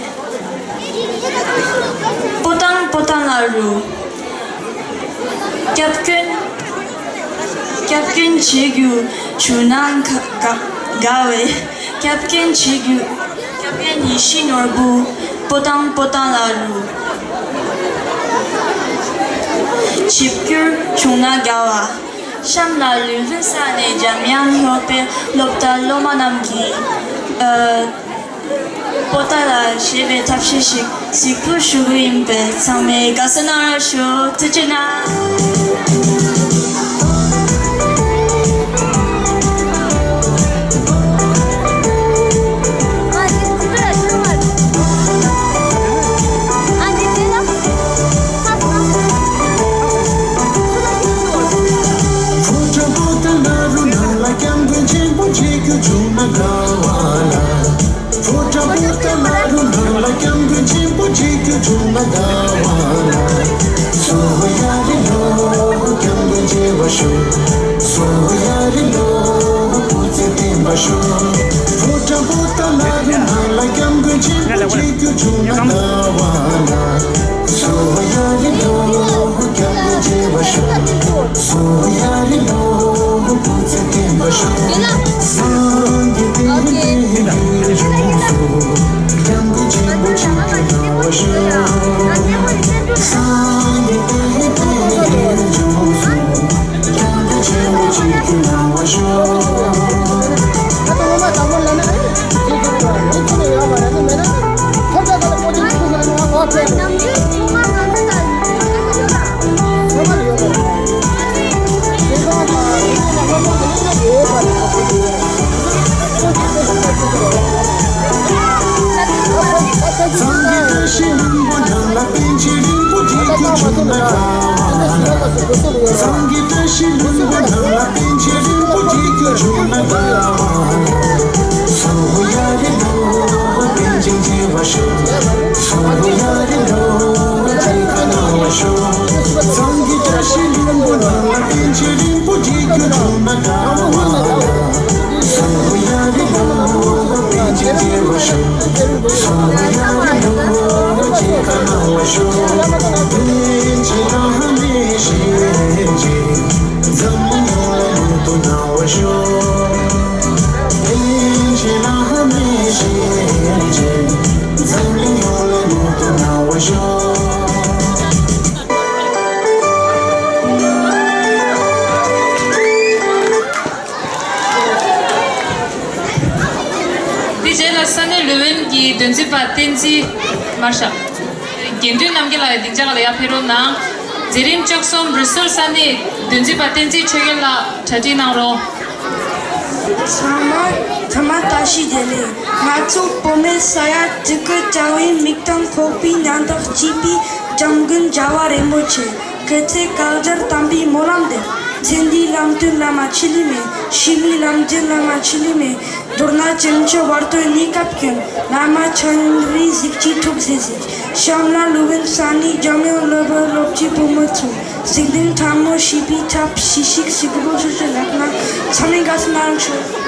པོ་ཏང་པོ་ཏང་ལ་རུ། སྐྱབས་མགོན། སྐྱབས་མགོན་བྱེད་རྒྱུ་བྱུང་ན་དགའ་དགའ་བའི། སྐྱབས་མགོན་བྱེད་རྒྱུ། སྐྱབས་མགོན་ཡིད་བཞིན་ནོར་བུ། པོ་ཏང་པོ་ཏང་ལ་རུ། ཆིབས་བསྒྱུར་བྱུང་ན་དགའ་བ། གཤམ་ལ་ལུས་ལྷུན་ས་ནས་འཇམ་དབྱངས་སློབ་དཔོན་སློབ་གྲྭ་སློབ་མ་རྣམས་ཀྱིས། ཨ། པོ་ཏ་ལ་ཞེས་པའི་ཐབས་ཤེས་ཤིག་གཟིགས་འབུལ་ཞུ་གི་ཡིན་པས་ཚང་མས་དགའ་བསུ་གནང་རོགས་ཞུ། ཐུགས་རྗེ་གནང་། ཕོ་བྲང་པོ་ཏ་ལ་རུ་ནང་ལ་སྐྱབས་མགོན་ཆེན་པོ་མཇལ་རྒྱུ་བྱུང་ན་དགའ་བ་ལ། ཕོ་བྲང་པོ་ཏ་ལ་རུ་ནང་ལ་སྐྱབས་མགོན་ཆེན་པོ་མཇལ་རྒྱུ་བྱུང་ན་དགའ་བ་ལ། སོ་ཡ་རི་ལོ་སྐྱབས་མགོན་མཇལ་བར་ཤོག་སོ་ཡ་རི་ལོ་སྐུ་ཚེ་བརྟན་པར་ཤོག་ཕོ་བྲང་པོ་ཏ་ལ་རུ་ནང་ལ་སྐྱབས་མགོན་ཆེན་པོ་མཇལ་རྒྱུ་བྱུང་ན་དགའ་བ་ལ། སོ་ཡ་རི་ལོ་སྐྱབས་མགོན་མཇལ་བར་ཤོག་སོ་ཡ་རི་ལོ་སྐུ་ཚེ་བརྟན་པར་ཤོག་སངས་རྒྱས་བསྟན་པའི་ཡུལ་ལྗོངས་སུ། སྐྱབས་མགོན་ཆེན་པོ་མཇལ་རྒྱུ་གནང་བར་ཤོག་སངས་རྒྱས་བསྟན་པའི་ཡུལ་ལྗོངས་སུ། སྐྱབས་མགོན་ཆེན་པོ་མཇལ་རྒྱུ་གནང་བར་ཤོག་སངས་རྒྱས་བཀྲ་ཤིས་ལྷུན་པོ་ནང་ལ་པཎ་ཆེན་རིན་པོ་ཆེ་མཇལ་རྒྱུ་བྱུང་ན་དགའ་བ་ལ། སངས་རྒྱས་བཀྲ་ཤིས་ལྷུན་པོ་ནང་ལ་པཎ་ཆེན་རིན་པོ་ཆེ་མཇལ་རྒྱུ་བྱུང་ན་དགའ་བ་ལ། སོ་ཡ་རི་ལོ་པཎ་ཆེན་མཇལ་བར་ཤོག་སོ་ཡ་རི་ལོ་མཇལ་ཁ་གནང་བར་ཤོག་སངས་རྒྱས་བཀྲ་ཤིས་ལྷུན་པོ་ནང་ལ་པཎ་ཆེན་རིན་པོ་ཆེ་མཇལ་རྒྱུ་བྱུང་ན་དགའ་བ་ལ། སོ་ཡ་རི་ལོ་པཎ་ཆེན་མཇལ་བར་ཤོག་སོ་ཡ་རི་ལོ་མཇལ་ཁ་གནང་བར་ཤོག་པཎ་ཆེན་བླ་མའི་ཞལ་མཇལ། འཛམ་གླིང་ཡོངས་ལ་མྱུར་དུ་གནང་བར་ཤོག་པཎ་ཆེན་བླ་མའི་ཞལ་མཇལ། འཛམ་གླིང་ཡོངས་ལ་མྱུར་དུ་གནང་བར་ཤོག་འཛིན་པ་བསྟན་འཛིན་མར་ཤག་དགེ་འདུན་རྣམ་རྒྱལ་ལགས་སྡིངས་ཆ་ཁ་ལ་ཡར་ཕེབས་རོགས་གནང་། མཛད་རིམ་བཅུ་གསུམ་རི་སུལ་ས་གནས་འདུ་འཛི་པ་བསྟན་འཛིན་ཆོས་རྒྱལ་ལགས་གྲ་སྒྲིག་གནང་རོགས། ཚང་མ་ཐ་མ་བཀྲ་ཤིས་བདེ་ལེགས། ང་ཚོ་བུད་མེད་ས་ཡ་དྲུག་གི་བྱ་བའི་མིག་དང་ཁོག་པའི་ཉམ་ཐག་གཅིག་པའི་འཇམ་མགོན་རྒྱལ་བ་རིན་པོ་ཆེ། སྐུ་ཚེ་བསྐལ་བརྒྱར་བརྟན་པའི་སྨོན་ལམ་འདེབས། ཚེ་འདིའི་ལམ་སྟོན་བླ་མ་འཆི་ལུས་མེད། ཕྱི་མའི་ལམ་རྒྱུན་བླ་མ་འཆི་ལུས་མེད། མདོར་ན་ཅིམ་ཆོས་བར་དོའི་གནས་སྐབས་ཀུན། བླ་མ་ཆོས་དབྱིངས་རིའི་གཟི་བརྗིད་འཁྲུགས་སེ་གཟིགས། ཤམ་ལ་ལུས་འབུལ་ས་ནས་འཇམ་དབྱངས་སློབ་བུ་སློབ་ཆེན་བུ་མོ་ཚོ། གཟིགས་འདུན་ཕྲ་མོ་བྱིས་པའི་ཐབས་ཤེས་ཤིག་ཞིག་རོགས་ཞུ་ཞུ་ལབ་ན་ཚང་མས་དགའ་བསུ་གནང་ཤོག